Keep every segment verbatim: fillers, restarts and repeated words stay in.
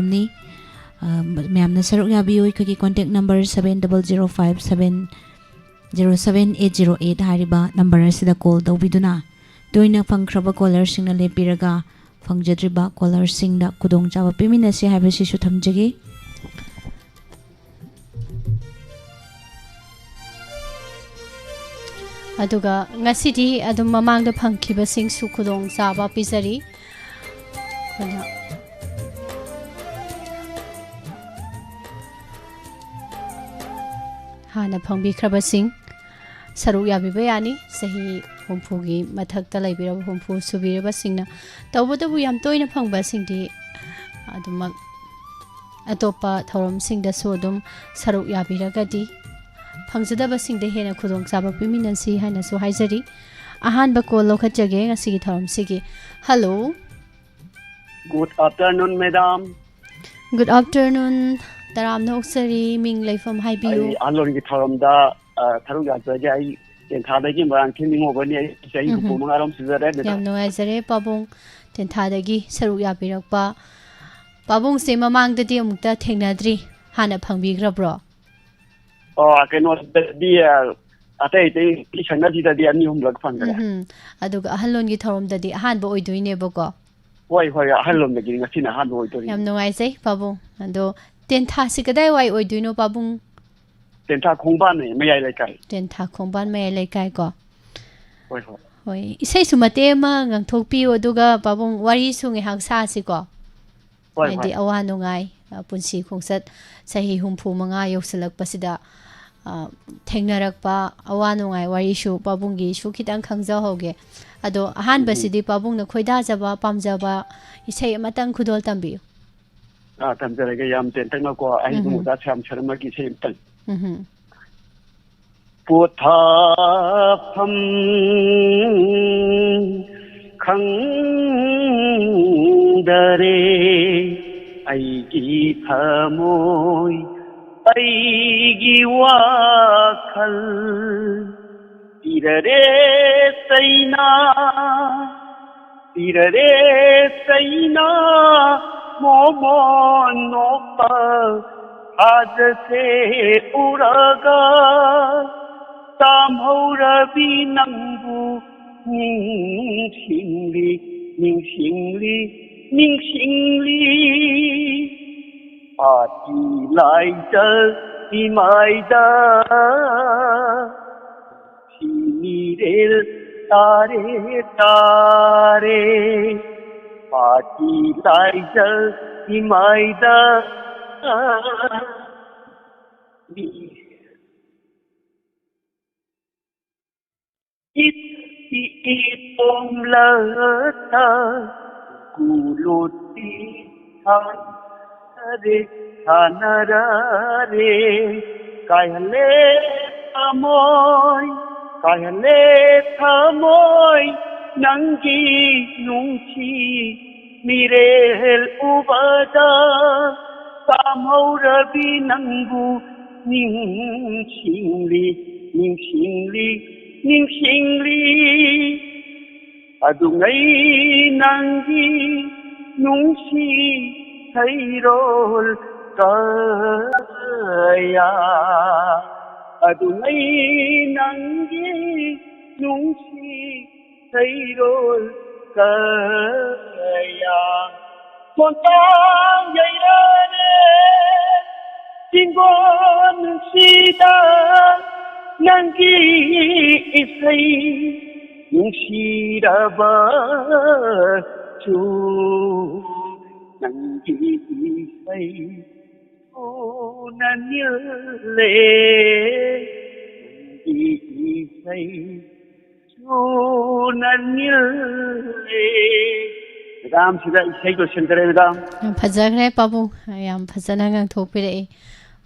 ꯅꯤ꯫ ꯑ, ꯃꯌꯥꯝꯅ ꯁꯔꯨꯛ ꯌꯥꯕꯤꯌꯨ꯫ ꯑꯩꯈꯣꯏꯒꯤ contact number seven double zero five seven zero seven eight zero eight ꯍꯥꯏꯔꯤꯕ number ꯑꯁꯤꯗ call ꯇꯧꯕꯤꯗꯨꯅ ꯇꯣꯏꯅ ꯐꯪꯈ꯭ꯔꯕ callerꯁꯤꯡꯅ ꯂꯦꯞꯄꯤꯔꯒ ꯐꯪꯖꯗ꯭ꯔꯤꯕ callerꯁꯤꯡꯗ ꯈꯨꯗꯣꯡꯆꯥꯕ ꯄꯤꯃꯤꯟꯅꯁꯤ ꯍꯥꯏꯕꯁꯤꯁꯨ ꯊꯝꯖꯒꯦ꯫ ꯑꯗꯨꯒ ꯉꯁꯤꯗꯤ ꯑꯗꯨꯝ ꯃꯃꯥꯡꯗ ꯐꯪꯈꯤꯕꯁꯤꯡꯁꯨ ꯈꯨꯗꯣꯡꯆꯥꯕ ꯄꯤꯖꯔꯤ꯫ ꯑꯗꯨꯅ ꯍꯥꯟꯅ ꯐꯪꯕꯤꯈ꯭ꯔꯕꯁꯤꯡ ꯁꯔꯨꯛ ꯌꯥꯕꯤꯕ ꯌꯥꯅꯤ꯫ ꯆꯍꯤ ꯍꯨꯝꯐꯨꯒꯤ ꯃꯊꯛꯇ ꯂꯩꯕꯤꯔꯕ, ꯍꯨꯝꯐꯨ ꯁꯨꯕꯤꯔꯕꯁꯤꯡꯅ꯫ ꯇꯧꯕꯇꯕꯨ ꯌꯥꯝ ꯇꯣꯏꯅ ꯐꯪꯕꯁꯤꯡꯗꯤ ꯑꯗꯨꯃꯛ ꯑꯇꯣꯞꯄ ꯊꯧꯔꯝꯁꯤꯡꯗꯁꯨ ꯑꯗꯨꯝ ꯁꯔꯨꯛ ꯌꯥꯕꯤꯔꯒꯗꯤ ꯐꯪꯖꯗꯕꯁꯤꯡꯗ ꯍꯦꯟꯅ ꯈꯨꯗꯣꯡꯆꯥꯕ ꯄꯤꯃꯤꯟꯅꯁꯤ ꯍꯥꯏꯅꯁꯨ ꯍꯥꯏꯖꯔꯤ꯫ ꯑꯍꯥꯟꯕ call ꯂꯧꯈꯠꯆꯒꯦ ꯉꯁꯤꯒꯤ ꯊꯧꯔꯝꯁꯤꯒꯤ꯫ Hello꯫ Good afternoon, madam. Good afternoon. ꯇꯔꯥꯝꯅ ꯑꯣꯛꯆꯔꯤ꯫ ꯃꯤꯡ ꯂꯩꯐꯝ ꯍꯥꯏꯕꯤꯌꯨ꯫ ꯑꯩ ꯑꯍꯜꯂꯣꯟꯒꯤ ꯊꯧꯔꯝꯗ, ꯑ, ꯁꯔꯨꯛ ꯌꯥꯖꯒꯦ꯫ ꯑꯩ ꯇꯦꯟꯊꯥꯗꯒꯤ ꯃꯣꯏꯔꯥꯡꯊꯦꯝ ꯅꯤꯡꯉꯣꯕꯅꯤ꯫ ꯑꯩ ꯆꯍꯤ ꯎꯝꯍꯨꯝ꯫ ꯍꯨꯝꯐꯨ ꯃꯉꯥ ꯔꯣꯝ ꯁꯨꯖꯔꯦ, madam꯫ ꯌꯥꯝ ꯅꯨꯡꯉꯥꯏꯖꯔꯦ ꯄꯥꯕꯨꯡ, ꯇꯦꯟꯊꯥꯗꯒꯤ ꯁꯔꯨꯛ ꯌꯥꯕꯤꯔꯛꯄ꯫ ꯄꯥꯕꯨꯡꯁꯦ ꯃꯃꯥꯡꯗꯗꯤ ꯑꯃꯨꯛꯇ ꯊꯦꯡꯅꯗ꯭ꯔꯤ, ꯍꯥꯟꯅ ꯐꯪꯕꯤꯈ꯭ꯔꯕ꯭ꯔꯣ? ꯑꯣ, ꯀꯩꯅꯣꯗꯗꯤ, ꯑ, ꯑꯇꯩ ꯑꯇꯩ ꯏꯁꯟꯅꯁꯤꯗꯗꯤ ꯑꯅꯤ ꯑꯍꯨꯝꯂꯛ ꯐꯪꯈ꯭ꯔꯦ꯫ ꯎꯝꯍꯨꯝ꯫ ꯑꯗꯨꯒ ꯑꯍꯜꯂꯣꯟꯒꯤ ꯊꯧꯔꯝꯗꯗꯤ ꯑꯍꯥꯟꯕ ꯑꯣꯏꯗꯣꯏꯅꯦꯕꯀꯣ? ꯍꯣꯏ, ꯍꯣꯏ, ꯑꯍꯜꯂꯣꯝꯗꯒꯤ ꯉꯁꯤꯅ ꯑꯍꯥꯟꯕ ꯑꯣꯏꯗꯣꯔꯤ꯫ ꯌꯥꯝ ꯅꯨꯡꯉꯥꯏꯖꯩ ꯄꯥꯕꯨꯡ꯫ ꯑꯗꯣ ꯇꯦꯟꯊꯥꯁꯤ ꯀꯗꯥꯏꯋꯥꯏ ꯑꯣꯏꯗꯣꯏꯅꯣ ꯄꯥꯕꯨꯡ? ꯇꯦꯟꯊꯥ ꯈꯣꯡꯕꯥꯟꯅꯦ, ꯃꯌꯥꯏ ꯂꯩꯀꯥꯏ꯫ ꯇꯦꯟꯊꯥ ꯈꯣꯡꯕꯥꯟ ꯃꯌꯥꯏ ꯂꯩꯀꯥꯏ ꯀꯣ? ꯍꯣꯏ, ꯍꯣꯏ꯫ ꯍꯣꯏ, ꯏꯁꯩꯁꯨ ꯃꯇꯦꯛ ꯑꯃ ꯉꯪꯊꯣꯛꯄꯤꯌꯨ, ꯑꯗꯨꯒ ꯄꯥꯕꯨꯡ ꯋꯥꯔꯤꯁꯨ ꯉꯥꯏꯍꯥꯛ ꯁꯥꯁꯤꯀꯣ꯫ ꯍꯣꯏ, ꯍꯥꯏꯗꯤ ꯍꯣꯏ꯫ ꯑꯋꯥ ꯅꯨꯡꯉꯥꯏ, ꯑ, ꯄꯨꯟꯁꯤ ꯈꯣꯡꯆꯠ ꯆꯍꯤ ꯍꯨꯝꯐꯨ ꯃꯉꯥ ꯌꯧꯁꯤꯜꯂꯛꯄꯁꯤꯗ, ꯑ, ꯊꯦꯡꯅꯔꯛꯄ ꯑꯋꯥ ꯅꯨꯡꯉꯥꯏ ꯋꯥꯔꯤꯁꯨ ꯄꯥꯕꯨꯡꯒꯤꯁꯨ ꯈꯤꯇꯪ ꯈꯪꯖꯍꯧꯒꯦ꯫ ꯑꯗꯣ ꯑꯍꯥꯟꯕꯁꯤꯗꯤ ꯄꯥꯕꯨꯡꯅ ꯈꯣꯏꯗꯥꯖꯕ, ꯄꯥꯝꯖꯕ ꯏꯁꯩ ꯑꯃꯇꯪ ꯈꯨꯗꯣꯜ ꯇꯝꯕꯤꯌꯨ꯫ ꯑꯥ, ꯇꯝꯖꯔꯒꯦ, ꯌꯥꯝ ꯇꯦꯟꯇꯛꯅꯀꯣ, ꯑꯍꯩꯕ ꯎꯝꯍꯨꯝ꯫ ꯑꯣꯖꯥ ꯁ꯭ꯌꯥꯝ ꯁꯔꯃꯒꯤ ꯏꯁꯩ ꯑꯃꯇꯪ꯫ ꯎꯝꯍꯨꯝ꯫ ꯄꯣꯊꯥꯐꯝ ꯈꯪꯗꯔꯦ ꯑꯩꯒꯤ ꯊꯃꯣꯏ, ꯑꯩꯒꯤ ꯋꯥꯈꯜ꯫ ꯄꯤꯔꯔꯦ ꯆꯩꯅꯥ, ꯄꯤꯔꯔꯦ ꯆꯩꯅꯥ, ꯃꯣꯃꯣꯟ ꯅꯣꯛꯄ ꯊꯥꯖꯁꯦ ꯎꯔꯒ ꯇꯥꯝꯍꯧꯔꯕꯤ ꯅꯪꯕꯨ ꯅꯤꯡꯁꯤꯡꯂꯤ, ꯅꯤꯡꯁꯤꯡꯂꯤ, ꯅꯤꯡꯁꯤꯡꯂꯤ꯫ ꯄꯥꯇꯤ ꯂꯥꯏꯖ ꯏꯃꯥꯏꯗ ꯁꯤꯃꯤꯔꯦꯜ ꯇꯥꯔꯦ, ꯇꯥꯔꯦ꯫ ꯄꯥꯇꯤ ꯂꯥꯏꯖ ꯏꯃꯥꯏꯗ ꯏꯠ ꯏ ꯄꯣꯝꯂꯛꯇ ꯀꯨꯂꯨꯇꯤ ꯊꯥꯅꯔꯦ, ꯊꯥꯅꯔꯔꯦ꯫ ꯀꯥꯏꯍꯜꯂꯦ ꯊꯃꯣꯏ, ꯀꯥꯏꯍꯜꯂꯦ ꯊꯃꯣꯏ ꯅꯪꯒꯤ ꯅꯨꯡꯁꯤ ꯃꯤꯔꯦꯜ ꯎꯕꯗ ꯇꯥꯝꯍꯧꯔꯕꯤ ꯅꯪꯕꯨ ꯅꯤꯡꯁꯤꯡꯂꯤ, ꯅꯤꯡꯁꯤꯡꯂꯤ, ꯅꯤꯡꯁꯤꯡꯂꯤ꯫ ꯑꯗꯨꯉꯩ ꯅꯪꯒꯤ ꯅꯨꯡꯁꯤ ꯍꯩꯔꯣꯜ ꯀꯌꯥ, ꯑꯗꯨꯉꯩ ꯅꯪꯒꯤ ꯅꯨꯡꯁꯤ ꯁꯩꯔꯣꯜ ꯀꯌꯥ ꯈꯣꯡꯊꯥꯡ ꯌꯩꯔꯔꯦ꯫ ꯆꯤꯡꯒꯣꯟ ꯅꯨꯡꯁꯤꯗ ꯅꯪꯒꯤ ꯏꯁꯩ ꯅꯨꯡꯁꯤꯔꯕꯁꯨ ꯅꯪꯒꯤ ꯏꯁꯩ ꯊꯨꯅ ꯅꯤꯜꯂꯦ, ꯅꯪꯒꯤ ꯏꯁꯩ ꯊꯨꯅ ꯅꯤꯜꯂꯦ꯫ ꯃꯦꯗꯥꯝ, ꯁꯤꯗ ꯏꯁꯩ ꯂꯣꯏꯁꯤꯟꯈ꯭ꯔꯦ, ꯃꯦꯗꯥꯝ꯫ ꯌꯥꯝ ꯐꯖꯈ꯭ꯔꯦ ꯄꯥꯕꯨꯡ, ꯌꯥꯝ ꯐꯖꯅ ꯉꯥꯡꯊꯣꯛꯄꯤꯔꯛꯏ꯫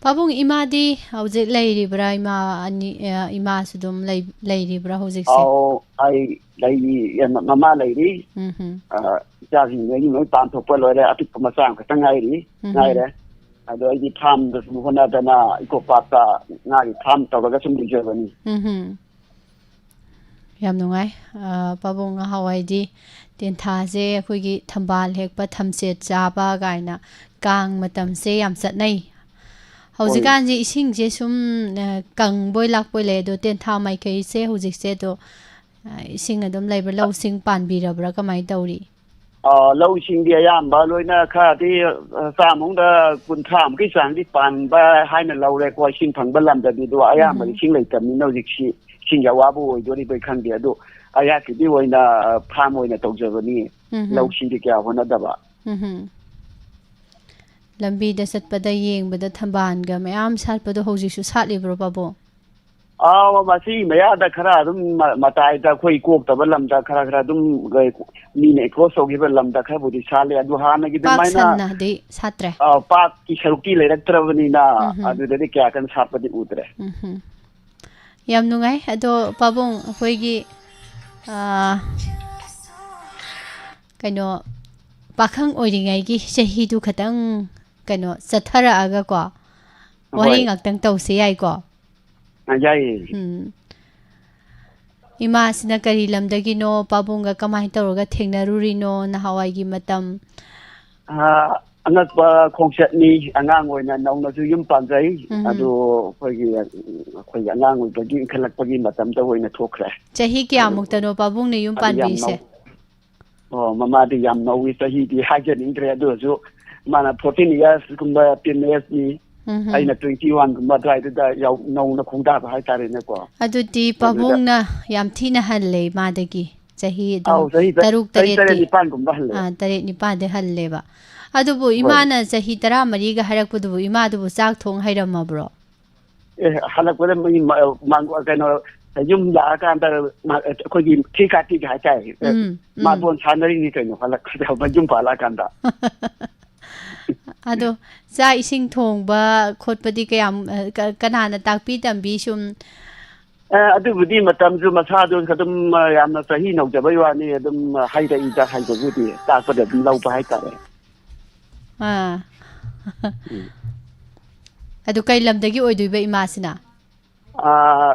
ꯄꯥꯕꯨꯡ, ꯏꯃꯥꯗꯤ ꯍꯧꯖꯤꯛ ꯂꯩꯔꯤꯕ꯭ꯔꯥ? ꯏꯃꯥ ꯑꯅꯤ, ꯑ, ꯏꯃꯥꯁꯨ ꯑꯗꯨꯝ ꯂꯩ-, ꯂꯩꯔꯤꯕ꯭ꯔꯥ ꯍꯧꯖꯤꯛꯁꯦ? ꯑꯧ, ꯑꯩ ꯂꯩꯔꯤ, ꯃꯃꯥ ꯂꯩꯔꯤ꯫ ꯎꯝ ꯍꯝ꯫ ꯑ, ꯏꯆꯥꯁꯤꯡ ꯑꯩꯒꯤ ꯂꯣꯏ ꯄꯥꯟꯊꯣꯛꯄ ꯂꯣꯏꯔꯦ, ꯑꯄꯤꯛꯄ ꯃꯆꯥ ꯑꯃꯈꯛꯇꯪ ꯉꯥꯏꯔꯤ, ꯎꯝ ꯍꯝ꯫ ꯉꯥꯏꯔꯦ꯫ ꯑꯗꯣ ꯑꯩꯗꯤ ꯐꯥꯔꯝꯗ ꯁꯨꯝ ꯍꯣꯠꯅꯗꯅ ꯏꯀꯣ ꯄꯥꯔꯛꯇ ꯉꯥꯒꯤ ꯐꯥꯔꯝ ꯇꯧꯔꯒ ꯁꯨꯝ ꯂꯩꯖꯕꯅꯤ꯫ ꯎꯝ ꯍꯝ꯫ ꯌꯥꯝ ꯅꯨꯡꯉꯥꯏ꯫ ꯑ, ꯄꯥꯕꯨꯡ, ꯉꯍꯥꯟꯋꯥꯏꯗꯤ ꯇꯦꯟꯊꯥꯁꯦ ꯑꯩꯈꯣꯏꯒꯤ ꯊꯝꯕꯥꯜ ꯍꯦꯛꯄ, ꯊꯝꯆꯦꯠ ꯆꯥꯕ ꯀꯥꯏꯅ ꯀꯥꯡ ꯃꯇꯝꯁꯦ ꯌꯥꯝ ꯆꯠꯅꯩ꯫ ꯍꯣꯏ꯫ ꯍꯧꯖꯤꯛꯀꯥꯟꯁꯦ ꯏꯁꯤꯡꯁꯦ ꯁꯨꯝ, ꯑ, ꯀꯪꯕꯣꯏ ꯂꯥꯛꯄꯣꯏ ꯂꯩ, ꯑꯗꯣ ꯇꯦꯟꯊꯥ ꯃꯥꯏꯀꯩꯁꯦ ꯍꯧꯖꯤꯛꯁꯦ ꯑꯗꯣ, ꯑ, ꯏꯁꯤꯡ ꯑꯗꯨꯝ ꯂꯩꯕ꯭ꯔꯥ? ꯂꯧꯁꯤꯡ ꯄꯥꯟꯕꯤꯔꯕ꯭ꯔꯥ? ꯀꯃꯥꯏꯅ ꯇꯧꯔꯤ? ꯑ, ꯂꯧꯁꯤꯡꯗꯤ ꯑꯌꯥꯝꯕ ꯂꯣꯏꯅ ꯈꯔꯗꯤ, ꯑ, ꯆꯥꯝꯃ ꯃꯅꯨꯡꯗ ꯀꯨꯟꯊ꯭ꯔꯥ ꯃꯨꯛꯀꯤ ꯆꯥꯡꯗꯤ ꯄꯥꯟꯕ ꯍꯥꯏꯅ ꯂꯧꯔꯦꯀꯣ, ꯏꯁꯤꯡ ꯐꯪꯕ ꯂꯝꯗꯗꯤ꯫ ꯑꯗꯣ ꯑꯌꯥꯝꯕ ꯎꯝ꯫ ꯏꯁꯤꯡ ꯂꯩꯇꯕꯅꯤꯅ ꯍꯧꯖꯤꯛꯁꯤ ꯏꯁꯤꯡꯒꯤ ꯑꯋꯥꯕ ꯑꯣꯏꯗꯣꯔꯤꯕꯩ ꯈꯪꯗꯦ꯫ ꯑꯗꯣ ꯑꯩꯍꯥꯛꯀꯤꯗꯤ ꯑꯣꯏꯅ, ꯑ, ꯐꯥꯔꯝ ꯑꯣꯏꯅ ꯇꯧꯖꯕꯅꯤ꯫ ꯎꯝ꯫ ꯂꯧꯁꯤꯡꯗꯤ ꯀꯌꯥ ꯍꯣꯠꯅꯗꯕ꯫ ꯎꯝ꯫ ꯂꯝꯕꯤꯗ ꯆꯠꯄꯗ ꯌꯦꯡꯕꯗ ꯊꯝꯕꯥꯜꯒ ꯃꯌꯥꯝ ꯁꯥꯠꯄꯗꯣ ꯍꯧꯖꯤꯛꯁꯨ ꯁꯥꯠꯂꯤꯕ꯭ꯔꯣ, ꯄꯥꯕꯨꯡ? ꯑꯥ, ꯃꯁꯤ ꯃꯌꯥꯗ ꯈꯔ ꯑꯗꯨꯝ ꯃ-, ꯃꯇꯥꯏꯗ ꯑꯩꯈꯣꯏ ꯀꯣꯛꯇꯕ ꯂꯝꯗ ꯈꯔ ꯈꯔ ꯑꯗꯨꯝ, ꯑ, ꯃꯤꯅ ꯑꯦꯀ꯭ꯔꯣꯁ ꯇꯧꯈꯤꯕ ꯂꯝꯗ ꯈꯔꯕꯨꯗꯤ ꯁꯥꯠꯂꯦ꯫ ꯑꯗꯨ ꯍꯥꯟꯅꯒꯤ ꯄꯥꯛ ꯑꯗꯨꯃꯥꯏꯅ, ꯁꯟꯅꯗꯤ ꯁꯥꯠꯇ꯭ꯔꯦ꯫ ꯑ, ꯄꯥꯛꯀꯤ ꯁꯔꯨꯛꯇꯤ ꯂꯩꯔꯛꯇ꯭ꯔꯕꯅꯤꯅ ꯎꯝꯍꯨꯝ꯫ ꯑꯗꯨꯗꯗꯤ ꯀꯌꯥ ꯀꯟꯅ ꯁꯥꯠꯄꯗꯤ ꯎꯗ꯭ꯔꯦ꯫ ꯎꯝꯍꯨꯝ꯫ ꯌꯥꯝ ꯅꯨꯡꯉꯥꯏ꯫ ꯑꯗꯣ ꯄꯥꯕꯨꯡ, ꯑꯩꯈꯣꯏꯒꯤ, ꯑ, ꯀꯩꯅꯣ, ꯄꯥꯈꯪ ꯑꯣꯏꯔꯤꯉꯩꯒꯤ ꯆꯍꯤꯗꯨ ꯈꯇꯪ, ꯀꯩꯅꯣ, ꯆꯠꯊꯔꯛꯑꯒꯀꯣ, ꯋꯥꯔꯤ ꯍꯣꯏ꯫ ꯉꯥꯛꯇꯪ ꯇꯧꯁꯦ ꯌꯥꯏꯀꯣ? ꯑ, ꯌꯥꯏꯌꯦ꯫ ꯎꯝ꯫ ꯏꯃꯥꯁꯤꯅ ꯀꯔꯤ ꯂꯝꯗꯒꯤꯅꯣ? ꯄꯥꯕꯨꯡꯒ ꯀꯃꯥꯏꯅ ꯇꯧꯔꯒ ꯊꯦꯡꯅꯔꯨꯔꯤꯅꯣ ꯅꯍꯥꯟꯋꯥꯏꯒꯤ ꯃꯇꯝ? ꯑ, ꯑꯉꯛꯄ ꯈꯣꯡꯆꯠꯅꯤ꯫ ꯑꯉꯥꯡ ꯑꯣꯏꯅ ꯅꯧꯅꯁꯨ ꯌꯨꯝ ꯄꯥꯟꯖꯩ꯫ ꯎꯝ꯫ ꯑꯗꯨ ꯑꯩꯈꯣꯏꯒꯤ, ꯑꯩꯈꯣꯏꯒꯤ ꯑꯉꯥꯡ ꯑꯣꯏꯕꯒꯤ ꯏꯟꯈꯠꯂꯛꯄꯒꯤ ꯃꯇꯝꯗ ꯑꯣꯏꯅ ꯊꯣꯛꯈ꯭ꯔꯦ꯫ ꯆꯍꯤ ꯑꯗꯨ ꯀꯌꯥꯃꯨꯛꯇꯅꯣ ꯄꯥꯕꯨꯡꯅ ꯌꯨꯝ ꯃꯥꯗꯤ ꯌꯥꯝ ꯄꯥꯟꯕꯤꯁꯦ? ꯅꯧ-, ꯑꯣ, ꯃꯃꯥꯗꯤ ꯌꯥꯝ ꯅꯧꯋꯤ, ꯆꯍꯤꯗꯤ ꯍꯥꯏꯖꯅꯤꯡꯗ꯭ꯔꯦ꯫ ꯑꯗꯨ ꯑꯣꯏꯔꯁꯨ ꯃꯥꯅ fourteen years ꯀꯨꯝꯕ, ten years ꯅꯤ꯫ ꯎꯝꯍꯨꯝ꯫ ꯑꯩꯅ twenty one ꯒꯨꯝꯕ ꯑꯗꯨꯋꯥꯏꯗꯨꯗ ꯌꯥꯎ-, ꯅꯧꯅ ꯈꯣꯡꯗꯥꯕ ꯍꯥꯏꯇꯥꯔꯦꯅꯦꯀꯣ꯫ ꯑꯗꯨꯗꯤ ꯑꯗꯨꯗ ꯄꯥꯕꯨꯡꯅ ꯌꯥꯝ ꯊꯤꯅ ꯍꯜꯂꯦ ꯃꯥꯗꯒꯤ꯫ ꯆꯍꯤ ꯑꯗꯨꯝ ꯑꯧ, ꯆꯍꯤ ꯇ-, ꯇꯔꯨꯛ ꯆꯍꯤ ꯇꯔꯦꯠꯇꯤ꯫ ꯇꯔꯦꯠ ꯅꯤꯄꯥꯟꯒꯨꯝꯕ ꯍꯜꯂꯦ꯫ ꯑꯥ, ꯇꯔꯦꯠ ꯅꯤꯄꯥꯟꯗꯤ ꯍꯜꯂꯦꯕ꯫ ꯑꯗꯨꯕꯨ ꯍꯣꯏ꯫ ꯏꯃꯥꯅ ꯆꯍꯤ ꯇꯔꯥꯃꯔꯤꯒ ꯍꯥꯏꯔꯛꯄꯗꯨꯕꯨ ꯏꯃꯥꯗꯨꯕꯨ ꯆꯥꯛ ꯊꯣꯡ ꯍꯩꯔꯝꯃꯕ꯭ꯔꯣ? ꯑꯦ, ꯍꯜꯂꯛꯄꯗ ꯃꯣꯏ ꯃ-, ꯃꯥꯡꯒꯣ-, ꯀꯩꯅꯣ, ꯌꯨꯝ ꯂꯥꯛꯑꯀꯥꯟꯗ ꯃꯥ-, ꯑꯩꯈꯣꯏꯒꯤ three thirty ꯒ ꯍꯥꯏꯇꯥꯔꯦ꯫ ꯎꯝ, ꯎꯝ꯫ ꯃꯥꯔꯕꯣꯜ ꯁꯥꯟꯅꯔꯤꯅꯤ ꯀꯩꯅꯣ, ꯍꯜꯂꯛꯄꯗ, ꯃꯌꯨꯝ ꯄꯥꯜꯂꯛꯑꯀꯥꯟꯗ꯫ ꯑꯗꯣ ꯆꯥꯛ ꯏꯁꯤꯡ ꯊꯣꯡꯕ ꯈꯣꯠꯄꯗꯤ ꯀꯌꯥꯝ, ꯑ, ꯀ-, ꯀꯅꯥꯅ ꯇꯥꯛꯄꯤ ꯇꯝꯕꯤ ꯁꯨꯝ? ꯑ, ꯑꯗꯨꯕꯨꯗꯤ ꯃꯇꯝꯁꯨ ꯃꯁꯥꯗꯨ ꯑꯗꯨꯝ, ꯑ, ꯌꯥꯝꯅ ꯆꯍꯤ ꯅꯧꯖꯕꯩ ꯋꯥꯅꯤ, ꯑꯗꯨꯝ, ꯑ, ꯍꯩꯔꯛꯏꯗ, ꯍꯩꯕꯕꯨꯗꯤ ꯇꯥꯛꯄꯗ ꯑꯗꯨꯝ ꯂꯧꯕ ꯍꯥꯏꯇꯥꯔꯦ꯫ ꯑꯥ꯫ ꯎꯝ꯫ ꯑꯗꯨ ꯀꯩ ꯂꯝꯗꯒꯤ ꯑꯣꯏꯗꯣꯏꯕ ꯏꯃꯥꯁꯤꯅ? ꯑꯥ,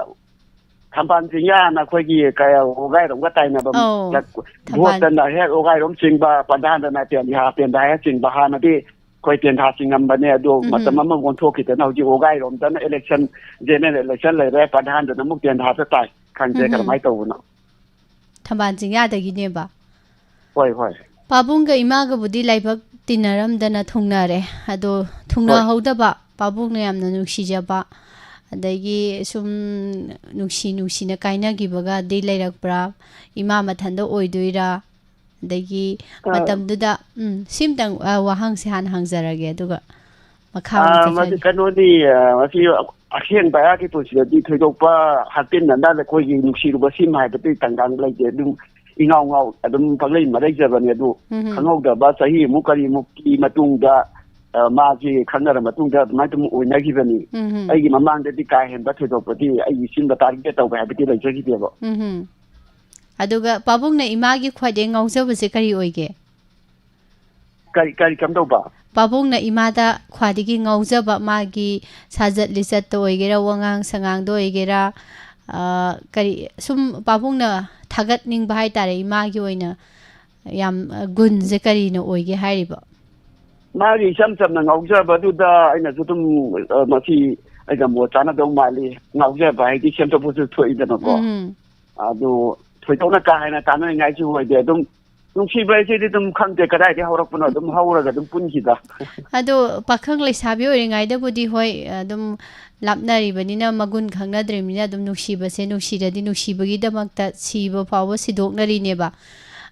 ꯊꯝꯕꯥꯜ ꯆꯤꯡꯌꯥꯅ ꯑꯩꯈꯣꯏꯒꯤ ꯀꯌꯥ ꯋꯥꯒꯥꯏꯔꯣꯝꯒ ꯇꯥꯏꯅꯕ ꯑꯧ, ꯂꯛ-, ꯊꯝꯕꯥꯜ꯫ ꯚꯣꯠꯇꯅ ꯍꯦꯛ ꯋꯥꯒꯥꯏꯔꯣꯝ ꯆꯤꯡꯕ, ꯄ꯭ꯔꯙꯥꯟꯗꯅ ꯇꯦꯟꯊꯥ, ꯇꯦꯟꯊꯥ ꯍꯦꯛ ꯆꯤꯡꯕ꯫ ꯍꯥꯟꯅꯗꯤ ꯑꯩꯈꯣꯏ ꯇꯦꯟꯊꯥ ꯆꯤꯡꯉꯝꯕꯅꯦ, ꯑꯗꯣ ꯎꯝ꯫ ꯃꯇꯝ ꯑꯃ ꯑꯣꯟꯊꯣꯛꯈꯤꯗꯅ ꯍꯧꯖꯤꯛ ꯋꯥꯒꯥꯏꯔꯣꯝꯗꯅ election, general election ꯂꯩꯔꯦ, ꯄ꯭ꯔꯙꯥꯟꯗꯅ ꯑꯃꯨꯛ ꯇꯦꯟꯊꯥꯗ ꯇꯥꯏ꯫ ꯈꯪꯗꯦ ꯎꯝ꯫ ꯀꯔꯝꯍꯥꯏꯅ ꯇꯧꯕꯅꯣ꯫ ꯊꯝꯕꯥꯜ ꯆꯤꯡꯌꯥꯗꯒꯤꯅꯦꯕ? ꯍꯣꯏ, ꯍꯣꯏ꯫ ꯄꯥꯕꯨꯡꯒ ꯏꯃꯥꯒꯕꯨꯗꯤ ꯂꯥꯏꯕꯛ ꯇꯤꯟꯅꯔꯝꯗꯅ ꯊꯨꯡꯅꯔꯦ꯫ ꯑꯗꯣ ꯍꯣꯏ꯫ ꯊꯨꯡꯅꯍꯧꯗꯕ, ꯄꯥꯕꯨꯡꯅ ꯌꯥꯝꯅ ꯅꯨꯡꯁꯤꯖꯕ, ꯑꯗꯒꯤ ꯁꯨꯝ ꯅꯨꯡꯁꯤ ꯅꯨꯡꯁꯤꯅ ꯀꯥꯏꯅꯈꯤꯕꯒꯗꯤ ꯂꯩꯔꯛꯄ꯭ꯔꯥ? ꯏꯃꯥ ꯃꯊꯟꯇ ꯑꯣꯏꯗꯣꯏꯔꯥ? ꯑꯗꯒꯤ ꯑ, ꯃꯇꯝꯗꯨꯗ, ꯎꯝ, ꯁꯤꯝꯇꯪ, ꯑ, ꯋꯥꯍꯪꯁꯦ ꯍꯥꯟꯅ ꯍꯪꯖꯔꯒꯦ, ꯑꯗꯨꯒ ꯃꯈꯥ ꯑꯣꯏꯅ ꯑ, ꯃꯁꯤ ꯆꯠꯆꯒꯦ꯫ ꯀꯩꯅꯣꯅꯤ, ꯑ, ꯃꯁꯤ ꯑꯁꯦꯡꯕ ꯑꯩꯍꯥꯛꯀꯤ ꯄꯨꯟꯁꯤꯗꯗꯤ ꯊꯣꯏꯗꯣꯛꯄ ꯍꯥꯇꯤꯟꯅꯅ ꯑꯩꯈꯣꯏꯒꯤ ꯅꯨꯡꯁꯤꯔꯨꯕ ꯁꯤꯝ ꯍꯥꯏꯕꯗꯤ ꯇꯪꯒꯥꯡ ꯂꯩꯇꯦ꯫ ꯑꯗꯨꯝ ꯏꯉꯥꯎ ꯉꯥꯎ ꯑꯗꯨꯝ ꯄꯪꯂꯩ ꯃꯔꯩꯖꯕꯅꯤ꯫ ꯑꯗꯨ ꯎꯝꯍꯨꯝ꯫ ꯈꯪꯍꯧꯗꯕ ꯆꯍꯤꯃꯨꯛ ꯀꯔꯤꯃꯨꯛꯀꯤ ꯃꯇꯨꯡꯗ, ꯑ, ꯃꯥꯁꯤ ꯈꯪꯅꯔ ꯃꯇꯨꯡꯗ ꯑꯗꯨꯃꯥꯏꯅ ꯑꯗꯨꯝ ꯑꯣꯏꯅꯈꯤꯕꯅꯤ꯫ ꯎꯝꯍꯨꯝ꯫ ꯑꯩꯒꯤ ꯃꯃꯥꯡꯗꯗꯤ ꯀꯥ ꯍꯦꯟꯕ ꯊꯣꯏꯗꯣꯛꯄꯗꯤ ꯑꯩꯒꯤ ꯁꯤꯝꯗ target ꯇꯧꯕ ꯍꯥꯏꯕꯗꯤ ꯂꯩꯖꯈꯤꯗꯦꯕ꯫ ꯎꯝꯍꯨꯝ꯫ ꯑꯗꯨꯒ ꯄꯥꯕꯨꯡꯅ ꯏꯃꯥꯒꯤ ꯈ꯭ꯋꯥꯏꯗꯒꯤ ꯉꯥꯎꯖꯕꯁꯦ ꯀꯔꯤ ꯑꯣꯏꯒꯦ? ꯀꯔꯤ, ꯀꯔꯤ ꯀꯝꯗꯧꯕ? ꯄꯥꯕꯨꯡꯅ ꯏꯃꯥꯗ ꯈ꯭ꯋꯥꯏꯗꯒꯤ ꯉꯥꯎꯖꯕ, ꯃꯥꯒꯤ ꯁꯥꯖꯠ ꯂꯤꯆꯠꯇ ꯑꯣꯏꯒꯦꯔꯥ, ꯋꯥꯉꯥꯡ ꯁꯉꯥꯡꯗ ꯑꯣꯏꯒꯦꯔꯥ, ꯑ, ꯀꯔꯤ, ꯁꯨꯝ ꯄꯥꯕꯨꯡꯅ ꯊꯥꯒꯠꯅꯤꯡꯕ ꯍꯥꯏꯇꯥꯔꯦ, ꯏꯃꯥꯒꯤ ꯑꯣꯏꯅ ꯌꯥꯝ, ꯑ, ꯒꯨꯟꯁꯦ ꯀꯔꯤꯅ ꯑꯣꯏꯒꯦ ꯍꯥꯏꯔꯤꯕ? ꯃꯥꯒꯤ ꯏꯆꯝ ꯆꯝꯅ ꯉꯥꯎꯖꯕꯗꯨꯗ ꯑꯩꯅꯁꯨ ꯑꯗꯨꯝ, ꯑ, ꯃꯁꯤ ꯑꯩꯒ ꯃꯣꯠ ꯆꯥꯅꯗꯧ ꯃꯥꯜꯂꯤ, ꯉꯥꯎꯖꯕ ꯍꯥꯏꯗꯤ ꯁꯦꯝꯗꯣꯛꯄꯁꯨ ꯊꯣꯛꯏꯗꯅꯀꯣ꯫ ꯎꯝ꯫ ꯑꯗꯨ ꯊꯣꯏꯗꯣꯛꯅ ꯀꯥ ꯍꯦꯟꯅ ꯇꯥꯟꯅꯅꯤꯡꯉꯥꯏꯁꯨ ꯑꯣꯏꯗꯦ꯫ ꯑꯗꯨꯝ ꯅꯨꯡꯁꯤꯕ ꯍꯥꯏꯁꯤꯗꯤ ꯑꯗꯨꯝ ꯈꯪꯗꯦ ꯀꯗꯥꯏꯗꯒꯤ ꯍꯧꯔꯛꯄꯅꯣ, ꯑꯗꯨꯝ ꯍꯧꯔꯒ ꯑꯗꯨꯝ ꯄꯨꯟꯈꯤꯗ꯫ ꯑꯗꯣ ꯄꯥꯈꯪ ꯂꯩꯁꯥꯕꯤ ꯑꯣꯏꯔꯤꯉꯩꯗꯕꯨꯗꯤ ꯍꯣꯏ, ꯑꯗꯨꯝ ꯂꯥꯞꯅꯔꯤꯕꯅꯤꯅ, ꯃꯒꯨꯟ ꯈꯪꯅꯗ꯭ꯔꯤꯕꯅꯤꯅ, ꯑꯗꯨꯝ ꯅꯨꯡꯁꯤꯕꯁꯦ ꯅꯨꯡꯁꯤꯔꯗꯤ ꯅꯨꯡꯁꯤꯕꯒꯤꯗꯃꯛꯇ ꯁꯤꯕ ꯐꯥꯎꯕ ꯁꯤꯗꯣꯛꯅꯔꯤꯅꯦꯕ꯫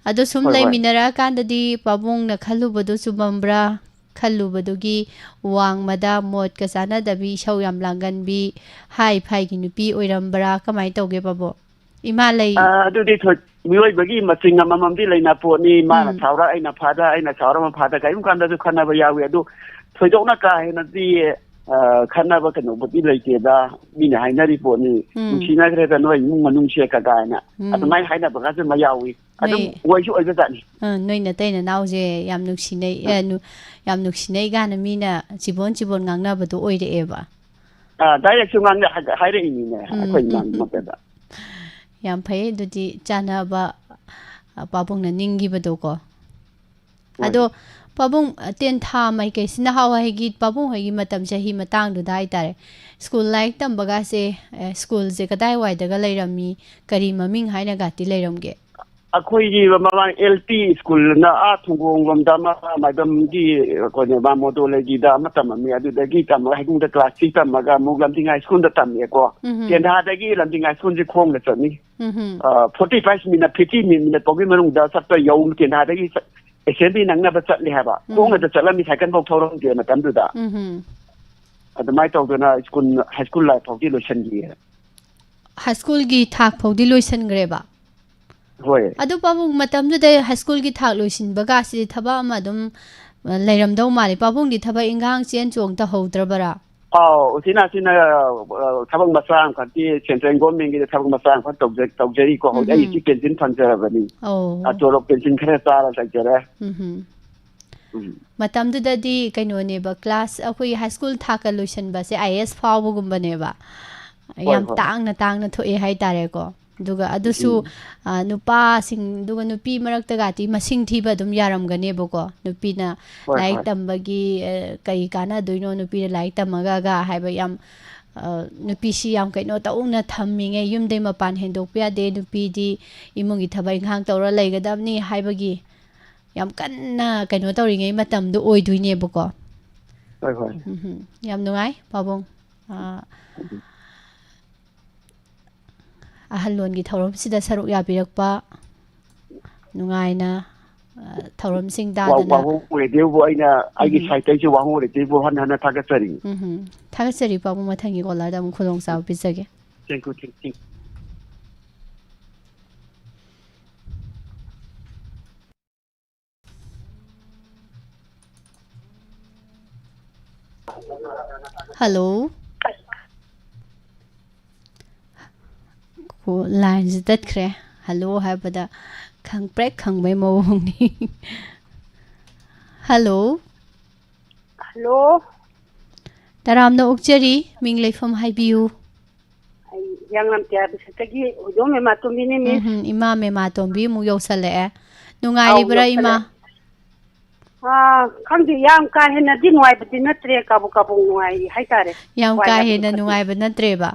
ꯑꯗꯣ ꯁꯨꯝ ꯍꯣꯏ, ꯍꯣꯏ꯫ ꯂꯩꯃꯤꯟꯅꯔꯛꯑꯀꯥꯟꯗꯗꯤ ꯄꯥꯕꯨꯡꯅ ꯈꯜꯂꯨꯕꯗꯣ ꯆꯨꯝꯃꯝꯕ꯭ꯔꯥ? ꯈꯜꯂꯨꯕꯗꯨꯒꯤ ꯋꯥꯡꯃꯗ ꯃꯣꯠꯀ ꯆꯥꯟꯅꯗꯕꯤ, ꯏꯁꯧ ꯌꯥꯝ ꯂꯥꯡꯒꯟꯕꯤ, ꯍꯥꯏ ꯐꯥꯏꯒꯤ ꯅꯨꯄꯤ ꯑꯣꯏꯔꯝꯕ꯭ꯔꯥ? ꯀꯃꯥꯏꯅ ꯇꯧꯒꯦ ꯄꯥꯕꯨꯡ? ꯏꯃꯥ ꯂꯩ꯫ ꯑ, ꯑꯗꯨꯗꯤ ꯊꯣꯏ-, ꯃꯤꯑꯣꯏꯕꯒꯤ ꯃꯆꯤꯡ ꯑꯃꯃꯝꯗꯤ ꯂꯩꯅ ꯄꯣꯠꯅꯤ꯫ ꯃꯥꯅ ꯎꯝ꯫ ꯁꯥꯎꯔ ꯑꯩꯅ ꯐꯥꯗ, ꯑꯩꯅ ꯁꯥꯎꯔ ꯑꯃ ꯐꯥꯗ, ꯀꯔꯤꯒꯨꯝꯕ ꯀꯥꯟꯗꯁꯨ ꯈꯟꯅꯕ ꯌꯥꯎꯏ꯫ ꯑꯗꯨ ꯊꯣꯏꯗꯣꯛꯅ ꯀꯥ ꯍꯦꯟꯅꯗꯤ, ꯑ, ꯈꯟꯅꯕ ꯀꯩꯅꯣꯕꯨꯗꯤ ꯂꯩꯇꯦꯗ꯫ ꯃꯤꯅ ꯍꯥꯏꯅꯔꯤ ꯄꯣꯠꯅꯤ, ꯎꯝ꯫ "ꯅꯨꯡꯁꯤꯅꯈ꯭ꯔꯦꯗ ꯅꯣꯏ ꯏꯃꯨꯡ ꯃꯅꯨꯡꯁꯦ" ꯀ ꯀꯥꯏꯅ꯫ ꯎꯝ꯫ ꯑꯗꯨꯃꯥꯏꯅ ꯍꯥꯏꯅꯕꯒꯁꯨ ꯑꯃ ꯌꯥꯎꯏ꯫ ꯑꯗꯨꯝ ꯅꯣꯏ ꯑꯣꯏꯁꯨ ꯑꯣꯏꯕꯖꯥꯠꯅꯤ꯫ ꯑ, ꯅꯣꯏ ꯅꯇꯩ ꯅꯅꯥꯎꯁꯦ ꯌꯥꯝ ꯅꯨꯡꯁꯤꯅꯩ, ꯑ, ꯅꯨ-, ꯌꯥꯝ ꯅꯨꯡꯁꯤꯅꯩ ꯀꯥꯏꯅ ꯃꯤꯅ ꯆꯤꯕꯣꯟ ꯆꯤꯕꯣꯟ ꯉꯥꯡꯅꯕꯗꯣ ꯑꯣꯏꯔꯛꯑꯦꯕ꯫ ꯑ, direct ꯁꯨ ꯉꯥꯡꯅ-, ꯍꯥꯏꯔꯛꯏꯅꯤꯅꯦ, ꯎꯝ, ꯑꯩꯈꯣꯏ ꯎꯝ, ꯎꯝ꯫ ꯏꯃꯥꯟꯅꯕꯗ꯫ ꯌꯥꯝ ꯐꯩ꯫ ꯑꯗꯨꯗꯤ ꯆꯥꯟꯅꯕ, ꯑ, ꯄꯥꯕꯨꯡꯅ ꯅꯤꯡꯈꯤꯕꯗꯣꯀꯣ꯫ ꯍꯣꯏ꯫ ꯑꯗꯣ ꯄꯥꯕꯨꯡ, ꯑ, ꯇꯦꯟꯊꯥ ꯃꯥꯏꯀꯩꯁꯤ ꯅꯍꯥꯟꯋꯥꯏꯒꯤ ꯄꯥꯕꯨꯡ ꯍꯣꯏꯒꯤ ꯃꯇꯝ ꯆꯍꯤ ꯃꯇꯥꯡꯗꯨꯗ ꯍꯥꯏꯇꯥꯔꯦ, ꯁ꯭ꯀꯨꯜ ꯂꯥꯏꯔꯤꯛ ꯇꯝꯕꯒꯁꯦ, ꯑꯦ, ꯁ꯭ꯀꯨꯜꯁꯦ ꯀꯗꯥꯏꯋꯥꯏꯗꯒ ꯂꯩꯔꯝꯃꯤ, ꯀꯔꯤ ꯃꯃꯤꯡ ꯍꯥꯏꯅꯒꯗꯤ ꯂꯩꯔꯝꯒꯦ? ꯑꯩꯈꯣꯏꯒꯤ ꯃꯃꯥꯡ ꯑꯦꯜ ꯄꯤ ꯁ꯭ꯀꯨꯜꯅ ꯑꯥ ꯊꯣꯡꯒꯣꯡ ꯂꯣꯝꯗ ꯑꯃ ꯃꯥꯏꯕꯝꯒꯤ ꯑꯩꯈꯣꯏꯅ ꯃꯥ ꯃꯣꯗꯣ ꯂꯩꯒꯤꯗ ꯑꯃ ꯇꯝꯃꯝꯃꯤ꯫ ꯑꯗꯨꯗꯒꯤ ꯇꯝꯃꯒ ꯍꯩꯕꯨꯡꯗ ꯀ꯭ꯂꯥꯁ ꯊ꯭ꯔꯤ ꯇꯝꯃꯒ ꯑꯃꯨꯛ ꯂꯝꯗꯤꯡ ꯍꯥꯏ ꯁ꯭ꯀꯨꯜꯗ ꯇꯝꯃꯦꯀꯣ꯫ ꯎꯝꯍꯨꯝ꯫ ꯇꯦꯟꯊꯥꯗꯒꯤ ꯂꯝꯗꯤꯡ ꯍꯥꯏ ꯁ꯭ꯀꯨꯜꯁꯦ ꯈꯣꯡꯅ ꯆꯠꯅꯤ꯫ ꯎꯝꯍꯨꯝ꯫ ꯑ, forty five minute, fifty minute ꯐꯥꯎꯒꯤ ꯃꯅꯨꯡꯗ ꯆꯠꯄ ꯌꯧ-, ꯇꯦꯟꯊꯥꯗꯒꯤ ꯆꯠ-, ꯑꯦꯁꯦꯝꯕ꯭ꯂꯤ ꯅꯪꯅꯕ ꯆꯠꯂꯦ ꯍꯥꯏꯕ꯫ ꯎꯝ꯫ ꯈꯣꯡꯅꯗ ꯆꯠꯂꯝꯃꯤ, ꯁꯥꯏꯀꯜ ꯐꯥꯎ ꯊꯧꯔꯝꯗꯦ ꯃꯇꯝꯗꯨꯗ꯫ ꯎꯝꯍꯨꯝ꯫ ꯑꯗꯨꯃꯥꯏꯅ ꯇꯧꯗꯅ ꯁ꯭ꯀꯨꯜ, ꯍꯥꯏ ꯁ꯭ꯀꯨꯜ ꯂꯥꯏꯐ ꯐꯥꯎꯗꯤ ꯂꯣꯏꯁꯤꯟꯈꯤꯌꯦ꯫ ꯍꯥꯏ ꯁ꯭ꯀꯨꯜꯒꯤ ꯊꯥꯛ ꯐꯥꯎꯗꯤ ꯂꯣꯏꯁꯤꯟꯈ꯭ꯔꯦꯕ? ꯍꯣꯏ꯫ ꯑꯗꯨ ꯄꯥꯕꯨꯡ, ꯃꯇꯝꯗꯨꯗ ꯍꯥꯏ ꯁ꯭ꯀꯨꯜꯒꯤ ꯊꯥꯛ ꯂꯣꯏꯁꯤꯟꯕꯒꯁꯤꯗꯤ ꯊꯕꯛ ꯑꯃ ꯑꯗꯨꯝ, ꯑ, ꯂꯩꯔꯝꯗꯧ ꯃꯥꯜꯂꯤ꯫ ꯄꯥꯕꯨꯡꯗꯤ ꯊꯕꯛ ꯏꯟꯈꯥꯡ ꯆꯦꯟ ꯆꯣꯡ ꯇꯧꯍꯧꯗ꯭ꯔꯕꯔꯥ? ꯑꯥꯎ, ꯎꯆꯤꯟ ꯅꯥꯆꯤꯟꯅ, ꯑ, ꯊꯕꯛ ꯃꯆꯥ ꯑꯃꯈꯛꯀꯤ ꯁꯦꯟꯇ꯭ꯔꯦꯜ ꯒꯣꯔꯃꯦꯟꯒꯤꯗ ꯊꯕꯛ ꯃꯆꯥ ꯑꯃꯈꯛ ꯇꯧꯖ-, ꯇꯧꯖꯔꯤꯀꯣ꯫ ꯍꯧꯖꯤꯛ ꯎꯝꯍꯨꯝ꯫ ꯑꯩ ꯍꯧꯖꯤꯛ ꯄꯦꯟꯁꯤꯟ ꯐꯪꯖꯔꯕꯅꯤ꯫ ꯑꯣ꯫ ꯑ, ꯇꯣꯂꯣꯞ ꯄꯦꯟꯁꯤꯟ ꯈꯔ ꯆꯥꯔ ꯂꯩꯖꯔꯦ꯫ ꯎꯝꯍꯨꯝ꯫ ꯎꯝ꯫ ꯃꯇꯝꯗꯨꯗꯗꯤ ꯀꯩꯅꯣꯅꯦꯕ, ꯀ꯭ꯂꯥꯁ, ꯑꯩꯈꯣꯏ ꯍꯥꯏ ꯁ꯭ꯀꯨꯜ ꯊꯥꯛꯀ ꯂꯣꯏꯁꯟꯕꯁꯦ ꯑꯥꯏ ꯑꯦꯁ ꯐꯥꯎꯕꯒꯨꯝꯕꯅꯦꯕ꯫ ꯍꯣꯏ, ꯌꯥꯝ ꯍꯣꯏ꯫ ꯇꯥꯡꯅ ꯇꯥꯡꯅ ꯊꯣꯛꯑꯦ ꯍꯥꯏꯇꯥꯔꯦꯀꯣ꯫ ꯑꯗꯨꯒ ꯑꯗꯨꯁꯨ, ꯎꯝ꯫ ꯑ, ꯅꯨꯄꯥꯁꯤꯡ, ꯑꯗꯨꯒ ꯅꯨꯄꯤ ꯃꯔꯛꯇꯒꯗꯤ ꯃꯁꯤꯡ ꯊꯤꯕ ꯑꯗꯨꯝ ꯌꯥꯔꯝꯒꯅꯦꯕꯀꯣ꯫ ꯅꯨꯄꯤꯅ ꯍꯣꯏ, ꯂꯥꯏꯔꯤꯛ ꯍꯣꯏ꯫ ꯇꯝꯕꯒꯤ, ꯑ, ꯀꯔꯤ ꯀꯥꯟꯅꯗꯣꯏꯅꯣ ꯅꯨꯄꯤꯅ ꯂꯥꯏꯔꯤꯛ ꯇꯝꯃꯒꯒ ꯍꯥꯏꯕ ꯌꯥꯝ, ꯑ, ꯅꯨꯄꯤꯁꯤ ꯌꯥꯝ ꯀꯩꯅꯣ ꯇꯧꯅ ꯊꯝꯃꯤꯉꯩ, ꯌꯨꯝꯗꯩ ꯃꯄꯥꯟ ꯍꯦꯟꯗꯣꯛꯄ ꯌꯥꯗꯦ, ꯅꯨꯄꯤꯗꯤ ꯏꯃꯨꯡꯒꯤ ꯊꯕꯛ ꯏꯪꯈꯥꯡ ꯇꯧꯔ ꯂꯩꯒꯗꯕꯅꯤ ꯍꯥꯏꯕꯒꯤ ꯌꯥꯝ ꯀꯟꯅ ꯀꯩꯅꯣ ꯇꯧꯔꯤꯉꯩ ꯃꯇꯝꯗꯣ ꯑꯣꯏꯗꯣꯏꯅꯦꯕꯀꯣ꯫ ꯍꯣꯏ, ꯍꯣꯏ꯫ ꯎꯝꯍꯨꯝ꯫ ꯌꯥꯝ ꯅꯨꯡꯉꯥꯏ, ꯄꯥꯕꯨꯡ꯫ ꯑꯥ, ꯎꯝ꯫ ꯑꯍꯜ ꯂꯣꯟꯒꯤ ꯊꯧꯔꯝꯁꯤꯗ ꯁꯔꯨꯛ ꯌꯥꯕꯤꯔꯛꯄ, ꯅꯨꯡꯉꯥꯏꯅ, ꯑꯥ, ꯊꯧꯔꯝꯁꯤꯡ ꯋꯥ-, ꯇꯥꯗꯅ꯫ ꯋꯥꯍꯣꯡ ꯔꯦꯗꯤꯑꯣꯕꯨ ꯑꯩꯅ ꯑꯩꯒꯤ ꯎꯝꯍꯨꯝ꯫ ꯁꯥꯏꯠꯇꯒꯤꯁꯨ ꯋꯥꯍꯣꯡ ꯔꯦꯗꯤꯑꯣꯕꯨ ꯍꯟꯅ ꯍꯟꯅ ꯊꯥꯒꯠꯆꯔꯤ꯫ ꯎꯝꯍꯨꯝ꯫ ꯊꯥꯒꯠꯆꯔꯤ, ꯄꯥꯕꯨꯡ꯫ ꯃꯊꯪꯒꯤ ꯀꯣꯂꯔꯗ ꯑꯃꯨꯛ ꯈꯨꯗꯣꯡꯆꯥꯕ ꯄꯤꯖꯒꯦ꯫ Thank you, thank you, thank you. Hello? ꯀꯣ-, ꯂꯥꯏꯟꯁꯦ ꯇꯠꯈ꯭ꯔꯦ꯫ Hello ꯍꯥꯏꯕꯗ ꯈꯪꯄ꯭ꯔꯦꯛ ꯈꯪꯕꯩ ꯃꯑꯣꯡꯅꯤ꯫ Hello? Hello? ꯇꯔꯥꯝꯅ ꯑꯣꯛꯆꯔꯤ, ꯃꯤꯡ ꯂꯩꯐꯝ ꯍꯥꯏꯕꯤꯌꯨ꯫ ꯑꯩ ꯍꯤꯌꯥꯡꯂꯝ ꯇꯤ ꯑꯥꯔ ꯕꯤ ꯁꯤꯛꯁꯇꯒꯤ ꯍꯨꯏꯗꯣꯝ ꯃꯦꯃꯥꯇꯣꯝꯕꯤꯅꯦ, ꯃꯤꯁ꯫ ꯎꯝ, ꯏꯃꯥ ꯃꯦꯃꯥꯇꯣꯝꯕꯤ ꯑꯃꯨꯛ ꯌꯧꯁꯜꯂꯛꯑꯦ꯫ ꯑꯧ, ꯅꯨꯡꯉꯥꯏꯔꯤꯕ꯭ꯔꯥ, ꯏꯃꯥ? ꯌꯧꯁꯜꯂꯛꯑꯦ꯫ ꯑꯥ, ꯈꯪꯗꯦ, ꯌꯥꯝ ꯀꯥ ꯍꯦꯟꯅꯗꯤ ꯅꯨꯡꯉꯥꯏꯕꯗꯤ ꯅꯠꯇ꯭ꯔꯦ, ꯀꯥꯕꯣꯛ ꯀꯥꯕꯣꯛ ꯅꯨꯡꯉꯥꯏꯔꯤ ꯍꯥꯏꯇꯥꯔꯦ꯫ ꯌꯥꯝ ꯀꯥ ꯍꯦꯟꯅ ꯅꯨꯡꯉꯥꯏꯕ ꯅꯠꯇ꯭ꯔꯦꯕ?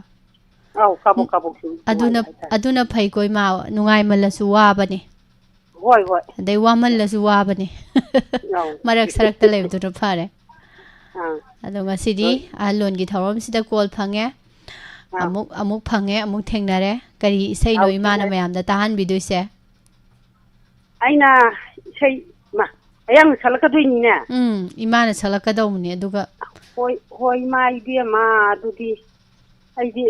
ꯑꯧ, ꯀꯥꯕꯣꯛ ꯎꯝ, ꯀꯥꯕꯣꯛ ꯁꯨꯝ ꯑꯗꯨꯅ, ꯅꯨꯡꯉꯥꯏꯔꯤ ꯍꯥꯏꯇꯥꯔꯦ꯫ ꯑꯗꯨꯅ ꯐꯩꯀꯣ, ꯏꯃꯥ, ꯅꯨꯡꯉꯥꯏꯃꯜꯂꯁꯨ ꯋꯥꯕꯅꯦ꯫ ꯍꯣꯏ, ꯍꯣꯏ꯫ ꯑꯗꯩ ꯋꯥꯃꯜꯂꯁꯨ ꯋꯥꯕꯅꯦ꯫ ꯑꯧ꯫ ꯃꯔꯛ ꯁꯔꯛꯇ ꯂꯩꯕꯗꯨꯅ ꯐꯔꯦ꯫ ꯑꯥ꯫ ꯑꯗꯣ ꯉꯁꯤꯗꯤ ꯍꯣꯏ꯫ ꯑꯍꯜ ꯂꯣꯟꯒꯤ ꯊꯧꯔꯝꯁꯤꯗ ꯀꯣꯜ ꯐꯪꯉꯦ꯫ ꯑꯥ꯫ ꯑꯃꯨꯛ, ꯑꯃꯨꯛ ꯐꯪꯉꯦ, ꯑꯃꯨꯛ ꯊꯦꯡꯅꯔꯦ꯫ ꯀꯔꯤ ꯏꯁꯩꯅꯣ ꯑꯧ, ꯏꯃꯥꯅ ꯊꯦꯡꯅꯔꯦ꯫ ꯃꯌꯥꯝꯗ ꯇꯥꯍꯟꯕꯤꯗꯣꯏꯁꯦ? ꯑꯩꯅ ꯏꯁꯩ, ꯃꯥ, ꯑꯌꯥꯡꯕ ꯁꯛꯂꯛꯀꯗꯣꯏꯅꯤꯅꯦ? ꯎꯝ, ꯏꯃꯥꯅ ꯁꯛꯂꯛꯀꯗꯧꯕꯅꯦ, ꯑꯗꯨꯒ ꯍꯣꯏ, ꯍꯣꯏ, ꯏꯃꯥ ꯏꯕꯦꯝꯃ, ꯑꯗꯨꯗꯤ ꯑꯩꯗꯤ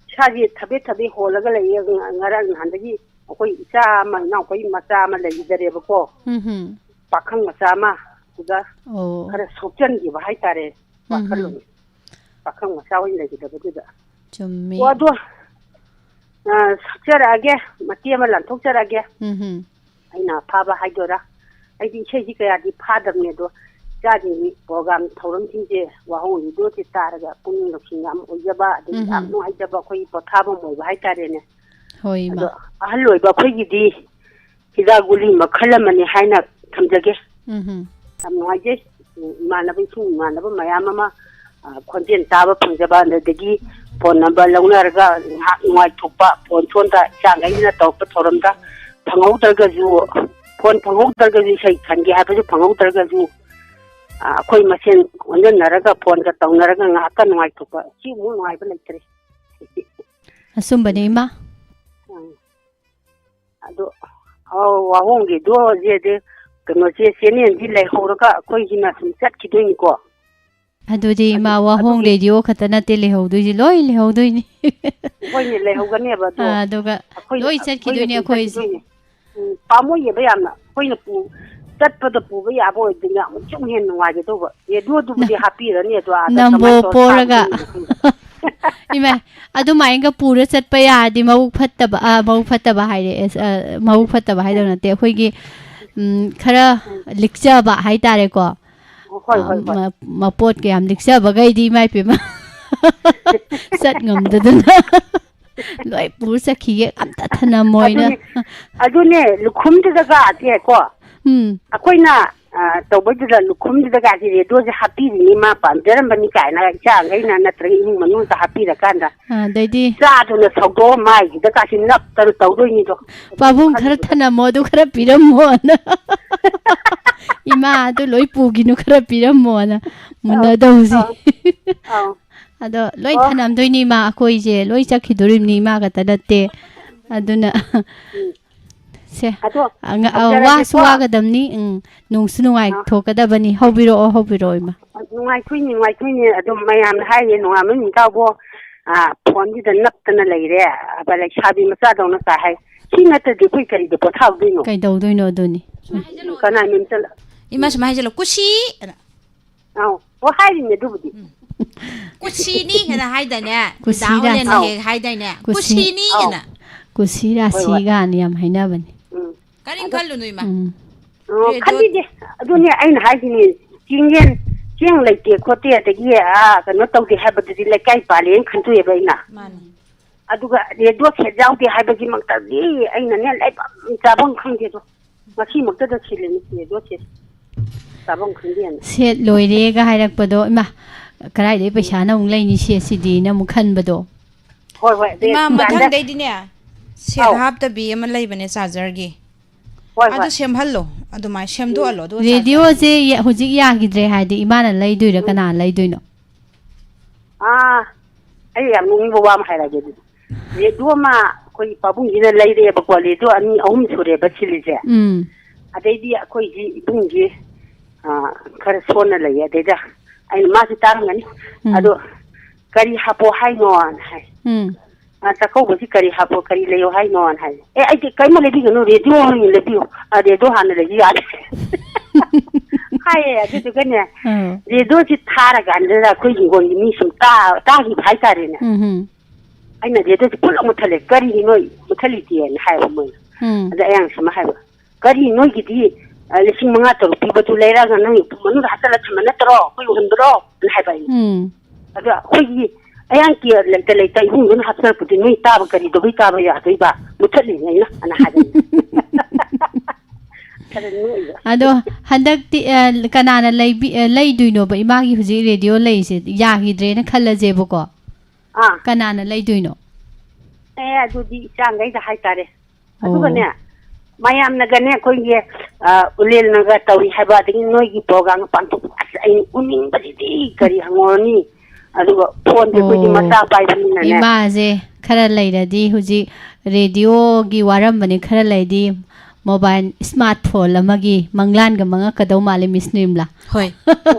ꯏꯁꯥꯁꯦ ꯊꯕꯦꯠ ꯊꯕꯦꯠ ꯍꯣꯜꯂꯒ ꯂꯩꯌꯦ꯫ ꯉ-, ꯉꯔꯥꯡ ꯅꯍꯥꯟꯗꯒꯤ ꯑꯩꯈꯣꯏ ꯏꯆꯥ ꯑꯃ, ꯏꯅꯥꯎꯄꯥꯒꯤ ꯃꯆꯥ ꯑꯃ ꯂꯩꯈꯤꯗꯔꯦꯕꯀꯣ꯫ ꯎꯝ ꯍꯨꯝ꯫ ꯄꯥꯈꯪ ꯃꯆꯥ ꯑꯃ, ꯑꯗꯨꯗ ꯑꯣ꯫ ꯈꯔ ꯁꯣꯛꯆꯟꯈꯤꯕ ꯍꯥꯏꯇꯥꯔꯦ, ꯎꯝ ꯍꯨꯝ꯫ ꯋꯥꯈꯜꯂꯣꯟ꯫ ꯄꯥꯈꯪ ꯃꯆꯥ ꯑꯣꯏꯅ ꯂꯩꯈꯤꯗꯕꯗꯨꯗ꯫ ꯆꯨꯝꯃꯤ꯫ ꯑꯣ, ꯑꯗꯣ, ꯑ, ꯁꯛꯆꯔꯛꯑꯒꯦ, ꯃꯇꯦꯛ ꯑꯃ ꯂꯥꯟꯊꯣꯛꯆꯔꯛꯑꯒꯦ꯫ ꯎꯝ ꯍꯨꯝ꯫ ꯑꯩꯅ ꯑꯐꯥꯕ ꯍꯥꯏꯗꯣꯏꯔꯥ? ꯑꯩꯗꯤ ꯏꯁꯩꯁꯤ ꯀꯌꯥꯗꯤ ꯐꯥꯗꯕꯅꯦ, ꯑꯗꯣ ꯏꯆꯥꯁꯤꯡꯒꯤ ꯄ꯭ꯔꯣꯒꯥꯝ ꯊꯧꯔꯝꯁꯤꯡꯁꯦ, ꯋꯥꯍꯣꯡ ꯔꯦꯗꯤꯑꯣꯁꯦ ꯇꯥꯔꯒ ꯄꯨꯛꯅꯤꯡ ꯂꯧꯁꯤꯡ ꯌꯥꯝ ꯑꯣꯏꯖꯕ, ꯑꯗꯒꯤ ꯎꯝ ꯌꯥꯝ ꯍꯨꯝ꯫ ꯅꯨꯡꯉꯥꯏꯖꯕ, ꯑꯩꯈꯣꯏꯒꯤ ꯄꯣꯊꯥꯐꯝ ꯑꯣꯏꯕ ꯍꯥꯏꯇꯥꯔꯦꯅꯦ꯫ ꯍꯣꯏ, ꯑꯗꯣ ꯏꯃꯥ꯫ ꯑꯍꯜ ꯑꯣꯏꯕ ꯑꯩꯈꯣꯏꯒꯤꯗꯤ ꯍꯤꯗꯥꯛ ꯒꯨꯂꯤ ꯃꯈꯜ ꯑꯃꯅꯤ ꯍꯥꯏꯅ ꯊꯝꯖꯒꯦ꯫ ꯎꯝ ꯍꯨꯝ꯫ ꯌꯥꯝ ꯅꯨꯡꯉꯥꯏꯖꯩ꯫ ꯏꯃꯥꯟꯅꯕ, ꯏꯁꯨꯡ ꯏꯃꯥꯟꯅꯕ ꯃꯌꯥꯝ ꯑꯃ, ꯑ, ꯈꯣꯟꯖꯦꯜ ꯇꯥꯕ ꯐꯪꯖꯕ, ꯑꯗꯨꯗꯒꯤ ꯐꯣꯟ ꯅꯝꯕꯔ ꯂꯧꯅꯔꯒ ꯉꯥꯏꯍꯥꯛ ꯅꯨꯡꯉꯥꯏꯊꯣꯛꯄ, ꯐꯣꯟ ꯁꯣꯝꯗ ꯏꯆꯥꯈꯩꯁꯤꯅ ꯇꯧꯔꯛꯄ ꯊꯧꯔꯝꯗ ꯐꯪꯍꯧꯗ꯭ꯔꯒꯁꯨ, ꯐꯣꯟ ꯐꯪꯍꯧꯗ꯭ꯔꯒꯁꯨ, ꯏꯁꯩ ꯈꯟꯒꯦ ꯍꯥꯏꯕꯁꯨ ꯐꯪꯍꯧꯗ꯭ꯔꯒꯁꯨ, ꯑ, ꯑꯩꯈꯣꯏ ꯃꯁꯦꯟ ꯑꯣꯟꯁꯤꯟꯅꯔꯒ ꯐꯣꯟꯒ ꯇꯧꯅꯔꯒ ꯉꯥꯏꯍꯥꯛꯀ ꯅꯨꯡꯉꯥꯏꯊꯣꯛꯄ, ꯁꯤꯃꯨꯛ ꯅꯨꯡꯉꯥꯏꯕ ꯂꯩꯇ꯭ꯔꯦ꯫ ꯑꯆꯨꯝꯕꯅꯤ, ꯏꯃꯥ꯫ ꯎꯝ꯫ ꯑꯗꯣ, ꯑꯧ, ꯋꯥꯍꯣꯡꯒꯤꯗꯣ ꯍꯧꯖꯤꯛ, ꯍꯧꯖꯤꯛ ꯀꯩꯅꯣꯁꯦ, ꯆꯦꯅꯦꯜꯗꯤ ꯂꯩꯍꯧꯔꯒ ꯑꯩꯈꯣꯏꯒꯤꯅ ꯁꯨꯝ ꯆꯠꯈꯤꯗꯣꯏꯅꯤꯀꯣ꯫ ꯑꯗꯨꯗꯤ ꯏꯃꯥ, ꯑꯗꯨ-, ꯋꯥꯍꯣꯡ ꯑꯗꯨꯒꯤ ꯔꯦꯗꯤꯑꯣ ꯈꯛꯇ ꯅꯠꯇꯦ ꯂꯩꯍꯧꯗꯣꯏꯁꯦ, ꯂꯣꯏ ꯂꯩꯍꯧꯗꯣꯏꯅꯤ꯫ ꯍꯣꯏꯅꯦ, ꯂꯩꯍꯧꯒꯅꯦꯕ, ꯑꯗꯣ ꯑꯥ, ꯑꯗꯨꯒ ꯑꯩꯈꯣꯏꯅ, ꯂꯣꯏ ꯑꯩꯈꯣꯏꯅ ꯆꯠꯈꯤꯗꯣꯏꯅꯤ ꯁꯨꯝ ꯑꯩꯈꯣꯏꯒꯤꯁꯦ꯫ ꯆꯠꯈꯤꯗꯣꯏꯅꯦ꯫ ꯎꯝ, ꯄꯥꯝꯃꯨꯏꯌꯦꯕ ꯌꯥꯝꯅ꯫ ꯑꯩꯈꯣꯏꯅ ꯄꯨ-, ꯆꯠꯄꯗ ꯄꯨꯕ ꯌꯥꯕ ꯑꯣꯏꯗꯣꯏꯅꯦ, ꯑꯃꯨꯛꯁꯨ ꯍꯦꯟꯅ ꯅꯨꯡꯉꯥꯏꯒꯗꯧꯕ꯫ ꯔꯦꯗꯤꯑꯣꯗꯨꯕꯨꯗꯤ ꯅ-, ꯍꯥꯞꯄꯤꯔꯅꯤ, ꯑꯗꯣ ꯑꯥꯗ ꯅꯝꯕꯣ ꯀꯃꯥꯏꯅ ꯇꯧꯔ ꯄꯣꯔꯒ꯫ ꯊꯥꯗꯣꯏꯅꯣ ꯈꯪꯗꯦ꯫ ꯏꯃꯥ, ꯑꯗꯨꯃꯥꯏꯅꯒ ꯄꯨꯔ ꯆꯠꯄ ꯌꯥꯔꯗꯤ ꯃꯕꯨꯛ ꯐꯠꯇꯕ, ꯑ, ꯃꯕꯨꯛ ꯐꯠꯇꯕ ꯍꯥꯏꯔꯦ, ꯑꯁ, ꯑ, ꯃꯕꯨꯛ ꯐꯠꯇꯕ ꯍꯥꯏꯗꯧ ꯅꯠꯇꯦ, ꯑꯩꯈꯣꯏꯒꯤ, ꯎꯝ, ꯈꯔ ꯎꯝ꯫ ꯂꯤꯛꯆꯕ ꯍꯥꯏꯇꯥꯔꯦꯀꯣ꯫ ꯍꯣꯏ, ꯑ, ꯍꯣꯏ, ꯍꯣꯏ꯫ ꯃ-, ꯃꯄꯣꯠ ꯀꯌꯥꯝ ꯂꯤꯛꯆꯕꯈꯩꯗꯤ, ꯏꯃꯥ ꯏꯄꯦꯝꯃ꯫ ꯆꯠ ꯉꯝꯗꯗꯅ ꯂꯣꯏ ꯄꯨꯔ ꯆꯠꯈꯤꯒꯦ, ꯑꯝꯇ ꯊꯅꯝꯃꯣꯏꯅ꯫ ꯑꯗꯨꯅꯦ, ꯑꯗꯨꯅꯦ, ꯂꯨꯈꯨꯝꯗꯨꯗꯒ ꯆꯦꯀꯣ, ꯎꯝ꯫ ꯑꯩꯈꯣꯏꯅ, ꯑ, ꯇꯧꯕꯩꯗꯨꯗ ꯂꯨꯈꯨꯝꯗꯨꯗꯒꯁꯦ ꯔꯦꯗꯤꯑꯣꯁꯦ ꯍꯥꯞꯄꯤꯔꯤꯅꯤ, ꯃꯥ ꯄꯥꯝꯖꯔꯝꯕꯅꯤꯀꯥꯏꯅ ꯏꯆꯥꯈꯩꯅ ꯅꯠꯇ꯭ꯔꯒ ꯏꯃꯨꯡ ꯃꯅꯨꯡꯗ ꯍꯥꯞꯄꯤꯔꯀꯥꯟꯗ ꯑꯥ, ꯑꯗꯩꯗꯤ ꯆꯥꯗꯨꯅ ꯁꯧꯗꯣꯛꯑ ꯃꯥꯏꯁꯤꯗ ꯀꯥꯁꯤ ꯅꯞꯇꯅ ꯇꯧꯗꯣꯏꯅꯤꯗꯣ꯫ ꯄꯥꯕꯨꯡ ꯈꯔ ꯈꯜꯂꯨꯕꯗ꯫ ꯊꯅꯝꯃꯣ, ꯑꯗꯨ ꯈꯔ ꯄꯤꯔꯝꯃꯣꯅ꯫ ꯏꯃꯥ ꯑꯗꯨ ꯂꯣꯏ ꯄꯨꯒꯤꯅꯨ, ꯈꯔ ꯄꯤꯔꯝꯃꯣꯅ꯫ ꯑꯧ, ꯃꯨꯟꯅꯗꯧꯁꯤ꯫ ꯑꯧ, ꯑꯧ꯫ ꯑꯗꯣ ꯂꯣꯏ ꯑꯣ꯫ ꯊꯅꯝꯗꯣꯏꯅꯤ ꯏꯃꯥ, ꯑꯩꯈꯣꯏꯁꯦ ꯂꯣꯏ ꯆꯠꯈꯤꯗꯣꯔꯤꯕꯅꯤ, ꯏꯃꯥ ꯈꯛꯇ ꯅꯠꯇꯦ꯫ ꯑꯗꯨꯅ ꯎꯝ꯫ ꯁꯦ, ꯑꯗꯣ ꯑ, ꯉ-, ꯑ, ꯍꯧꯖꯔꯒꯦꯀꯣ꯫ ꯋꯥꯁꯨ ꯋꯥꯒꯗꯕꯅꯤ, ꯎꯝ, ꯅꯨꯡꯁꯨ ꯑꯥ꯫ ꯅꯨꯡꯉꯥꯏꯊꯣꯛꯀꯗꯕꯅꯤ꯫ ꯍꯧꯕꯤꯔꯛꯑꯣ, ꯍꯧꯕꯤꯔꯛꯑꯣ, ꯏꯃꯥ꯫ ꯅꯨꯡꯉꯥꯏꯊꯣꯛꯏꯅꯤ, ꯅꯨꯡꯉꯥꯏꯊꯣꯛꯏꯅꯤ꯫ ꯑꯗꯨꯝ ꯃꯌꯥꯝꯅ ꯍꯥꯏꯔꯤꯅꯦ, "ꯅꯣꯡꯉꯥꯟꯕ ꯅꯨꯃꯤꯠ ꯇꯥꯕꯣ, ꯑꯥ, ꯐꯣꯟꯁꯤꯗ ꯅꯞꯇꯅ ꯂꯩꯔꯦ, ꯑꯕ ꯂꯩꯁꯥꯕꯤ ꯃꯆꯥꯗꯧꯅ ꯆꯥꯏ ꯍꯥꯏ꯫ ꯁꯤ ꯅꯠꯇ꯭ꯔꯗꯤ ꯑꯩꯈꯣꯏ ꯀꯔꯤꯗ ꯄꯣꯊꯥꯍꯧꯗꯣꯏꯅꯣ?" ꯀꯩꯗꯧꯗꯣꯏꯅꯣ ꯑꯗꯨꯅꯤ? ꯀꯅꯥ ꯃꯦꯝꯆꯜ-" ꯏꯃꯥ ꯁꯨꯃꯥꯏꯅ ꯍꯥꯏꯖꯜꯂꯣ, "ꯀꯨꯁꯤ!" ꯑꯅ꯫ ꯑꯧ, ꯑꯣ, ꯍꯥꯏꯔꯤꯅꯦ ꯑꯗꯨꯕꯨꯗꯤ꯫ ꯎꯝ꯫ "ꯀꯨꯁꯤꯅꯤ" ꯍꯥꯏꯅ ꯍꯥꯏꯗꯥꯏꯅꯦ? ꯀꯨꯁꯤ ꯗꯥ ꯑꯣꯂꯦꯟꯅ ꯔꯥꯁꯤ꯫ ꯍꯦꯛ ꯍꯥꯏꯗꯥꯏꯅꯦ? ꯀꯨꯁꯤ꯫ "ꯀꯨꯁꯤꯅꯤ" ꯑꯧ꯫ ꯍꯥꯏꯅ꯫ ꯀꯨꯁꯤ ꯍꯣꯏ, ꯍꯣꯏ꯫ ꯔꯥꯁꯤꯒꯥꯅ ꯌꯥꯝ ꯍꯥꯏꯅꯕꯅꯤ꯫ ꯎꯝ꯫ ꯀꯔꯤꯝ ꯑꯗꯣ ꯈꯜꯂꯨꯅꯨ, ꯏꯃꯥ꯫ ꯎꯝ꯫ ꯑꯣ, ꯔꯦꯗꯤꯑꯣ ꯈꯜꯂꯤꯅꯦ꯫ ꯑꯗꯨꯅꯦ ꯑꯩꯅ ꯍꯥꯏꯁꯤꯅꯦ, ꯆꯦꯡꯌꯦꯟ, ꯆꯦꯡ ꯂꯩꯇꯦ ꯈꯣꯠꯇꯦ, ꯑꯗꯒꯤ, ꯑꯥ, ꯀꯩꯅꯣ ꯇꯧꯗꯦ ꯍꯥꯏꯕꯗꯨꯗꯤ ꯂꯩꯀꯥꯏ ꯄꯥꯜꯂꯦꯅ ꯈꯟꯇꯣꯛꯑꯦꯕ ꯑꯩꯅ꯫ ꯃꯥꯅꯤ꯫ ꯑꯗꯨꯒ ꯔꯦꯗꯤꯑꯣ ꯁꯦꯠ ꯌꯥꯎꯗꯦ ꯍꯥꯏꯕꯒꯤꯃꯛꯇꯗꯤ ꯑꯩꯅꯅꯦ ꯂꯩꯐꯝ ꯆꯥꯐꯝ ꯈꯪꯗꯦꯗꯣ꯫ ꯉꯁꯤꯃꯛꯇꯗ ꯁꯤꯜꯂꯤꯅꯤ ꯔꯦꯗꯤꯑꯣ ꯁꯦꯠ꯫ ꯆꯥꯐꯝ ꯈꯪꯗꯦꯅ꯫ ꯁꯦꯠ ꯂꯣꯏꯔꯦꯒ ꯍꯥꯏꯔꯛꯄꯗꯣ, ꯏꯃꯥ, ꯀꯗꯥꯏꯗꯩ ꯎꯝ꯫ ꯄꯩꯁꯥꯅ ꯑꯃꯨꯛ ꯂꯩꯅꯤ ꯁꯦꯠꯁꯤꯗꯤꯅ ꯑꯃꯨꯛ ꯈꯟꯕꯗꯣ꯫ ꯍꯣꯏ, ꯍꯣꯏ, ꯑꯗꯩ ꯏꯃꯥ, ꯗꯨꯀꯥꯟꯗ ꯃꯊꯪꯗꯩꯗꯤꯅꯦ, ꯁꯦꯠ ꯑꯧ꯫ ꯍꯥꯞꯇꯕꯤ ꯑꯃ ꯂꯩꯕꯅꯦ, ꯆꯥꯔꯖꯔꯒꯤ꯫ ꯍꯣꯏ, ꯑꯗꯨ ꯍꯣꯏ꯫ ꯁꯦꯝꯍꯜꯂꯣ, ꯑꯗꯨꯃꯥꯏꯅ ꯁꯦꯝꯗꯣꯛꯍꯜꯂꯣ, ꯎꯝ꯫ ꯑꯗꯨꯒ ꯆꯥꯔꯖꯔ ꯔꯦꯗꯤꯑꯣꯁꯦ ꯌ-, ꯍꯧꯖꯤꯛ ꯌꯥꯈꯤꯗ꯭ꯔꯦ ꯍꯥꯏꯗꯤ, ꯏꯃꯥꯅ ꯂꯩꯗꯣꯏꯔꯥ, ꯎꯝ꯫ ꯀꯅꯥ ꯂꯩꯗꯣꯏꯅꯣ? ꯑꯥ, ꯑꯩ ꯌꯥꯝ ꯅꯣꯛꯅꯤꯡꯕ ꯋꯥ ꯑꯃ ꯍꯥꯏꯔꯛꯑꯒꯦ ꯑꯗꯨꯗꯤ꯫ ꯔꯦꯗꯤꯑꯣ ꯑꯃ ꯑꯩꯈꯣꯏ ꯄꯥꯕꯨꯡꯁꯤꯅ ꯂꯩꯔꯛꯑꯦꯕꯀꯣ, ꯔꯦꯗꯤꯑꯣ ꯑꯅꯤ ꯑꯍꯨꯝ ꯁꯨꯔꯦꯕ ꯁꯤꯜꯂꯤꯁꯦ꯫ ꯎꯝ꯫ ꯑꯗꯩꯗꯤ ꯑꯩꯈꯣꯏꯒꯤ ꯏꯕꯨꯡꯒꯤ, ꯑꯥ, ꯈꯔ ꯁꯣꯟꯅ ꯂꯩꯌꯦ, ꯑꯗꯩꯗ ꯑꯩꯅ, ꯃꯥꯁꯨ ꯇꯥꯔꯝꯒꯅꯤ꯫ ꯎꯝ꯫ ꯑꯗꯣ "ꯀꯔꯤ ꯍꯥꯞꯄꯣ ꯍꯥꯏꯅꯣꯅ" ꯍꯥꯏ꯫ ꯎꯝ꯫ "ꯑ, ꯆꯥꯛꯀꯧꯕꯁꯤ ꯀꯔꯤ ꯍꯥꯞꯄꯣ, ꯀꯔꯤ ꯂꯩꯌꯣ ꯍꯥꯏꯅꯣꯅ" ꯍꯥꯏ꯫ "ꯑꯦ, ꯑꯩꯗꯤ ꯀꯔꯤꯝ ꯂꯩꯕꯤꯒꯅꯨ, ꯔꯦꯗꯤꯑꯣ ꯑꯣꯏꯅ ꯂꯩꯕꯤꯌꯨ꯫ ꯑ, ꯔꯦꯗꯤꯑꯣ ꯍꯥꯟꯅ ꯂꯩꯕꯤ ꯌꯥꯔꯦ" ꯍꯥꯏꯌꯦ꯫ ꯑꯗꯨꯗꯨꯒꯅꯦ, ꯑꯥ꯫ ꯔꯦꯗꯤꯑꯣꯁꯤ ꯊꯥꯔꯀꯥꯟꯗꯨꯗ ꯑꯩꯈꯣꯏ ꯍꯤꯡꯒꯣꯜꯒꯤ ꯃꯤ ꯁꯨꯝ ꯇꯥ-, ꯇꯥꯈꯤꯕ ꯍꯥꯏꯇꯥꯔꯦꯅꯦ꯫ ꯎꯝ ꯍꯝ꯫ ꯑꯩꯅ ꯔꯦꯗꯤꯑꯣꯁꯤ ꯄꯨꯂꯞ ꯃꯨꯠꯊꯠꯂꯦ꯫ "ꯀꯔꯤꯒꯤꯅꯣ ꯃꯨꯠꯊꯠꯂꯤꯗꯤꯅ?" ꯍꯥꯏꯕ ꯃꯣꯏꯅ꯫ ꯎꯝ꯫ ꯑꯗ ꯑꯩꯅ ꯁꯨꯃꯥꯏꯅ ꯍꯥꯏꯕ, "ꯀꯔꯤ ꯅꯣꯏꯒꯤꯗꯤ, ꯑ, ꯂꯤꯁꯤꯡ ꯃꯉꯥ ꯇꯔꯨꯛ ꯄꯤꯕꯗꯨ ꯂꯩꯔꯛꯑꯒ ꯅꯪ ꯏꯄꯨ ꯃꯅꯨꯡꯗ ꯍꯥꯞꯆꯜꯂ ꯊꯝꯕ ꯅꯠꯇ꯭ꯔꯣ? ꯑꯩꯈꯣꯏ ꯎꯍꯟꯕ꯭ꯔꯣ?" ꯍꯥꯏꯕ ꯑꯩꯅ꯫ ꯎꯝ꯫ ꯑꯗꯣ ꯑꯩꯈꯣꯏꯒꯤ ꯑꯌꯥꯡ ꯀꯤꯌꯥ ꯂꯩꯇ ꯂꯩꯇ ꯏꯕꯨꯡꯗꯨꯅ ꯍꯥꯞꯆꯔꯛꯄꯗꯤ ꯅꯣꯏ ꯇꯥꯕ ꯀꯔꯤꯗꯧꯕꯩ ꯇꯥꯕ ꯌꯥꯗꯣꯏꯕ? ꯃꯨꯊꯠꯂꯤꯅꯦ ꯑꯩꯅ, ꯑꯅ ꯍꯥꯏꯕꯅꯤ꯫ ꯈꯔ ꯅꯣꯛꯏꯕ꯫ ꯑꯗꯣ ꯍꯟꯗꯛꯇꯤ, ꯑ, ꯀꯅꯥꯅ ꯂꯩꯕꯤ-, ꯑ, ꯂꯩꯗꯣꯏꯅꯣꯕ ꯏꯃꯥꯒꯤ ꯍꯧꯖꯤꯛ ꯔꯦꯗꯤꯑꯣ ꯂꯩꯔꯤꯁꯦ? ꯌꯥꯈꯤꯗ꯭ꯔꯦꯅ ꯈꯜꯂꯁꯦꯕꯀꯣ꯫ ꯑꯥ꯫ ꯀꯅꯥꯅ ꯂꯩꯗꯣꯏꯅꯣ? ꯑꯦ, ꯑꯗꯨꯗꯤ ꯏꯆꯥꯡꯈꯩꯗ ꯍꯥꯏꯇꯥꯔꯦ꯫ ꯑꯣ꯫ ꯑꯗꯨꯒꯅꯦ, ꯃꯌꯥꯝꯅꯒꯅꯦ, ꯑꯩꯈꯣꯏꯒꯤ, ꯑ, ꯎꯂꯦꯜꯅꯒ ꯇꯧꯔꯤ ꯍꯥꯏꯕ, ꯑꯗꯒꯤ ꯅꯣꯏꯒꯤ ꯄ꯭ꯔꯣꯒ꯭ꯔꯥꯝꯒ ꯄꯥꯡꯊꯣꯛꯄ, ꯑꯁ, ꯑꯩ ꯎꯅꯤꯡꯕꯁꯤꯗꯤ ꯀꯔꯤ ꯍꯪꯉꯨꯔꯅꯤ? ꯑꯗꯨꯒ ꯐꯣꯟꯁꯦ ꯑꯩꯈꯣꯏꯗꯤ ꯑꯣ꯫ ꯃꯆꯥ ꯄꯥꯏꯕꯅꯤꯅꯅꯦ꯫ ꯏꯃꯥꯁꯦ ꯈꯔ ꯂꯩꯔꯗꯤ ꯍꯧꯖꯤꯛ ꯔꯦꯗꯤꯑꯣꯒꯤ ꯋꯥꯔꯝꯕꯅꯤ, ꯈꯔ ꯂꯩꯔꯗꯤ ꯃꯣꯕꯥꯏꯜ ꯁ꯭ꯃꯥꯔꯠ ꯐꯣꯟ ꯑꯃꯒꯤ ꯃꯪꯂꯥꯟꯒ ꯃꯪꯉꯛꯀꯗꯧ ꯃꯥꯜꯂꯦ, ꯃꯤꯁ ꯅꯤꯔꯃꯂꯥ꯫ ꯍꯣꯏ꯫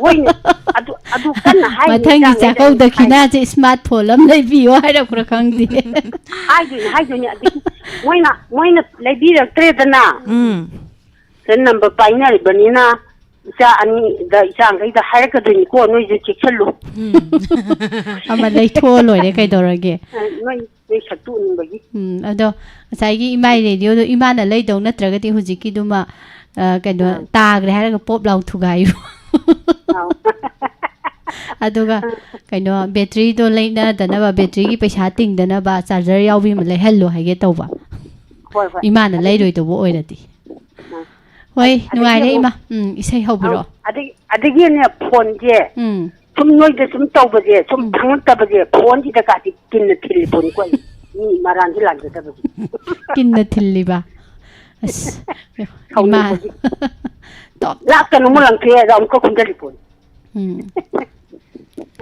ꯍꯣꯏꯅꯦ꯫ ꯑꯗꯨ, ꯑꯗꯨ ꯀꯟꯅ ꯍꯥꯏꯔꯤꯅꯦ, ꯃꯊꯪꯒꯤ ꯏꯆꯥꯈꯩꯗ ꯆꯥꯛꯀꯧ ꯑꯩ ꯍꯥꯏ-, ꯗꯈꯤꯅꯥꯁꯦ ꯁ꯭ꯃꯥꯔꯠ ꯐꯣꯟ ꯑꯃ ꯂꯩꯕꯤꯌꯣ ꯍꯥꯏꯔꯛꯄ꯭ꯔꯥ ꯈꯪꯗꯦ꯫ ꯍꯥꯏꯗꯣꯏꯅꯦ, ꯍꯥꯏꯗꯣꯏꯅꯦ꯫ ꯑꯗꯒꯤ ꯃꯣꯏꯅ, ꯃꯣꯏꯅ ꯂꯩꯕꯤꯔꯛꯇ꯭ꯔꯦꯗꯅ꯫ ꯎꯝ꯫ ꯁꯤ ꯅꯝꯕꯔ ꯄꯥꯏꯅꯔꯤꯕꯅꯤꯅ ꯏꯆꯥ ꯑꯅꯤꯗ, ꯏꯆꯥꯈꯩꯗ ꯍꯥꯏꯔꯛꯀꯗꯣꯏꯅꯤꯀꯣ, ꯅꯣꯏꯁꯨ ꯆꯦꯛꯁꯤꯜꯂꯨ꯫ ꯎꯝ꯫ ꯑꯃ ꯂꯩꯊꯣꯛꯑ ꯂꯣꯏꯔꯦ, ꯀꯩꯗꯧꯔꯒꯦ? ꯑ, ꯅꯣꯏ, ꯅꯣꯏ ꯁꯛꯇꯨ ꯎꯅꯤꯡꯕꯒꯤ꯫ ꯎꯝ, ꯑꯗꯣ ꯉꯁꯥꯏꯒꯤ ꯏꯃꯥꯏ ꯔꯦꯗꯤꯑꯣꯗꯣ ꯏꯃꯥꯅ ꯂꯩꯗꯧ ꯅꯠꯇ꯭ꯔꯒꯗꯤ ꯍꯧꯖꯤꯛꯀꯤꯗꯨꯃ, ꯑ, ꯀꯩꯅꯣ, ꯑꯥ꯫ ꯇꯥꯈ꯭ꯔꯦ ꯍꯥꯏꯔꯒ ꯄꯣꯞ ꯂꯥꯎ ꯊꯨꯒꯥꯏꯌꯨ꯫ ꯑꯥꯎ꯫ ꯑꯗꯨꯒ ꯀꯩꯅꯣ, ꯕꯦꯇ꯭ꯔꯤꯗꯣ ꯂꯩꯅꯗꯅꯕ, ꯕꯦꯇ꯭ꯔꯤꯒꯤ ꯄꯩꯁꯥ ꯇꯤꯡꯗꯅꯕ ꯆꯥꯔꯖꯔ ꯌꯥꯎꯕꯤ ꯑꯃ ꯂꯩꯍꯜꯂꯣ ꯍꯥꯏꯒꯦ ꯇꯧꯕ꯫ ꯍꯣꯏ, ꯍꯣꯏ꯫ ꯏꯃꯥꯅ ꯑꯗꯒꯤ ꯂꯩꯔꯣꯏꯗꯧꯕ ꯑꯣꯏꯔꯗꯤ꯫ ꯑꯥ꯫ ꯍꯣꯏ, ꯑꯗꯒꯤ ꯅꯨꯡꯉꯥꯏꯔꯦ ꯑꯃꯨꯛ, ꯏꯃꯥ꯫ ꯎꯝ, ꯏꯁꯩ ꯑꯧ, ꯍꯧꯕꯤꯔꯛꯑꯣ꯫ ꯑꯗꯒꯤ, ꯑꯗꯒꯤꯅꯦ, ꯐꯣꯟꯁꯦ ꯎꯝ꯫ ꯁꯨꯝ ꯅꯣꯏꯗ ꯁꯨꯝ ꯇꯧꯕꯁꯦ, ꯁꯨꯝ ꯎꯝ꯫ ꯊꯥꯡꯉꯛꯇꯕꯁꯦ, ꯐꯣꯟꯁꯤꯗ ꯀꯥꯇꯤ ꯀꯤꯟꯅ ꯊꯤꯜꯂꯤ ꯄꯣꯠꯅꯤꯀꯣ ꯑꯩ꯫ ꯃꯤ ꯃꯔꯥꯟꯁꯦ ꯂꯥꯟꯖꯗꯕꯁꯦ꯫ ꯀꯤꯟꯅ ꯊꯤꯜꯂꯤꯕ? ꯑꯁ, ꯏꯃꯥ꯫ ꯁꯥꯎꯅꯤꯡꯕꯒꯤ꯫ ꯇꯣꯞ, ꯇꯣꯞ꯫ ꯂꯥꯛꯇꯅ ꯑꯃꯨꯛ ꯂꯪꯊꯣꯛꯑꯦ, ꯑꯗ ꯑꯃꯨꯛꯀ ꯈꯨꯟꯖꯜꯂꯤ ꯄꯣꯠꯅꯤ꯫ ꯎꯝ꯫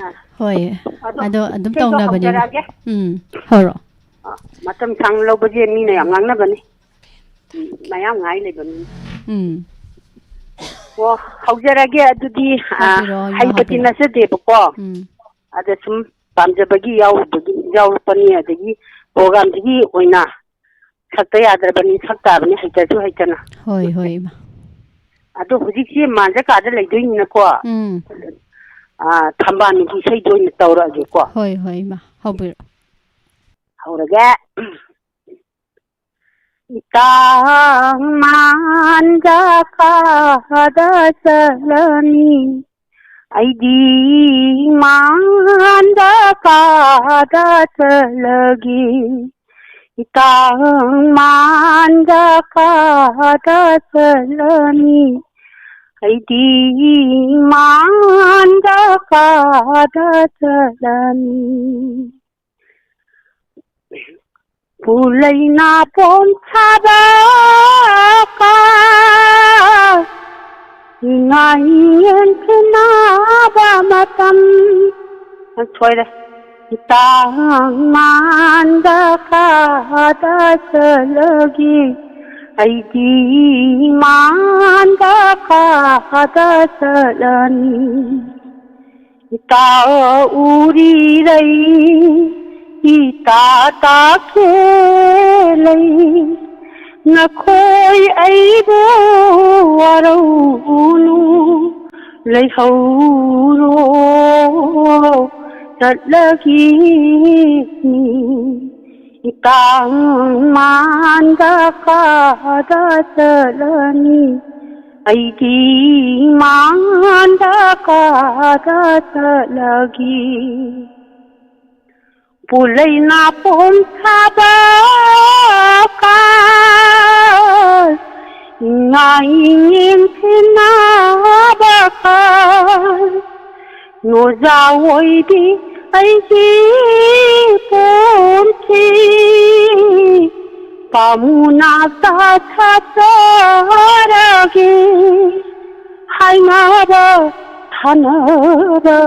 ꯑꯥ꯫ ꯍꯣꯏ꯫ ꯑꯗꯣ ꯑꯗꯨꯝ ꯏꯁꯩꯗꯣ ꯇꯧꯅꯕꯅꯤꯅꯦ꯫ ꯍꯧꯖꯔꯛꯑꯒꯦ꯫ ꯎꯝ꯫ ꯍꯧꯔꯣ꯫ ꯑꯥ, ꯃꯇꯝ ꯁꯥꯡꯅ ꯂꯧꯕꯁꯦ ꯃꯤꯅ ꯌꯥꯝ ꯉꯥꯡꯅꯕꯅꯤ꯫ ꯎꯝ, ꯃꯌꯥꯝ ꯉꯥꯏ ꯂꯩꯕꯅꯤ꯫ ꯎꯝ꯫ ꯑꯣ, ꯍꯧꯖꯔꯒꯦ ꯑꯗꯨꯗꯤ, ꯑꯥ, ꯍꯧꯕꯤꯔꯛꯑꯣ, ꯏꯃꯥ, ꯍꯩꯕꯗꯤ ꯍꯧꯕꯤꯔꯛꯑꯣ꯫ ꯅꯠꯆꯗꯦꯕꯀꯣ꯫ ꯎꯝ꯫ ꯑꯗ ꯁꯨꯝ ꯄꯥꯝꯖꯕꯒꯤ ꯌꯥꯎꯔꯨꯕꯒꯤ, ꯌꯥꯎꯔꯛꯄꯅꯤ꯫ ꯑꯗꯒꯤ ꯄ꯭ꯔꯣꯒ꯭ꯔꯥꯝꯁꯤꯒꯤ ꯑꯣꯏꯅ ꯁꯛꯇ ꯌꯥꯗ꯭ꯔꯕꯅꯤ, ꯁꯛ ꯇꯥꯕꯅꯤ, ꯍꯩꯇ꯭ꯔꯁꯨ ꯍꯩꯇꯅ꯫ ꯍꯣꯏ, ꯍꯣꯏ, ꯏꯃꯥ꯫ ꯑꯗꯣ ꯍꯧꯖꯤꯛꯁꯤ ꯃꯥꯟꯖ ꯀꯥꯗ ꯂꯩꯗꯣꯏꯅꯤꯅꯀꯣ꯫ ꯎꯝ꯫ ꯑꯥ, ꯊꯝꯕꯥꯜꯒꯤ ꯏꯁꯩꯗꯣ ꯑꯣꯏꯅ ꯇꯧꯔꯛꯑꯒꯦꯀꯣ꯫ ꯍꯣꯏ, ꯍꯣꯏ, ꯏꯃꯥ, ꯍꯧꯕꯤꯔꯛꯑꯣ꯫ ꯍꯧꯔꯒꯦ꯫ ꯏꯇꯥ ꯃꯥꯟꯖ ꯀꯥꯗ ꯆꯠꯂꯅꯤ, ꯑꯩꯗꯤ ꯃꯥꯟꯗ ꯀꯥꯗ ꯆꯠꯂꯒꯦ, ꯏꯇꯥꯡ ꯃꯥꯟꯗ ꯀꯥꯗ ꯆꯠꯂꯅꯤ, ꯑꯩꯗꯤ ꯃꯥꯟꯗ ꯀꯥꯗ ꯆꯠꯂꯅꯤ꯫ ꯄꯨꯂꯩ ꯅꯥꯄꯣꯝ ꯁꯥꯕ ꯀꯥ, ꯏꯉꯥ ꯏꯉꯦꯟ ꯊꯤꯅꯕ ꯃꯇꯝ꯫ ꯁꯣꯏꯔꯦ꯫ ꯏꯇꯥꯡ ꯃꯥꯟꯗ ꯀꯥꯗ ꯆꯠꯂꯒꯦ, ꯑꯩꯗꯤ ꯃꯥꯟꯗ ꯀꯥꯗ ꯆꯠꯂꯅꯤ꯫ ꯏꯇꯥ ꯎꯔꯤꯔꯩ, ꯏꯇꯥ ꯇꯥꯈꯦꯂꯩ, ꯅꯈꯣꯏ ꯑꯩꯕꯨ ꯋꯥꯔꯧꯅꯨ, ꯂꯩꯍꯧꯔꯣ, ꯆꯠꯂꯒꯦꯅꯤ꯫ ꯏꯇꯥꯡ ꯃꯥꯟꯗ ꯀꯥꯗ ꯆꯠꯂꯅꯤ, ꯑꯩꯗꯤ ꯃꯥꯟꯗ ꯀꯥꯗ ꯆꯠꯂꯒꯦ꯫ ꯄꯨꯂꯩ ꯅꯥꯄꯣꯝ ꯁꯥꯕ ꯀꯥ, ꯏꯉꯥ ꯏꯉꯦꯟ ꯊꯤꯅꯕ ꯀꯥ, ꯅꯣꯖꯥ ꯑꯣꯏꯕꯤ ꯑꯩꯒꯤ ꯄꯣꯟꯁꯤ, ꯄꯥꯃꯨꯅ ꯆꯠꯊꯔꯒꯦ꯫ ꯍꯥꯏꯅꯕ ꯊꯥꯅꯕ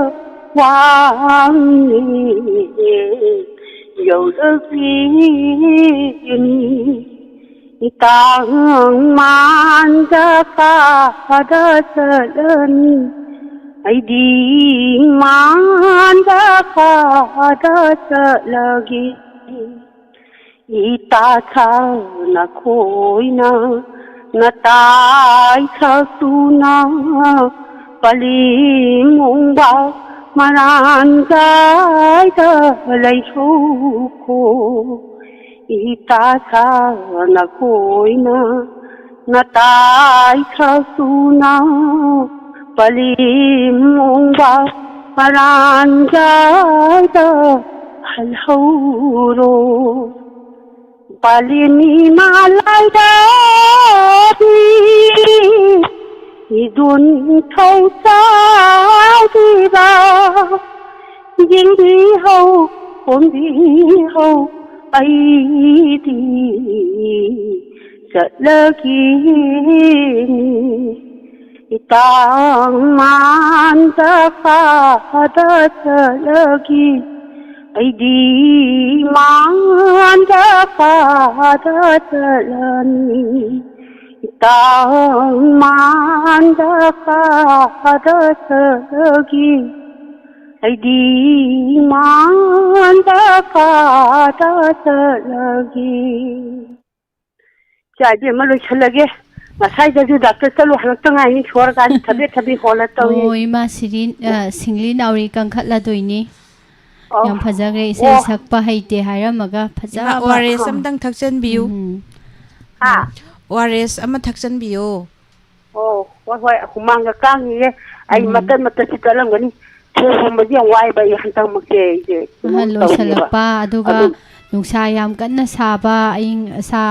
ꯋꯥꯡꯅꯤ ꯌꯧꯔꯛꯂꯤꯅꯤ꯫ ꯏꯇꯥꯡ ꯃꯥꯟꯗ ꯀꯥꯗ ꯆꯠꯂꯅꯤ, ꯑꯩꯗꯤ ꯃꯥꯟꯗ ꯀꯥꯗ ꯆꯠꯂꯒꯦ꯫ ꯏꯇꯥ ꯁꯥ ꯅꯈꯣꯏꯅ ꯅꯇꯥꯏ ꯁꯛꯇꯨꯅ, ꯄꯂꯤ ꯃꯣꯡꯕ ꯃꯔꯥꯟ ꯀꯥꯏꯗ ꯂꯩꯍꯧꯀꯣ꯫ ꯏꯇꯥ ꯁꯥ ꯅꯈꯣꯏꯅ ꯅꯇꯥꯏ ꯁꯛꯇꯨꯅ, ꯄꯂꯤ ꯃꯣꯡꯕ ꯃꯔꯥꯟꯖꯥꯗ ꯍꯜꯍꯧꯔꯣ꯫ ꯄꯂꯤ ꯃꯤꯃꯥ ꯂꯥꯏꯔꯕꯤ ꯏꯗꯨꯟ ꯊꯧꯁꯥꯕꯤꯕ ꯌꯦꯡꯕꯤꯍꯧ, ꯄꯣꯝꯕꯤꯍꯧ, ꯑꯩꯗꯤ ꯆꯠꯂꯒꯦꯅꯤ꯫ ꯏꯇꯥꯡ ꯃꯥꯟꯗ ꯀꯥꯗ ꯆꯠꯂꯒꯦ, ꯑꯩꯗꯤ ꯃꯥꯟꯗ ꯀꯥꯗ ꯆꯠꯂꯅꯤ꯫ ꯏꯇꯥꯡ ꯃꯥꯟꯗ ꯀꯥꯗ ꯆꯠꯂꯒꯦ, ꯑꯩꯗꯤ ꯃꯥꯟꯗ ꯀꯥꯗ ꯆꯠꯂꯒꯦ꯫ ꯏꯆꯥ ꯏꯕꯦꯝꯃ, ꯂꯣꯏꯁꯜꯂꯒꯦ꯫ ꯉꯁꯥꯏꯗꯁꯨ ꯗꯥꯛꯇꯔ ꯆꯠꯂꯨ ꯍꯜꯂꯛꯇ ꯉꯥꯏꯅꯤ, ꯁꯣꯔꯀꯥꯟꯗ ꯊꯕꯦꯠ ꯊꯕꯦꯠ ꯍꯣꯜꯂ ꯇꯧꯏ꯫ ꯑꯣ, ꯏꯃꯥ ꯁꯤꯔꯤ-, ꯑ, ꯁꯤꯡꯂꯤ ꯅꯥꯎꯔꯤ ꯀꯟꯈꯠꯂꯗꯣꯏꯅꯤ꯫ ꯑꯣ꯫ ꯌꯥꯝ ꯐꯖꯈ꯭ꯔꯦ, ꯏꯁꯩ ꯑꯣ꯫ ꯁꯛꯄ ꯍꯩꯇꯦ ꯍꯥꯏꯔꯝꯃꯒ ꯏꯃꯥ, ꯐꯖꯕ꯫ ꯑꯣ ꯑꯥꯔ ꯑꯦꯁ ꯑꯃꯇꯪ ꯊꯛꯆꯟꯕꯤꯌꯨ꯫ ꯎꯝ꯫ ꯍꯥ? ꯑꯣ ꯑꯥꯔ ꯑꯦꯁ ꯑꯃ ꯊꯛꯆꯟꯕꯤꯌꯣ꯫ ꯑꯣ, ꯍꯣꯏ, ꯍꯣꯏ, ꯍꯨꯃꯥꯡꯒ ꯀꯥꯡꯉꯤꯌꯦ꯫ ꯑꯩ ꯎꯝ꯫ ꯃꯇꯠ ꯃꯇꯠꯁꯨ ꯆꯠꯂꯝꯒꯅꯤ꯫ ꯁꯣꯔ ꯍꯣꯟꯕꯁꯦ ꯌꯥꯝ ꯋꯥꯏꯕ ꯑꯩ ꯍꯟꯗꯛꯃꯛꯁꯦ ꯑꯩꯁꯦ ꯀꯩꯅꯣꯝ ꯑꯍꯜ ꯇꯧꯔꯤꯌꯦꯕ꯫ ꯑꯣꯏꯁꯜꯂꯛꯄ, ꯑꯗꯨꯒ ꯑꯗꯨ ꯅꯨꯡꯁꯥ ꯌꯥꯝ ꯀꯟꯅ ꯁꯥꯕ, ꯑꯏꯪ ꯑꯁꯥ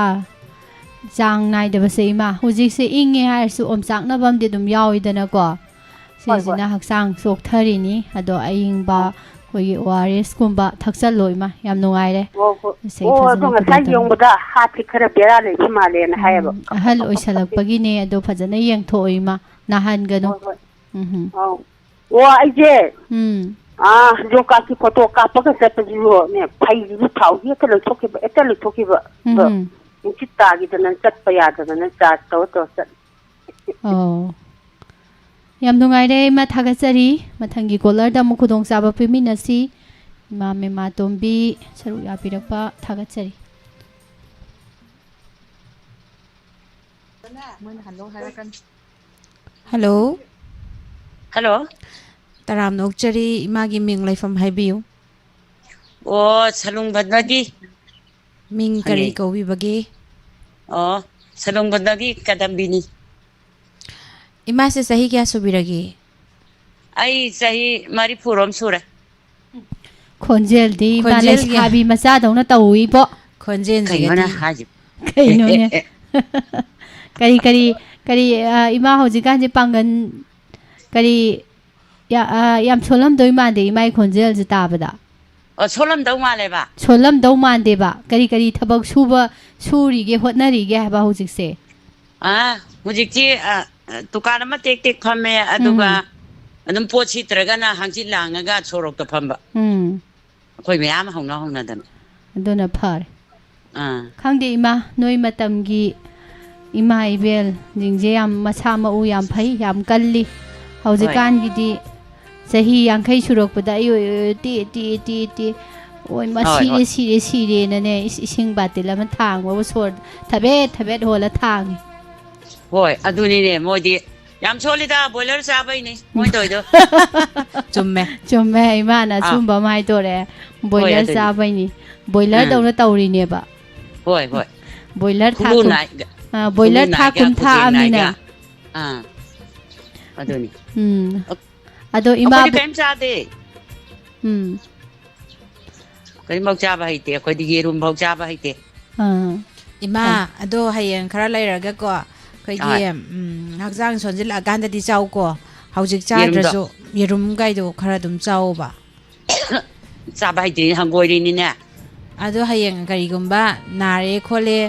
ꯆꯥꯡ ꯅꯥꯏꯗꯕꯁꯦ, ꯏꯃꯥ, ꯍꯧꯖꯤꯛꯁꯦ ꯏꯪꯉꯦ ꯍꯥꯏꯔꯁꯨ ꯑꯣꯝꯆꯥꯛꯅꯕ ꯑꯃꯗꯤ ꯑꯗꯨꯝ ꯌꯥꯎꯋꯤꯗꯅꯀꯣ꯫ ꯍꯣꯏ, ꯍꯣꯏ꯫ ꯁꯤꯁꯤꯅ ꯍꯛꯆꯥꯡ ꯆꯣꯛꯊꯔꯤꯅꯤ꯫ ꯑꯗꯣ ꯑꯏꯪꯕ ꯑꯥ꯫ ꯑꯩꯈꯣꯏꯒꯤ ꯑꯣ ꯑꯥꯔ ꯑꯦꯁ ꯀꯨꯝꯕ ꯊꯛꯆꯜꯂꯣ, ꯏꯃꯥ꯫ ꯌꯥꯝ ꯅꯨꯡꯉꯥꯏꯔꯦ꯫ ꯑꯣ, ꯍꯣꯏ꯫ ꯏꯁꯩ ꯑꯣ, ꯑꯗꯣ ꯐꯖꯅ ꯉꯁꯥꯏ ꯈꯨꯗꯣꯡ ꯇꯧꯔꯦ꯫ ꯌꯦꯡꯕꯗ ꯍꯥꯔꯠꯁꯦ ꯈꯔ ꯕꯦꯔꯥ ꯂꯩꯕ ꯃꯥꯜꯂꯦꯅ ꯍꯥꯏꯌꯦꯕ꯫ ꯎꯝ, ꯑꯍꯜ ꯑꯣꯏꯁꯜꯂꯛꯄꯒꯤꯅꯦ, ꯑꯗꯣ ꯐꯖꯅ ꯌꯦꯡꯊꯣꯛꯑꯣ, ꯏꯃꯥ꯫ ꯅꯥꯍꯟꯒꯅꯨ꯫ ꯍꯣꯏ, ꯍꯣꯏ꯫ ꯎꯝ ꯍꯨꯝ꯫ ꯑꯧ꯫ ꯑꯣ, ꯑꯩꯁꯦ, ꯎꯝ꯫ ꯑꯥ, ꯖꯣꯕ ꯀꯥꯔꯗꯀꯤ ꯐꯣꯇꯣ ꯀꯥꯞꯄꯒ ꯆꯠꯄꯁꯤꯁꯨꯅꯦ, ꯐꯩꯁꯤꯁꯨ ꯊꯥꯎꯁꯤ ꯍꯦꯛꯇ ꯂꯣꯏꯊꯣꯛꯈꯤꯕ, ꯍꯦꯛꯇ ꯂꯣꯏꯊꯣꯛꯈꯤꯕ꯫ ꯎꯝ ꯑꯗꯣ ꯍꯨꯝ꯫ ꯅꯨꯡꯁꯤꯠ ꯇꯥꯈꯤꯗꯅ ꯆꯠꯄ ꯌꯥꯗꯗꯅ ꯆꯥꯔꯖ ꯇꯧꯔ ꯇꯧꯔ ꯆꯠꯂꯤ꯫ ꯑꯧ꯫ ꯌꯥꯝ ꯅꯨꯡꯉꯥꯏꯔꯦ, ꯏꯃꯥ, ꯊꯥꯒꯠꯆꯔꯤ꯫ ꯃꯊꯪꯒꯤ ꯀꯣꯂꯔꯗ ꯑꯃꯨꯛ ꯈꯨꯗꯣꯡꯆꯥꯕ ꯄꯤꯃꯤꯟꯅꯁꯤ꯫ ꯏꯃꯥ ꯃꯦꯃꯥꯇꯣꯝꯕꯤ ꯁꯔꯨꯛ ꯌꯥꯕꯤꯔꯛꯄ ꯊꯥꯒꯠꯆꯔꯤ꯫ ꯃꯣꯏꯅ ꯍꯜꯂꯣ ꯍꯥꯏꯔꯛꯀꯅꯤ꯫ ꯍꯜꯂꯣ꯫ ꯍꯜꯂꯣ꯫ ꯇꯔꯥꯝꯅ ꯑꯣꯛꯆꯔꯤ, ꯏꯃꯥꯒꯤ ꯃꯤꯡ ꯂꯩꯐꯝ ꯍꯥꯏꯕꯤꯌꯨ꯫ ꯑꯣ, ꯁꯂꯨꯡꯕꯟꯗꯒꯤ꯫ ꯃꯤꯡ ꯀꯔꯤ ꯍꯪꯉꯦ꯫ ꯀꯧꯕꯤꯕꯒꯦ? ꯑꯣ, ꯁꯂꯨꯡꯕꯟꯗꯒꯤ ꯀꯗꯝꯕꯤꯅꯤ꯫ ꯏꯃꯥꯁꯦ ꯆꯍꯤ ꯀꯌꯥ ꯁꯨꯕꯤꯔꯒꯦ? ꯑꯩ ꯆꯍꯤ ꯃꯔꯤꯐꯨꯔꯣꯝ ꯁꯨꯔꯦ꯫ ꯈꯣꯟꯖꯦꯜꯗꯤ ꯏꯃꯥ ꯈꯣꯟꯖꯦꯜꯒꯤ ꯂꯩꯁꯥꯕꯤ ꯃꯆꯥꯗꯧꯅ ꯇꯧꯏꯕꯣ꯫ ꯈꯣꯟꯖꯦꯜꯁꯤꯒꯗꯤ ꯀꯩꯅꯣꯅꯦ ꯍꯥꯏꯁꯤꯕꯣ? ꯀꯩꯅꯣꯅꯦ? ꯀꯔꯤ ꯀꯔꯤ ꯀꯔꯤ ꯑ, ꯏꯃꯥ ꯍꯧꯖꯤꯛꯀꯥꯟꯁꯦ ꯄꯥꯡꯒꯟ ꯀꯔꯤ ꯌꯥ- ꯑ, ꯌꯥꯝ ꯁꯣꯜꯂꯝꯗꯣꯏ ꯃꯥꯟꯗꯦ ꯏꯃꯥꯒꯤ ꯈꯣꯟꯖꯦꯜꯁꯦ ꯇꯥꯕꯗ꯫ ꯑꯣ, ꯁꯣꯜꯂꯝꯗꯧ ꯃꯥꯜꯂꯦꯕ? ꯁꯣꯜꯂꯝꯗꯧ ꯃꯥꯟꯗꯦꯕ꯫ ꯀꯔꯤ ꯀꯔꯤ ꯊꯕꯛ ꯁꯨꯕ ꯁꯨꯔꯤꯒꯦ, ꯍꯣꯠꯅꯔꯤꯒꯦ ꯍꯥꯏꯕ ꯍꯧꯖꯤꯛꯁꯦ? ꯑꯥ, ꯍꯧꯖꯤꯛꯇꯤ ꯑ, ꯗꯨꯀꯥꯟ ꯑꯃ ꯇꯦꯛ ꯇꯦꯛ ꯐꯝꯃꯦ, ꯑꯗꯨꯒ ꯎꯝ꯫ ꯑꯗꯨꯝ ꯄꯣꯠ ꯁꯤꯠꯇ꯭ꯔꯒꯅ ꯍꯪꯆꯤꯠ ꯂꯥꯡꯉꯒ ꯁꯣꯔꯣꯛꯇ ꯐꯝꯕ꯫ ꯎꯝ꯫ ꯑꯩꯈꯣꯏ ꯃꯌꯥꯝ ꯍꯧꯅ ꯍꯧꯅꯗꯅ꯫ ꯑꯗꯨꯅ ꯐꯔꯦ꯫ ꯑꯥ꯫ ꯈꯪꯗꯦ ꯏꯃꯥ, ꯅꯣꯏ ꯃꯇꯝꯒꯤ ꯏꯃꯥ ꯏꯕꯦꯜꯁꯤꯡꯁꯦ ꯌꯥꯝ ꯃꯁꯥ ꯃꯎ ꯌꯥꯝ ꯐꯩ, ꯌꯥꯝ ꯀꯜꯂꯤ꯫ ꯍꯣꯏ꯫ ꯍꯧꯖꯤꯛꯀꯥꯟꯒꯤꯗꯤ ꯆꯍꯤ ꯌꯥꯡꯈꯩ ꯁꯨꯔꯛꯄꯗ ꯑꯩ ꯑꯣꯏ ꯑꯣꯏ ꯇꯦ ꯇꯦ ꯇꯦ ꯇꯦ ꯑꯣꯏ ꯃꯥ ꯍꯣꯏ, ꯁꯤꯔꯦ ꯍꯣꯏ꯫ ꯁꯤꯔꯦ ꯁꯤꯔꯦꯅꯅꯦ ꯏꯁ- ꯏꯁꯤꯡ ꯕꯥꯇꯤꯜ ꯑꯃ ꯊꯥꯡꯕꯕꯨ ꯁꯣꯔ ꯊꯕꯦꯠ ꯊꯕꯦꯠ ꯍꯣꯜꯂ ꯊꯥꯡꯉꯤ꯫ ꯍꯣꯏ, ꯑꯗꯨꯅꯤꯅꯦ, ꯃꯣꯏꯗꯤ ꯌꯥꯝ ꯁꯣꯜꯂꯤꯗ, ꯕꯣꯏꯂꯔ ꯆꯥꯕꯩꯅꯤ ꯃꯣꯏ ꯇꯧꯔꯤꯗꯣ꯫ ꯆꯨꯝꯃꯦ꯫ ꯆꯨꯝꯃꯦ ꯏꯃꯥꯅ ꯑꯥ꯫ ꯑꯆꯨꯝꯕ ꯑꯃ ꯍꯥꯏꯗꯣꯔꯛꯑꯦ꯫ ꯍꯣꯏ, ꯕꯣꯏꯂꯔ ꯑꯗꯨꯅꯤ꯫ ꯆꯥꯕꯩꯅꯤ꯫ ꯎꯝ꯫ ꯕꯣꯏꯂꯔꯗꯧꯅ ꯇꯧꯔꯤꯅꯦꯕ꯫ ꯍꯣꯏ, ꯍꯣꯏ꯫ ꯕꯣꯏꯂꯔ ꯊꯥ ꯈꯨꯂꯨ ꯀꯨꯟ- ꯅꯥꯏꯒ- ꯑꯥ, ꯈꯨꯂꯨ ꯕꯣꯏꯂꯔ ꯊꯥ ꯅꯥꯏꯒ, ꯀꯨꯟꯊ꯭ꯔꯥ ꯈꯨꯖꯦꯡ ꯑꯃꯅꯤꯅ꯫ ꯅꯥꯏꯒ꯫ ꯑꯥ, ꯑꯗꯨꯅꯤ꯫ ꯎꯝ꯫ ꯑꯗꯣ ꯑꯩꯈꯣꯏꯗꯤ ꯏꯃꯥꯕꯨ ꯀꯔꯤꯝ ꯆꯥꯗꯦ꯫ ꯎꯝ꯫ ꯀꯔꯤꯝꯐꯥꯎ ꯆꯥꯕ ꯍꯩꯇꯦ ꯑꯩꯈꯣꯏꯗꯤ, ꯌꯦꯔꯨꯝꯐꯥꯎ ꯆꯥꯕ ꯍꯩꯇꯦ꯫ ꯑꯥ꯫ ꯏꯃꯥ, ꯑꯥ꯫ ꯑꯗꯣ ꯍꯌꯦꯡ ꯈꯔ ꯂꯩꯔꯒꯀꯣ, ꯑꯩꯈꯣꯏꯒꯤ, ꯍꯣꯏ꯫ ꯎꯝ, ꯍꯛꯆꯥꯡ ꯁꯣꯟꯖꯤꯜꯂꯛꯑꯀꯥꯟꯗꯗꯤ ꯆꯥꯎꯀꯣ꯫ ꯍꯧꯖꯤꯛ ꯌꯦꯔꯨꯝꯗꯣ꯫ ꯆꯥꯗ꯭ꯔꯁꯨ ꯌꯦꯔꯨꯝ ꯀꯥꯏꯗꯣ ꯈꯔ ꯑꯗꯨꯝ ꯆꯥꯎꯕ꯫ ꯆꯥꯕ ꯍꯩꯇꯦ, ꯍꯪꯒꯣꯏꯔꯤꯅꯤꯅꯦ꯫ ꯑꯗꯣ ꯍꯌꯦꯡ ꯀꯔꯤꯒꯨꯝꯕ ꯅꯥꯔꯦ ꯈꯣꯠꯂꯦ,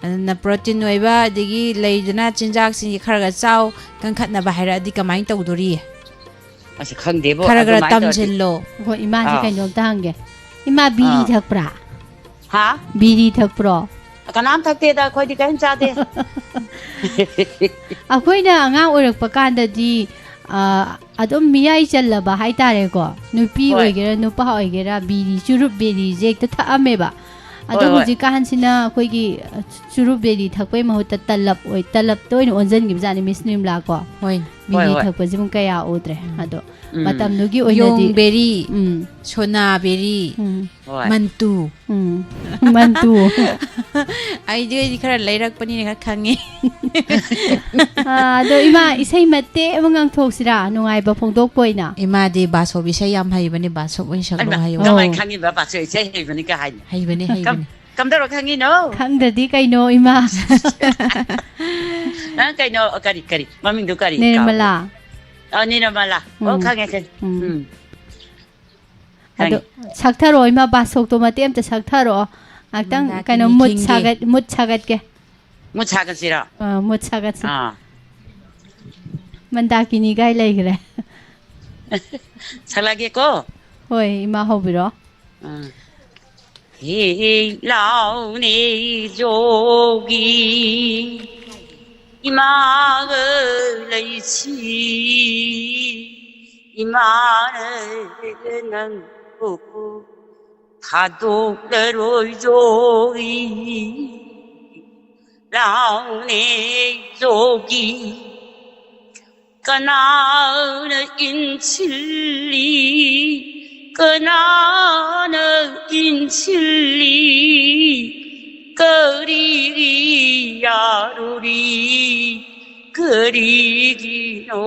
ꯑꯗꯨꯅ ꯄ꯭ꯔꯣꯇꯤꯟ ꯑꯣꯏꯕ, ꯑꯗꯒꯤ ꯂꯩꯗꯅ ꯆꯤꯟꯖꯥꯛꯁꯤꯡꯁꯦ ꯈꯔ ꯈꯔ ꯆꯥꯎ, ꯀꯟꯈꯠꯅꯕ ꯍꯥꯏꯔꯛꯑꯗꯤ ꯀꯃꯥꯏꯅ ꯇꯧꯗꯣꯔꯤ? ꯑꯁ, ꯈꯪꯗꯦꯕꯣ, ꯈꯔ ꯈꯔ ꯑꯗꯨꯃꯥꯏꯅ ꯇꯧꯔꯗꯤ꯫ ꯇꯝꯁꯤꯜꯂꯣ꯫ ꯍꯣꯏ, ꯏꯃꯥꯁꯦ ꯑꯥ꯫ ꯀꯩꯅꯣꯝꯇ ꯍꯪꯒꯦ꯫ ꯏꯃꯥ, ꯕꯤꯔꯤ ꯑꯥ꯫ ꯊꯛꯄ꯭ꯔꯥ? ꯍꯥ? ꯕꯤꯔꯤ ꯊꯛꯄ꯭ꯔꯣ? ꯀꯅꯥꯝ ꯊꯛꯇꯦꯗ, ꯑꯩꯈꯣꯏꯗꯤ ꯀꯔꯤꯝ ꯆꯥꯗꯦ꯫ ꯑꯩꯈꯣꯏꯅ ꯑꯉꯥꯡ ꯑꯣꯏꯔꯛꯄ ꯀꯥꯟꯗꯗꯤ, ꯑ, ꯑꯗꯨꯝ ꯃꯤꯌꯥꯏ ꯆꯜꯂꯕ ꯍꯥꯏꯇꯥꯔꯦꯀꯣ꯫ ꯅꯨꯄꯤ ꯍꯣꯏ꯫ ꯑꯣꯏꯒꯦꯔꯥ, ꯅꯨꯄꯥ ꯑꯣꯏꯒꯦꯔꯥ, ꯕꯤꯔꯤ, ꯆꯨꯔꯨꯞ ꯕꯤꯔꯤꯁꯦ ꯍꯦꯛꯇ ꯊꯛꯑꯝꯃꯦꯕ꯫ ꯑꯗꯣ ꯍꯣꯏ, ꯍꯣꯏ꯫ ꯍꯧꯖꯤꯛꯀꯥꯟꯁꯤꯅ ꯑꯩꯈꯣꯏꯒꯤ, ꯑ, ꯆꯨꯔꯨꯞ ꯕꯤꯔꯤ ꯊꯛꯄꯩ ꯃꯍꯨꯠꯇ ꯇꯂꯞ ꯑꯣꯏ-, ꯇꯂꯞꯇ ꯑꯣꯏꯅ ꯑꯣꯟꯁꯤꯟꯈꯤꯕꯖꯥꯠꯅꯤ, ꯃꯤꯁ ꯅꯤꯔꯃꯂꯥ ꯀꯣ꯫ ꯍꯣꯏ꯫ ꯍꯣꯏ, ꯃꯤꯒꯤ ꯍꯣꯏ꯫ ꯊꯛꯄꯁꯤꯃꯨꯛ ꯀꯌꯥ ꯎꯗ꯭ꯔꯦ꯫ ꯎꯝ꯫ ꯑꯗꯣ ꯎꯝ꯫ ꯃꯇꯝꯗꯨꯒꯤ ꯑꯣꯏꯅꯗꯤ ꯌꯣꯡꯕꯦꯔꯤ, ꯎꯝ꯫ ꯁꯣꯅꯥꯕꯦꯔꯤ, ꯎꯝ꯫ ꯍꯣꯏ꯫ ꯃꯟꯇꯨ꯫ ꯎꯝ꯫ ꯃꯟꯇꯨ꯫ ꯑꯩꯗꯤ, ꯑꯩꯗꯤ ꯈꯔ ꯂꯩꯔꯛꯄꯅꯤꯅ ꯈꯔ ꯈꯪꯉꯤ꯫ ꯑꯥ, ꯑꯗꯣ ꯏꯃꯥ, ꯏꯁꯩ ꯃꯇꯦꯛ ꯑꯃ ꯉꯥꯡꯊꯣꯛꯁꯤꯔꯥ? ꯅꯨꯡꯉꯥꯏꯕ ꯐꯣꯡꯗꯣꯛꯄ ꯑꯣꯏꯅ꯫ ꯏꯃꯥꯗꯤ ꯕꯥꯁꯣꯞ ꯏꯁꯩ ꯌꯥꯝ ꯍꯩꯕꯅꯦ, ꯕꯥꯁꯣꯞ ꯑꯣꯏꯅ ꯁꯛꯂꯣ ꯍꯩꯃꯥ, ꯍꯥꯏꯌꯣ꯫ ꯀꯃꯥꯏ ꯑꯣ꯫ ꯈꯪꯉꯤꯕ ꯕꯥꯁꯣꯞ ꯏꯁꯩ ꯍꯩꯕꯅꯤ ꯀꯥꯏ ꯍꯥꯏꯅ? ꯍꯩꯕꯅꯦ, ꯀꯝ-, ꯍꯩꯕꯅꯦ꯫ ꯀꯝꯗꯧꯔ ꯈꯪꯉꯤꯅꯣ? ꯈꯪꯗ꯭ꯔꯗꯤ ꯀꯩꯅꯣ, ꯏꯃꯥ? ꯅꯪ ꯀꯩꯅꯣ, ꯀꯔꯤ, ꯀꯔꯤ? ꯃꯃꯤꯡꯗꯣ ꯀꯔꯤ? ꯅꯤꯔꯃꯂꯥ꯫ ꯀꯥꯎꯔꯦ꯫ ꯑ, ꯅꯤꯔꯃꯂꯥ꯫ ꯑꯣ, ꯎꯝ꯫ ꯈꯪꯉꯦ, ꯈꯪꯉꯦ꯫ ꯎꯝ꯫ ꯎꯝ꯫ ꯑꯗꯣ ꯈꯪꯉꯦ꯫ ꯁꯛꯊꯔꯛꯑꯣ, ꯏꯃꯥ, ꯕꯥꯁꯣꯛꯇꯣ ꯃꯇꯦꯛ ꯑꯝꯇ ꯁꯛꯊꯔꯛꯑꯣ꯫ ꯉꯥꯛꯇꯪ ꯃꯟꯗꯥꯀꯤꯅꯤ ꯀꯩꯅꯣ mood ꯈꯤꯡꯒꯦ꯫ ꯁꯥꯒꯠ-, mood ꯁꯥꯒꯠꯀꯦ꯫ Mood ꯁꯥꯒꯠꯁꯤꯔꯣ? ꯑ, mood ꯁꯥꯒꯠꯁꯤ꯫ ꯑꯥ꯫ ꯃꯟꯗꯥꯀꯤꯅꯤ ꯀꯥꯏ ꯂꯩꯈ꯭ꯔꯦ? ꯁꯛꯂꯛꯑꯒꯦꯀꯣ꯫ ꯍꯣꯏ, ꯏꯃꯥ ꯍꯧꯕꯤꯔꯣ꯫ ꯑꯥ꯫ ꯍꯦ ꯂꯥꯎꯅꯦ ꯖꯣꯒꯤ ꯏꯃꯥꯒ ꯂꯩꯁꯤ, ꯏꯃꯥꯅ ꯅꯪꯕꯨ ꯊꯥꯗꯣꯛꯂꯔꯣꯏ ꯖꯣꯒꯤ꯫ ꯂꯥꯎꯅꯦ ꯖꯣꯒꯤ ꯀꯅꯥꯅ ꯏꯟꯁꯤꯜꯂꯤ? ꯀꯅꯥꯅ ꯏꯟꯁꯤꯜꯂꯤ? ꯀꯔꯤꯒꯤ ꯌꯥꯔꯨꯔꯤ? ꯀꯔꯤꯒꯤꯅꯣ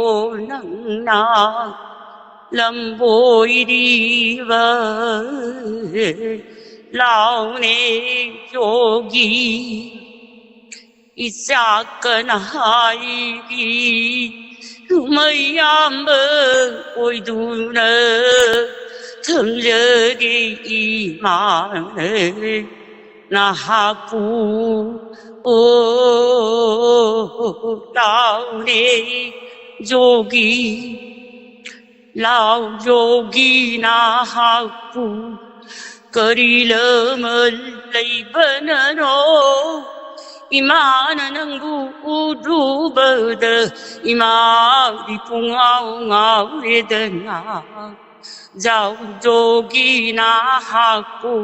ꯅꯪꯅ ꯂꯝꯕꯣꯏꯔꯤꯕ? ꯂꯥꯎꯅꯦ ꯖꯣꯒꯤ ꯏꯆꯥ ꯀꯅꯥꯒꯤ ꯃꯌꯥꯝꯕ ꯑꯣꯏꯗꯨꯅ ꯊꯝꯖꯒꯦ ꯏꯃꯥꯅ ꯅꯍꯥꯛꯄꯨ꯫ ꯑꯣ ꯂꯥꯎꯅꯦ ꯖꯣꯒꯤ ꯂꯥꯎ ꯖꯣꯒꯤ ꯅꯍꯥꯛꯄꯨ ꯀꯔꯤ ꯂꯃꯟ ꯂꯩꯕꯅꯅꯣ? ꯏꯃꯥꯅ ꯅꯪꯕꯨ ꯎꯔꯨꯕꯗ ꯏꯃꯥꯗꯤ ꯄꯨꯡꯉꯥꯎ ꯉꯥꯎꯔꯦꯗꯅ꯫ ꯖꯥꯎ ꯖꯣꯒꯤ ꯅꯍꯥꯛꯄꯨ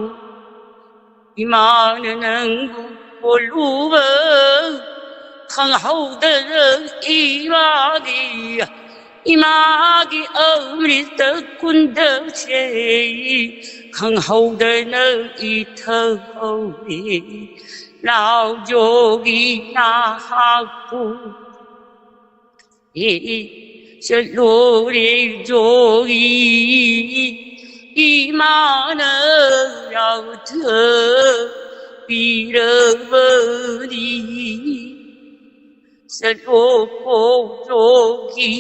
ꯏꯃꯥꯅ ꯅꯪꯕꯨ ꯄꯣꯜꯂꯨꯕ ꯈꯪꯍꯧꯗꯅ ꯏꯃꯥꯒꯤ, ꯏꯃꯥꯒꯤ ꯑꯃ꯭ꯔꯤꯇ ꯀꯨꯟꯗꯁꯦ ꯈꯪꯍꯧꯗꯅ ꯏꯊꯛꯍꯧꯔꯦ꯫ ꯂꯥꯎ ꯖꯣꯒꯤ ꯅꯍꯥꯛꯄꯨ꯫ ꯑꯦ, ꯆꯠꯂꯣꯔꯦ ꯖꯣꯒꯤ, ꯏꯃꯥꯅ ꯌꯥꯎꯊ ꯄꯤꯔꯕꯅꯤ꯫ ꯆꯠꯂꯣꯀꯣ ꯖꯣꯒꯤ꯫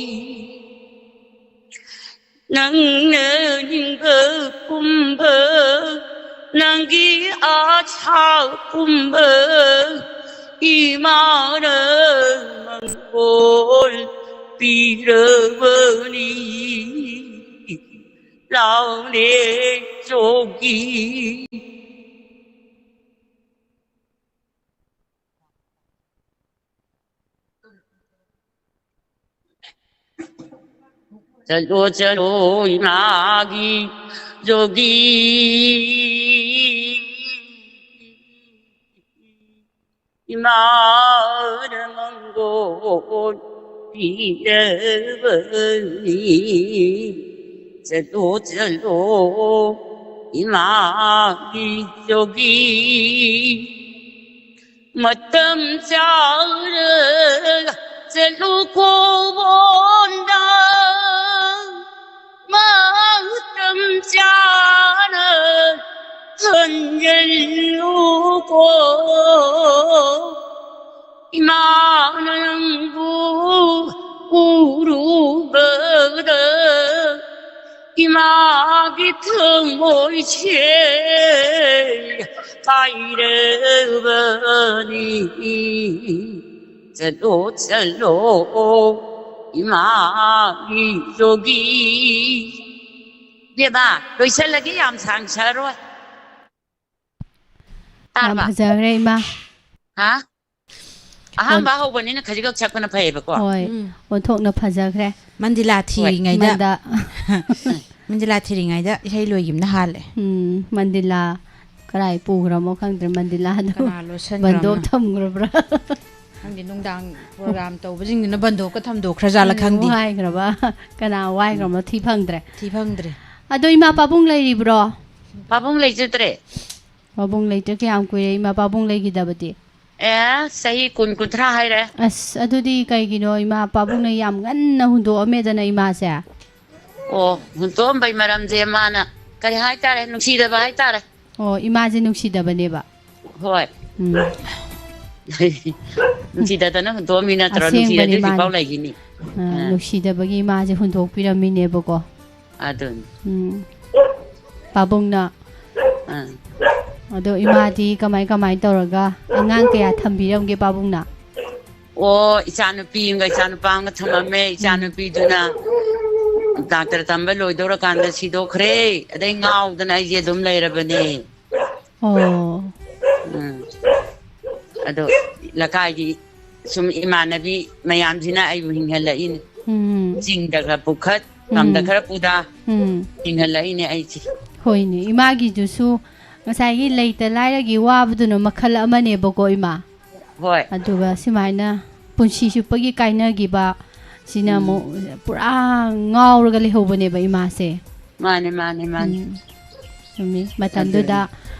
ꯅꯪꯅ ꯅꯤꯡꯕ ꯄꯨꯝꯕ, ꯅꯪꯒꯤ ꯑꯥꯁꯥ ꯄꯨꯝꯕ, ꯏꯃꯥꯅ ꯃꯪꯒꯣꯜ ꯄꯤꯔꯕꯅꯤ꯫ ꯂꯥꯎꯅꯦ ꯆꯣꯒꯤ꯫ ꯆꯠꯂꯣ ꯆꯠꯂꯣ ꯏꯃꯥꯒꯤ ꯖꯣꯒꯤ, ꯏꯃꯥꯅ ꯃꯪꯒꯣꯜ ꯄꯤꯔꯕꯅꯤ꯫ ꯆꯠꯂꯣ ꯆꯠꯂꯣ ꯏꯃꯥꯒꯤ ꯖꯣꯒꯤ, ꯃꯇꯝ ꯆꯥꯔꯒ ꯆꯠꯂꯨꯀꯣ ꯕꯣꯟꯗ, ꯃꯇꯝ ꯆꯥꯅ ꯍꯟꯖꯜꯂꯨꯀꯣ꯫ ꯏꯃꯥꯅ ꯅꯪꯕꯨ ꯎꯔꯨꯕꯗ ꯏꯃꯥꯒꯤ ꯊꯃꯣꯏꯁꯦ ꯀꯥꯏꯔꯕꯅꯤ꯫ ꯆꯠꯂꯣ ꯆꯠꯂꯣ ꯏꯃꯥꯒꯤ ꯖꯣꯒꯤ꯫ ꯕꯦꯕꯥ, ꯂꯣꯏꯁꯜꯂꯒꯦ, ꯌꯥꯝ ꯁꯥꯡ ꯁꯥꯔꯣꯏ꯫ ꯌꯥꯝ ꯇꯥꯔꯕ? ꯐꯖꯈ꯭ꯔꯦ ꯏꯃꯥ꯫ ꯍꯥ? ꯑꯍꯥꯟꯕ ꯍꯧꯕꯅꯤꯅ ꯈꯖꯤꯛꯈꯛ ꯁꯛꯄꯅ ꯐꯩꯌꯦꯕꯀꯣ꯫ ꯍꯣꯏ, ꯎꯝ꯫ ꯑꯣꯟꯊꯣꯛꯅ ꯐꯖꯈ꯭ꯔꯦ꯫ ꯃꯟꯗꯤꯂꯥ ꯍꯣꯏ꯫ ꯊꯤꯔꯤꯉꯩꯗ ꯃꯟꯗꯥ꯫ ꯃꯟꯗꯤꯂꯥ ꯊꯤꯔꯤꯉꯩꯗ ꯏꯁꯩ ꯂꯣꯏꯈꯤꯕꯅ ꯍꯥꯜꯂꯦ꯫ ꯎꯝ, ꯃꯟꯗꯤꯂꯥ ꯀꯔꯥꯏ ꯄꯨꯈ꯭ꯔꯃꯣ ꯈꯪꯗ꯭ꯔꯦ, ꯃꯟꯗꯤꯂꯥꯗꯣ ꯀꯅꯥ ꯂꯣꯠꯁꯟꯈ꯭ꯔꯕꯅꯣ? ꯕꯟꯗꯣꯞ ꯊꯝꯈ꯭ꯔꯕ꯭ꯔꯥ? ꯈꯪꯗꯦ, ꯅꯨꯡꯗꯥꯡ ꯄ꯭ꯔꯣꯒ꯭ꯔꯥꯝ ꯇꯧꯕꯁꯤꯡꯗꯨꯅ ꯕꯟꯗꯣꯞꯀ ꯊꯝꯗꯣꯛꯈ꯭ꯔꯖꯥꯠꯂ ꯈꯪꯗꯦ꯫ ꯋꯥꯏꯈ꯭ꯔꯕ? ꯀꯅꯥ ꯋꯥꯏꯈ꯭ꯔꯕꯅꯣ ꯊꯤ ꯐꯪꯗ꯭ꯔꯦ꯫ ꯊꯤ ꯐꯪꯗ꯭ꯔꯦ꯫ ꯑꯗꯣ ꯏꯃꯥ ꯄꯥꯕꯨꯡ ꯂꯩꯔꯤꯕ꯭ꯔꯣ? ꯄꯥꯕꯨꯡ ꯂꯩꯖꯗ꯭ꯔꯦ꯫ ꯄꯥꯕꯨꯡ ꯂꯩꯇ꯭ꯔꯦ꯫ ꯀꯌꯥꯝ ꯀꯨꯏꯔꯦ ꯏꯃꯥ ꯄꯥꯕꯨꯡ ꯂꯩꯈꯤꯗꯕꯗꯤ? ꯑꯦ, ꯆꯍꯤ ꯀꯨꯟ ꯀꯨꯟꯊ꯭ꯔꯥ ꯍꯥꯏꯔꯦ꯫ ꯑꯁ, ꯑꯗꯨꯗꯤ ꯀꯩꯒꯤꯅꯣ ꯏꯃꯥ ꯄꯥꯕꯨꯡꯅ ꯌꯥꯝ ꯉꯟꯅ ꯍꯨꯟꯗꯣꯛꯑꯝꯃꯦꯗꯅ ꯏꯃꯥꯁꯦ? ꯑꯣ, ꯍꯨꯟꯗꯣꯛꯑꯝꯕꯩ ꯃꯔꯝꯁꯦ ꯃꯥꯅ ꯀꯔꯤ ꯍꯥꯏꯇꯥꯔꯦ, ꯅꯨꯡꯁꯤꯗꯕ ꯍꯥꯏꯇꯥꯔꯦ꯫ ꯑꯣ, ꯏꯃꯥꯁꯦ ꯅꯨꯡꯁꯤꯗꯕꯅꯦꯕ? ꯍꯣꯏ꯫ ꯎꯝ꯫ ꯅꯨꯡꯁꯤꯗꯗꯅ ꯍꯨꯟꯗꯣꯛꯑꯝꯃꯤ ꯅꯠꯇ꯭ꯔꯣ? ꯑꯁꯦꯡꯕꯅꯤ ꯅꯨꯡꯁꯤꯔꯗꯤ ꯍꯧꯖꯤꯛꯐꯥꯎ ꯃꯥꯅꯤ꯫ ꯂꯩꯈꯤꯅꯤ꯫ ꯑ, ꯑꯥ꯫ ꯅꯨꯡꯁꯤꯗꯕꯒꯤ ꯏꯃꯥꯁꯦ ꯍꯨꯟꯗꯣꯛꯄꯤꯔꯝꯃꯤꯅꯦꯕꯀꯣ꯫ ꯑꯗꯨꯅꯤ꯫ ꯎꯝ꯫ ꯄꯥꯕꯨꯡꯅ ꯑꯥ꯫ ꯑꯗꯣ ꯏꯃꯥꯗꯤ ꯀꯃꯥꯏ ꯀꯃꯥꯏ ꯇꯧꯔꯒ, ꯑꯉꯥꯡ ꯀꯌꯥ ꯊꯝꯕꯤꯔꯝꯒꯦ ꯄꯥꯕꯨꯡꯅ? ꯑꯣ, ꯏꯆꯥꯅꯨꯄꯤ ꯑꯃꯒ ꯏꯆꯥꯅꯨꯄꯥ ꯑꯃꯒ ꯊꯝꯃꯝꯃꯦ꯫ ꯏꯆꯥꯅꯨꯄꯤꯗꯨꯅ ꯗꯥꯛꯇꯔ ꯇꯝꯕ ꯂꯣꯏꯗꯧꯔꯀꯥꯟꯗ ꯁꯤꯗꯣꯛꯈ꯭ꯔꯦ꯫ ꯑꯗꯩ ꯉꯥꯎꯗꯅ ꯑꯩꯁꯦ ꯑꯗꯨꯝ ꯂꯩꯔꯕꯅꯦ꯫ ꯑꯣ꯫ ꯎꯝ꯫ ꯑꯗꯣ ꯂꯩꯀꯥꯏꯒꯤ ꯁꯨꯝ ꯏꯃꯥꯟꯅꯕꯤ ꯃꯌꯥꯝꯁꯤꯅ ꯑꯩꯕꯨ ꯍꯤꯡꯍꯜꯂꯛꯏꯅꯦ꯫ ꯎꯝ꯫ ꯆꯤꯡꯗ ꯈꯔ ꯄꯨꯈꯠ, ꯎꯝ꯫ ꯇꯝꯗ ꯈꯔ ꯄꯨꯗ ꯎꯝ꯫ ꯍꯤꯡꯍꯜꯂꯛꯏꯅꯦ ꯑꯩꯁꯦ꯫ ꯍꯣꯏꯅꯦ, ꯏꯃꯥꯒꯤꯗꯨꯁꯨ ꯉꯁꯥꯏꯒꯤ ꯂꯩꯇ ꯂꯥꯏꯔꯒꯤ ꯋꯥꯕꯗꯨꯅ ꯃꯈꯜ ꯑꯃꯅꯦꯕꯀꯣ ꯏꯃꯥ꯫ ꯍꯣꯏ꯫ ꯑꯗꯨꯒ ꯁꯨꯃꯥꯏꯅ ꯄꯨꯟꯁꯤ ꯆꯨꯞꯄꯒꯤ ꯀꯥꯏꯅꯈꯤꯕ ꯁꯤꯅ ꯎꯝ꯫ ꯑꯃꯨꯛ ꯄꯨꯔꯥ ꯉꯥꯎꯔꯒ ꯂꯩꯍꯧꯕꯅꯦꯕ ꯏꯃꯥꯁꯦ꯫ ꯃꯥꯅꯦ, ꯃꯥꯅꯦ, ꯃꯥꯅꯦ꯫ ꯎꯝ꯫ ꯆꯨꯝꯃꯤ꯫ ꯃꯇꯝꯗꯨꯗ,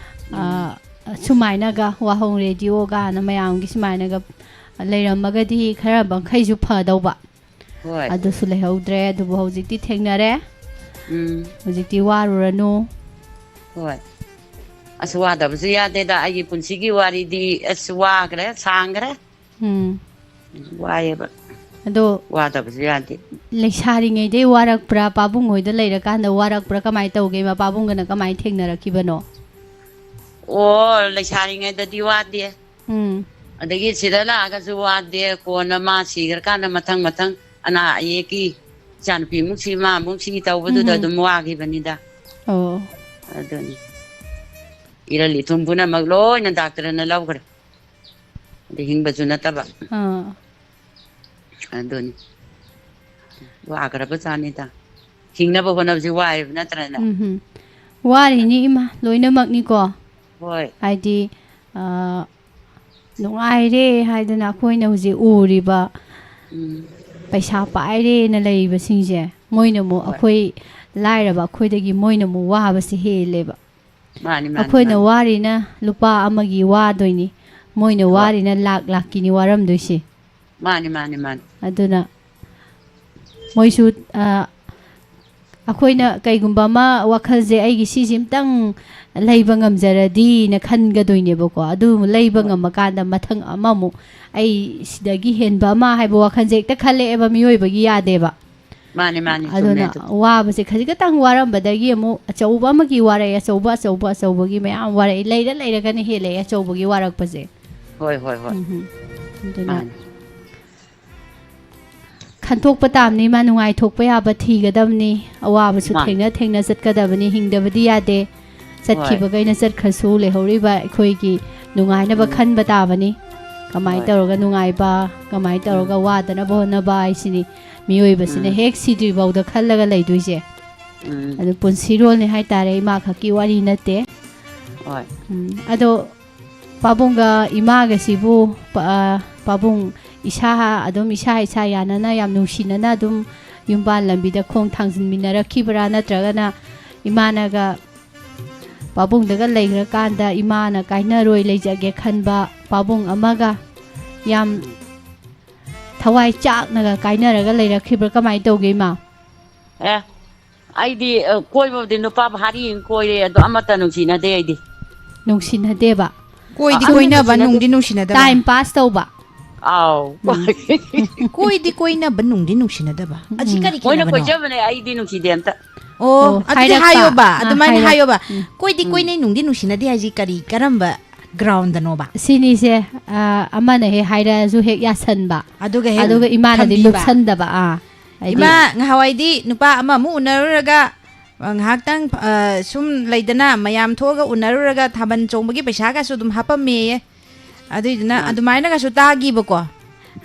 ꯎꯝ꯫ ꯑ, ꯁꯨꯃꯥꯏꯅꯒ ꯋꯥꯍꯣꯡ ꯔꯦꯗꯤꯑꯣꯒꯅ ꯃꯌꯥꯝꯒꯤ ꯁꯨꯃꯥꯏꯅꯒ ꯂꯩꯔꯝꯃꯒꯗꯤ ꯈꯔ ꯃꯈꯩꯁꯨ ꯐꯗꯧꯕ꯫ ꯍꯣꯏ꯫ ꯑꯗꯨꯁꯨ ꯂꯩꯍꯧꯗ꯭ꯔꯦ, ꯑꯗꯨꯕꯨ ꯍꯧꯖꯤꯛꯇꯤ ꯊꯦꯡꯅꯔꯦ꯫ ꯎꯝ꯫ ꯍꯧꯖꯤꯛꯇꯤ ꯋꯥꯔꯨꯔꯅꯨ꯫ ꯍꯣꯏ꯫ ꯑꯁ, ꯋꯥꯗꯕꯁꯨ ꯌꯥꯗꯦꯗ꯫ ꯑꯩꯒꯤ ꯄꯨꯟꯁꯤꯒꯤ ꯋꯥꯔꯤꯗꯤ ꯑꯁ ꯋꯥꯈ꯭ꯔꯦ, ꯁꯥꯡꯈ꯭ꯔꯦ꯫ ꯎꯝ꯫ ꯋꯥꯏꯑꯦꯕ꯫ ꯑꯗꯣ ꯋꯥꯗꯕꯁꯨ ꯌꯥꯗꯦ꯫ ꯂꯩꯁꯥꯔꯤꯉꯩꯗꯩ ꯋꯥꯔꯛꯄ꯭ꯔꯥ, ꯄꯥꯕꯨꯡ ꯍꯣꯏꯗ ꯂꯩꯔꯀꯥꯟꯗ ꯋꯥꯔꯛꯄ꯭ꯔꯥ, ꯀꯃꯥꯏꯅ ꯇꯧꯒꯦ? ꯃꯄꯥꯕꯨꯡꯒꯅ ꯀꯃꯥꯏꯅ ꯊꯦꯡꯅꯔꯛꯈꯤꯕꯅꯣ? ꯑꯣ, ꯂꯩꯁꯥꯔꯤꯉꯩꯗꯗꯤ ꯋꯥꯗꯦ꯫ ꯎꯝ꯫ ꯑꯗꯒꯤ ꯁꯤꯗ ꯂꯥꯛꯑꯒꯁꯨ ꯋꯥꯗꯦ꯫ ꯀꯣꯟꯅ ꯃꯥ ꯁꯤꯈ꯭ꯔꯀꯥꯟꯗ ꯃꯊꯪ ꯃꯊꯪ ꯑꯅꯥ ꯑꯌꯦꯛꯀꯤ ꯏꯆꯥꯅꯨꯄꯤ ꯑꯃꯨꯛ ꯁꯤ, ꯃꯥ ꯑꯃꯨꯛ ꯁꯤ ꯇꯧꯕꯗꯨꯗ ꯎꯝ꯫ ꯑꯗꯨꯝ ꯋꯥꯈꯤꯕꯅꯤꯗ꯫ ꯑꯣ꯫ ꯑꯗꯨꯅꯤ꯫ ꯏꯔꯜ ꯏꯊꯨꯝ ꯄꯨꯝꯅꯃꯛ ꯂꯣꯏꯅ ꯗꯥꯛꯇꯔꯅ ꯂꯧꯈ꯭ꯔꯦ꯫ ꯑꯗꯩ ꯍꯤꯡꯕꯁꯨ ꯅꯠꯇꯕ꯫ ꯑꯥ꯫ ꯑꯗꯨꯅꯤ꯫ ꯋꯥꯈ꯭ꯔꯕ ꯖꯥꯠꯅꯤꯗ꯫ ꯍꯤꯡꯅꯕ ꯍꯣꯠꯅꯕꯁꯦ ꯋꯥꯏꯕ ꯅꯠꯇ꯭ꯔꯅꯦ? ꯎꯝ ꯍꯝ꯫ ꯋꯥꯔꯤꯅꯤ ꯏꯃꯥ, ꯂꯣꯏꯅꯃꯛꯅꯤꯀꯣ꯫ ꯍꯣꯏ꯫ ꯍꯥꯏꯗꯤ, ꯑ, ꯅꯨꯡꯉꯥꯏꯔꯦ ꯍꯥꯏꯗꯅ ꯑꯩꯈꯣꯏꯅ ꯍꯧꯖꯤꯛ ꯎꯔꯤꯕ ꯎꯝ꯫ ꯄꯩꯁꯥ ꯄꯥꯏꯔꯦꯅ ꯂꯩꯔꯤꯕꯁꯤꯡꯁꯦ, ꯃꯣꯏꯅ ꯑꯃꯨꯛ ꯍꯣꯏ꯫ ꯑꯩꯈꯣꯏ ꯂꯥꯏꯔꯕ ꯑꯩꯈꯣꯏꯗꯒꯤ ꯃꯣꯏꯅ ꯑꯃꯨꯛ ꯋꯥꯕꯁꯦ ꯍꯦꯜꯂꯦꯕ꯫ ꯃꯥꯅꯤ, ꯃꯥꯅꯤ, ꯑꯩꯈꯣꯏꯅ ꯃꯥꯅꯤ꯫ ꯋꯥꯔꯤꯅ ꯂꯨꯄꯥ ꯑꯃꯒꯤ ꯋꯥꯗꯣꯏꯅꯤ, ꯃꯣꯏꯅ ꯍꯣꯏ꯫ ꯋꯥꯔꯤꯅ ꯂꯥꯛ ꯂꯥꯛꯀꯤꯅꯤ ꯋꯥꯔꯝꯗꯣꯏꯁꯦ꯫ ꯃꯥꯅꯤ, ꯃꯥꯅꯤ, ꯃꯥꯅꯤ꯫ ꯑꯗꯨꯅ ꯃꯣꯏꯁꯨ, ꯑ, ꯑꯩꯈꯣꯏꯅ ꯀꯩꯒꯨꯝꯕ ꯑꯃ ꯋꯥꯈꯜꯁꯦ, "ꯑꯩꯒꯤ ꯁꯤꯁꯤꯝꯇꯪ ꯂꯩꯕ ꯉꯝꯖꯔꯗꯤꯅ" ꯈꯟꯒꯗꯣꯏꯅꯦꯕꯀꯣ꯫ ꯑꯗꯨ ꯂꯩꯕ ꯍꯣꯏ꯫ ꯉꯝꯃꯀꯥꯟꯗ ꯃꯊꯪ ꯑꯃꯃꯨꯛ, "ꯑꯩ ꯁꯤꯗꯒꯤ ꯍꯦꯟꯕ ꯑꯃ" ꯍꯥꯏꯕ ꯋꯥꯈꯜꯁꯦ ꯍꯦꯛꯇ ꯈꯜꯂꯛꯑꯦꯕ ꯃꯤꯑꯣꯏꯕꯒꯤ, ꯌꯥꯗꯦꯕ꯫ ꯃꯥꯅꯤ, ꯃꯥꯅꯤ, ꯆꯨꯝꯃꯦ ꯑꯗꯨꯅ ꯑꯗꯨ꯫ ꯋꯥꯕꯁꯦ ꯈꯖꯤꯛ ꯈꯛꯇꯪ ꯋꯥꯔꯝꯕꯗꯒꯤ ꯑꯃꯨꯛ ꯑꯆꯧꯕ ꯑꯃꯒꯤ ꯋꯥꯔꯛꯑꯦ, ꯑꯆꯧꯕ, ꯑꯆꯧꯕ, ꯑꯆꯧꯕꯒꯤ ꯃꯌꯥꯝ ꯋꯥꯔꯛꯑꯦ, ꯂꯩꯔ ꯂꯩꯔꯒꯅ ꯍꯦꯜꯂꯛꯑꯦ ꯑꯆꯧꯕꯒꯤ ꯋꯥꯔꯛꯄꯁꯦ꯫ ꯍꯣꯏ, ꯍꯣꯏ, ꯍꯣꯏ꯫ ꯎꯝ ꯍꯝ꯫ ꯑꯗꯨꯅ ꯃꯥꯅꯤ꯫ ꯈꯟꯊꯣꯛꯄ ꯇꯥꯕꯅꯤ, ꯃꯥ ꯅꯨꯡꯉꯥꯏꯊꯣꯛꯄ ꯌꯥꯕ ꯊꯤꯒꯗꯕꯅꯤ, ꯑꯋꯥꯕꯁꯨ ꯃꯥꯅꯤ꯫ ꯊꯦꯡꯅ ꯊꯦꯡꯅ ꯆꯠꯀꯗꯕꯅꯤ, ꯍꯤꯡꯗꯕꯗꯤ ꯌꯥꯗꯦ꯫ ꯍꯣꯏ꯫ ꯆꯠꯈꯤꯕꯈꯩꯅ ꯆꯠꯈ꯭ꯔꯁꯨ, ꯂꯩꯍꯧꯔꯤꯕ ꯑꯩꯈꯣꯏꯒꯤ ꯅꯨꯡꯉꯥꯏꯅꯕ ꯎꯝ꯫ ꯈꯟꯕ ꯇꯥꯕꯅꯤ꯫ ꯀꯃꯥꯏꯅ ꯍꯣꯏ꯫ ꯇꯧꯔꯒ ꯅꯨꯡꯉꯥꯏꯕ, ꯀꯃꯥꯏꯅ ꯇꯧꯔꯒ ꯎꯝ꯫ ꯋꯥꯗꯅꯕ ꯍꯣꯠꯅꯕ ꯍꯥꯏꯁꯤꯅꯤ ꯃꯤꯑꯣꯏꯕꯁꯤꯅ ꯎꯝ꯫ ꯍꯦꯛ ꯁꯤꯗ꯭ꯔꯤꯐꯥꯎꯗ ꯈꯜꯂꯒ ꯂꯩꯗꯣꯏꯁꯦ꯫ ꯎꯝ꯫ ꯑꯗꯨ ꯄꯨꯟꯁꯤꯔꯣꯜꯅꯤ ꯍꯥꯏꯇꯥꯔꯦ, ꯏꯃꯥ ꯈꯛꯀꯤ ꯋꯥꯔꯤ ꯅꯠꯇꯦ꯫ ꯍꯣꯏ꯫ ꯎꯝ, ꯑꯗꯣ ꯄꯥꯕꯨꯡꯒ ꯏꯃꯥꯒꯁꯤꯕꯨ, ꯄ-, ꯑ, ꯄꯥꯕꯨꯡ ꯏꯁꯥ ꯑꯗꯨꯝ ꯏꯁꯥ ꯏꯁꯥ ꯌꯥꯅꯅ ꯌꯥꯝ ꯅꯨꯡꯁꯤꯅꯅ ꯑꯗꯨꯝ ꯌꯨꯝꯕꯥꯟ ꯂꯝꯕꯤꯗ ꯈꯣꯡ ꯊꯥꯡꯖꯤꯟꯃꯤꯟꯅꯔꯛꯈꯤꯕ꯭ꯔꯥ, ꯅꯠꯇ꯭ꯔꯒꯅ ꯏꯃꯥꯅꯒ ꯄꯥꯕꯨꯡꯗꯒ ꯂꯩꯈ꯭ꯔꯀꯥꯟꯗ ꯏꯃꯥꯅ ꯀꯥꯏꯅꯔꯣꯏ ꯂꯩꯖꯒꯦ ꯈꯟꯕ ꯄꯥꯕꯨꯡ ꯑꯃꯒ ꯌꯥꯝ ꯊꯋꯥꯏ ꯆꯥꯛꯅꯒ ꯀꯥꯏꯅꯔꯒ ꯂꯩꯔꯛꯈꯤꯕ꯭ꯔꯥ? ꯀꯃꯥꯏꯅ ꯇꯧꯒꯦ, ꯏꯃꯥ? ꯑꯦ, ꯑꯩꯗꯤ, ꯑ, ꯀꯣꯏꯕꯕꯨꯗꯤ ꯅꯨꯄꯥ ꯚꯥꯔꯤ ꯑꯃ ꯀꯣꯏꯔꯦ, ꯑꯗꯣ ꯑꯃꯠꯇ ꯅꯨꯡꯁꯤꯅꯗꯦ ꯑꯩꯗꯤ꯫ ꯅꯨꯡꯁꯤꯅꯗꯦꯕ? ꯀꯣꯏꯗꯤ ꯑ, ꯀꯣꯏꯅꯕ, ꯅꯨꯡꯁꯤꯅꯗꯦ꯫ ꯅꯨꯡꯗꯤ ꯅꯨꯡꯁꯤꯅꯗꯕ? Time pass ꯇꯧꯕ? ꯑꯥꯎ꯫ ꯎꯝ꯫ ꯀꯣꯏꯗꯤ ꯀꯣꯏꯅꯕ, ꯅꯨꯡꯗꯤ ꯅꯨꯡꯁꯤꯅꯗꯕ? ꯑꯁꯤ ꯎꯝ꯫ ꯀꯔꯤ ꯃꯣꯏꯅ ꯈꯦꯠꯅꯕꯅꯣ? ꯀꯣꯏꯖꯕꯅꯦ, ꯑꯩꯗꯤ ꯅꯨꯡꯁꯤꯗꯦ ꯑꯝꯇ꯫ ꯑꯣ, ꯑꯣ, ꯑꯗꯨꯗꯤ ꯍꯥꯏꯔꯛꯄ꯫ ꯍꯥꯏꯌꯣꯕ, ꯑꯥ, ꯑꯗꯨꯃꯥꯏꯅ ꯍꯥꯏꯔꯛ-, ꯍꯥꯏꯌꯣꯕ꯫ ꯎꯝ꯫ ꯀꯣꯏꯗꯤ ꯎꯝ꯫ ꯀꯣꯏꯅꯩ, ꯅꯨꯡꯗꯤ ꯅꯨꯡꯁꯤꯅꯗꯦ ꯍꯥꯏꯁꯤ ꯀꯔꯤ, ꯀꯔꯝꯕ groundꯗꯅꯣꯕ? ꯁꯤꯅꯤꯁꯦ, ꯑꯥ, ꯑꯃꯅ ꯍꯦꯛ ꯍꯥꯏꯔꯛꯑꯁꯨ ꯍꯦꯛ ꯌꯥꯁꯟꯕ꯫ ꯑꯗꯨꯒ ꯍꯦꯛ ꯑꯗꯨꯒ ꯏꯃꯥꯅꯗꯤ ꯊꯝꯕꯤꯕ꯫ ꯂꯨꯞꯁꯟꯗꯕ, ꯑꯥ꯫ ꯍꯥꯏꯗꯤ ꯏꯃꯥ, ꯉꯍꯥꯟꯋꯥꯏꯗꯤ ꯅꯨꯄꯥ ꯑꯃꯃꯨꯛ ꯎꯅꯔꯨꯔꯒ, ꯑ, ꯉꯥꯏꯍꯥꯛꯇꯪ, ꯑ, ꯁꯨꯝ ꯂꯩꯗꯅ, ꯃꯌꯥꯝ ꯊꯣꯛꯑꯒ ꯎꯅꯔꯨꯔꯒ ꯊꯥꯕꯜ ꯆꯣꯡꯕꯒꯤ ꯄꯩꯁꯥꯒꯁꯨ ꯑꯗꯨꯝ ꯍꯥꯞꯄꯝꯃꯦꯌꯦ꯫ ꯑꯗꯨꯏꯗꯨꯅ ꯑꯥ꯫ ꯑꯗꯨꯃꯥꯏꯅꯒꯁꯨ ꯇꯥꯈꯤꯕꯀꯣ꯫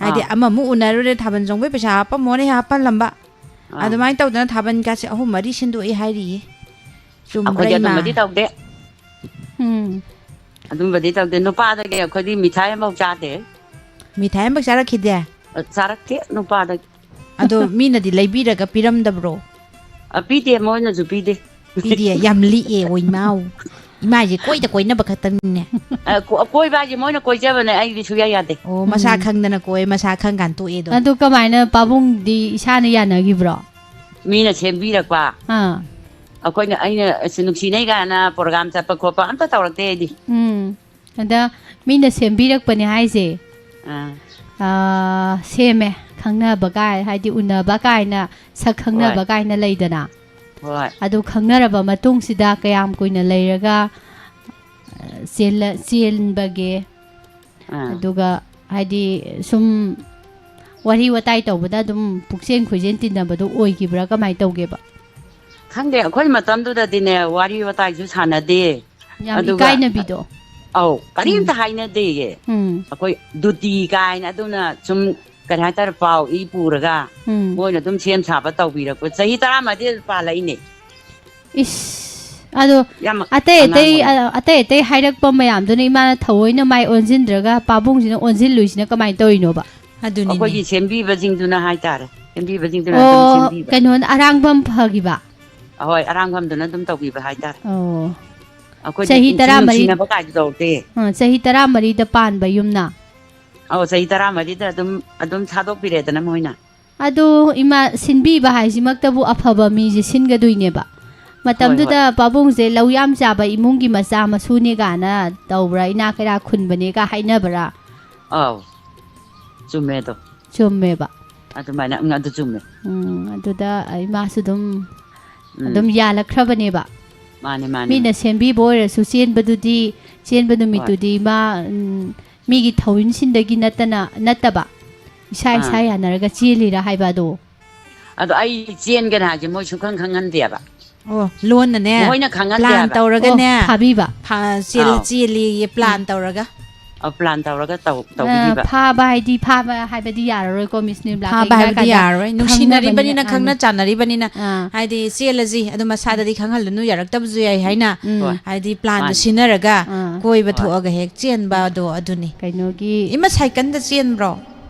ꯍꯥꯏꯗꯤ ꯑꯥ꯫ ꯑꯃꯃꯨꯛ ꯎꯅꯔꯨꯔꯦ, ꯊꯥꯕꯜ ꯆꯣꯡꯕꯒꯤ ꯄꯩꯁꯥ ꯍꯥꯞꯄꯝꯃꯣꯅ ꯍꯦꯛ ꯍꯥꯞꯄꯜꯂꯝꯕ꯫ ꯑꯥ꯫ ꯑꯗꯨꯃꯥꯏꯅ ꯇꯧꯗꯅ ꯊꯥꯕꯜꯒꯁꯦ ꯑꯍꯨꯝ ꯃꯔꯤ ꯁꯤꯟꯗꯣꯛꯏ ꯍꯥꯏꯔꯤꯌꯦ꯫ ꯆꯨꯝꯕ꯭ꯔꯥ, ꯑꯩꯈꯣꯏꯗꯤ ꯏꯃꯥ? ꯑꯗꯨꯝꯕꯗꯤ ꯇꯧꯗꯦ꯫ ꯎꯝ꯫ ꯑꯗꯨꯝꯕꯗꯤ ꯇꯧꯗꯦ꯫ ꯅꯨꯄꯥꯗꯒꯤ ꯑꯩꯈꯣꯏꯗꯤ ꯃꯤꯊꯥꯏ ꯑꯃꯐꯥꯎ ꯆꯥꯗꯦ꯫ ꯃꯤꯊꯥꯏ ꯑꯃꯐꯥꯎ ꯆꯥꯔꯛꯈꯤꯗꯦ? ꯑ, ꯆꯥꯔꯛꯇꯦ ꯅꯨꯄꯥꯗꯒꯤ꯫ ꯑꯗꯣ ꯃꯤꯅꯗꯤ ꯂꯩꯕꯤꯔꯒ ꯄꯤꯔꯝꯗꯕ꯭ꯔꯣ? ꯑ, ꯄꯤꯗꯦ, ꯃꯣꯏꯅꯁꯨ ꯄꯤꯗꯦ꯫ ꯄꯤꯗꯦ, ꯌꯥꯝ ꯂꯤꯛꯑꯦ, ꯑꯣꯏꯃꯥꯎ꯫ ꯏꯃꯥꯏꯁꯦ ꯀꯣꯏꯗ ꯀꯣꯏꯅꯕ ꯈꯛꯇꯪꯅꯤꯅꯦ꯫ ꯑ, ꯀꯣ-, ꯀꯣꯏꯕ ꯍꯥꯏꯁꯦ ꯃꯣꯏꯅ ꯀꯣꯏꯖꯕꯅꯦ, ꯑꯩꯗꯤ ꯁꯨꯡꯌꯥ ꯌꯥꯗꯦ꯫ ꯑꯣ, ꯃꯁꯥ ꯎꯝ꯫ ꯈꯪꯗꯅ ꯀꯣꯏ, ꯃꯁꯥ ꯈꯪ ꯀꯥꯟ ꯇꯣꯛꯑꯦꯗꯣ꯫ ꯑꯗꯨ ꯀꯃꯥꯏꯅ ꯄꯥꯕꯨꯡꯗꯤ ꯏꯁꯥꯅ ꯌꯥꯅꯈꯤꯕ꯭ꯔꯣ? ꯃꯤꯅ ꯁꯦꯝꯕꯤꯔꯛꯄ꯫ ꯑꯥ꯫ ꯑꯩꯈꯣꯏꯅ, ꯑꯩꯅ ꯑꯁ ꯅꯨꯡꯁꯤꯅꯩ ꯀꯥꯏꯅ program ꯆꯠꯄ ꯈꯣꯠꯄ ꯑꯝꯇ ꯇꯧꯔꯛꯇꯦ ꯑꯩꯗꯤ꯫ ꯎꯝ꯫ ꯑꯗ ꯃꯤꯅ ꯁꯦꯝꯕꯤꯔꯛꯄꯅꯦ ꯍꯥꯏꯁꯦ꯫ ꯑꯥ꯫ ꯑꯥ, ꯁꯦꯝꯃꯦ꯫ ꯈꯪꯅꯕ ꯀꯥꯏ, ꯍꯥꯏꯗꯤ ꯎꯅꯕ ꯀꯥꯏꯅ, ꯁꯛ ꯈꯪꯅꯕ ꯍꯣꯏ꯫ ꯀꯥꯏꯅ ꯂꯩꯗꯅ꯫ ꯍꯣꯏ꯫ ꯑꯗꯨ ꯈꯪꯅꯔꯕ ꯃꯇꯨꯡꯁꯤꯗ ꯀꯌꯥꯝ ꯀꯨꯏꯅ ꯂꯩꯔꯒ, ꯑ, ꯆꯦꯜꯂ-, ꯆꯦꯟꯕꯒꯦ? ꯑꯥ꯫ ꯑꯗꯨꯒ ꯍꯥꯏꯗꯤ ꯁꯨꯝ ꯋꯥꯔꯤ ꯋꯥꯇꯥꯏ ꯇꯧꯕꯗ ꯑꯗꯨꯝ ꯄꯨꯛꯆꯦꯟ ꯈꯣꯏꯖꯦꯟ ꯇꯤꯟꯅꯕꯗꯣ ꯑꯣꯏꯈꯤꯕ꯭ꯔꯥ? ꯀꯃꯥꯏꯅ ꯇꯧꯒꯦꯕ? ꯈꯪꯗꯦ, ꯑꯩꯈꯣꯏ ꯃꯇꯝꯗꯨꯗꯗꯤꯅꯦ, ꯋꯥꯔꯤ ꯋꯥꯇꯥꯏꯁꯨ ꯁꯥꯟꯅꯗꯦ꯫ ꯌꯥꯝ ꯑꯗꯨꯒ, ꯏꯀꯥꯏꯅꯕꯤꯗꯣ꯫ ꯑꯧ, ꯀꯔꯤꯝꯇ ꯎꯝ꯫ ꯍꯥꯏꯅꯗꯦꯌꯦ꯫ ꯎꯝ꯫ ꯑꯩꯈꯣꯏ ꯗꯨꯇꯤ ꯀꯥꯏꯅ ꯑꯗꯨꯅ ꯁꯨꯝ, ꯀꯔꯤ ꯍꯥꯏꯇꯥꯔꯦ, ꯄꯥꯎ ꯏ ꯄꯨꯔꯒ ꯎꯝ꯫ ꯃꯣꯏꯅ ꯑꯗꯨꯝ ꯁꯦꯝ ꯁꯥꯕ ꯇꯧꯕꯤꯔꯛꯄ꯫ ꯆꯍꯤ ꯇꯔꯥꯃꯔꯤ ꯄꯥꯜꯂꯛꯏꯅꯦ꯫ ꯏꯁ, ꯑꯗꯣ ꯌꯥꯝ ꯑꯇꯩ ꯑꯇꯩ, ꯑꯉꯥꯡ ꯑꯣꯏ꯫ ꯑ-, ꯑꯇꯩ ꯑꯇꯩ ꯍꯥꯏꯔꯛꯄ ꯃꯌꯥꯝꯗꯨꯅ ꯏꯃꯥꯅ ꯊꯑꯣꯏꯅ ꯃꯥꯏ ꯑꯣꯟꯁꯤꯟꯗ꯭ꯔꯒ ꯄꯥꯕꯨꯡꯁꯤꯅ ꯑꯣꯟꯁꯤꯜꯂꯨꯏꯁꯤꯅ ꯀꯃꯥꯏꯅ ꯇꯧꯔꯤꯅꯣꯕ? ꯑꯗꯨꯅꯤꯅꯦ꯫ ꯑꯩꯈꯣꯏꯒꯤ ꯁꯦꯝꯕꯤꯕꯁꯤꯡꯗꯨꯅ ꯍꯥꯏꯇꯥꯔꯦ꯫ ꯁꯦꯝꯕꯤꯕꯁꯤꯡꯗꯨꯅ ꯑꯗꯨꯝ ꯑꯣ, ꯁꯦꯝꯕꯤꯕ꯫ ꯀꯩꯅꯣꯅ ꯑꯔꯥꯡꯕꯝ ꯐꯈꯤꯕ? ꯑꯍꯣꯏ, ꯑꯔꯥꯡꯕꯝꯗꯨꯅ ꯑꯗꯨꯝ ꯇꯧꯕꯤꯕ ꯍꯥꯏꯇꯥꯔꯦ꯫ ꯑꯣ꯫ ꯑꯩꯈꯣꯏꯗꯤ ꯆꯍꯤ ꯏꯟꯊꯤ ꯇꯔꯥꯃꯔꯤ, ꯅꯨꯡꯁꯤꯅꯕ ꯀꯥꯏꯗꯨ ꯇꯧꯗꯦ꯫ ꯑ, ꯆꯍꯤ ꯇꯔꯥꯃꯔꯤꯗ ꯄꯥꯟꯕ ꯌꯨꯝꯅ? ꯑꯧ, ꯆꯍꯤ ꯇꯔꯥꯃꯔꯤꯗ ꯑꯗꯨꯝ, ꯑꯗꯨꯝ ꯊꯥꯗꯣꯛꯄꯤꯔꯦꯗꯅ ꯃꯣꯏꯅ꯫ ꯑꯗꯨ ꯏꯃꯥ, ꯁꯤꯟꯕꯤꯕ ꯍꯥꯏꯁꯤꯃꯛꯇꯕꯨ ꯑꯐꯕ ꯃꯤꯁꯦ ꯁꯤꯟꯒꯗꯣꯏꯅꯦꯕ꯫ ꯍꯣꯏ, ꯍꯣꯏ꯫ ꯃꯇꯝꯗꯨꯗ ꯄꯥꯕꯨꯡꯁꯦ ꯂꯧ ꯌꯥꯝ ꯆꯥꯕ ꯏꯃꯨꯡꯒꯤ ꯃꯆꯥ ꯃꯁꯨꯅꯦ ꯀꯥꯏꯅ ꯇꯧꯕ꯭ꯔꯥ, ꯏꯅꯥꯛ ꯀꯩꯔꯥꯛ ꯈꯨꯟꯕꯅꯦꯒ ꯍꯥꯏꯅꯕ꯭ꯔꯥ? ꯑꯧ, ꯆꯨꯝꯃꯦ ꯑꯗꯣ꯫ ꯆꯨꯝꯃꯦꯕ꯫ ꯑꯗꯨꯃꯥꯏꯅ, ꯎꯝ, ꯑꯗꯨ ꯆꯨꯝꯃꯦ꯫ ꯎꯝ, ꯑꯗꯨꯗ ꯏꯃꯥꯁꯨ ꯑꯗꯨꯝ, ꯎꯝ꯫ ꯑꯗꯨꯝ ꯌꯥꯜꯂꯛꯈ꯭ꯔꯕꯅꯦꯕ꯫ ꯃꯥꯅꯦ, ꯃꯥꯅꯦ, ꯃꯤꯅ ꯃꯥꯅꯦ꯫ ꯁꯦꯝꯕꯤꯕ ꯑꯣꯏꯔꯁꯨ ꯆꯦꯟꯕꯗꯨꯗꯤ, ꯆꯦꯟꯕ ꯍꯣꯏ꯫ ꯅꯨꯃꯤꯠꯇꯨꯗꯤ ꯏꯃꯥ, ꯎꯝ, ꯃꯤꯒꯤ ꯊꯧꯏꯟꯁꯤꯟꯗꯒꯤ ꯅꯠꯇꯅ, ꯅꯠꯇꯕ, ꯏꯁꯥ ꯏꯁꯥ ꯑꯥ꯫ ꯌꯥꯅꯔꯒ ꯆꯦꯜꯂꯤꯔꯥ ꯍꯥꯏꯕ ꯑꯗꯣ꯫ ꯑꯗꯣ ꯑꯩ ꯆꯦꯟꯒꯅꯤ ꯍꯥꯏꯁꯦ ꯃꯣꯏ ꯁꯨꯡꯈꯪ ꯈꯪꯍꯟꯗꯦꯕ꯫ ꯑꯣ, ꯂꯣꯟꯅꯅꯦ, ꯃꯈꯣꯏꯅ ꯈꯪꯍꯟꯗꯦ plan ꯍꯥꯏꯕ꯫ ꯇꯧꯔꯒꯅꯦ, ꯑꯣ, ꯐꯥꯕꯤꯕ꯫ ꯐꯥ-, ꯆꯦꯜ-, ꯑꯥꯎ꯫ ꯆꯦꯜꯂꯤꯌꯦ plan ꯎꯝ꯫ ꯇꯧꯔꯒ꯫ ꯑ, plan ꯇꯧꯔꯒ ꯇꯧ-, ꯑ, ꯇꯧꯕꯤꯈꯤꯕ꯫ ꯐꯥꯕ ꯍꯥꯏꯗꯤ ꯐꯥꯕ ꯍꯥꯏꯕꯗꯤ ꯌꯥꯔꯔꯣꯏꯀꯣ, ꯃꯤꯁ ꯅꯤꯔꯃꯂꯥ꯫ ꯐꯥꯕ ꯀꯩꯒꯤꯅꯣ ꯍꯥꯏꯕꯗꯤ ꯍꯥꯏꯀꯥꯟꯗ ꯌꯥꯔꯔꯣꯏ꯫ ꯅꯨꯡꯁꯤꯅꯔꯤꯕꯅꯤꯅ, ꯈꯪꯅꯕꯅꯤꯅ, ꯈꯪꯅ ꯑꯥ꯫ ꯆꯥꯟꯅꯔꯤꯕꯅꯤꯅ, ꯍꯥꯏꯗꯤ ꯆꯦꯜꯂꯁꯤ, ꯑꯗꯨ ꯃꯁꯥꯗꯗꯤ ꯈꯪꯍꯜꯂꯨꯅꯨ, ꯌꯥꯔꯛꯇꯕꯁꯨ ꯌꯏ ꯍꯥꯏꯅ, ꯎꯝ꯫ ꯍꯥꯏꯗꯤ planꯗꯨ ꯃꯥꯅꯤ꯫ ꯁꯤꯟꯅꯔꯒ ꯑꯥ꯫ ꯀꯣꯏꯕ ꯍꯣꯏ꯫ ꯊꯣꯛꯑꯒ ꯍꯦꯛ ꯆꯦꯟꯕꯗꯣ ꯑꯗꯨꯅꯤ꯫ ꯀꯩꯅꯣꯒꯤ ꯏꯃ, cycleꯗ ꯆꯦꯟꯕ꯭ꯔꯣ?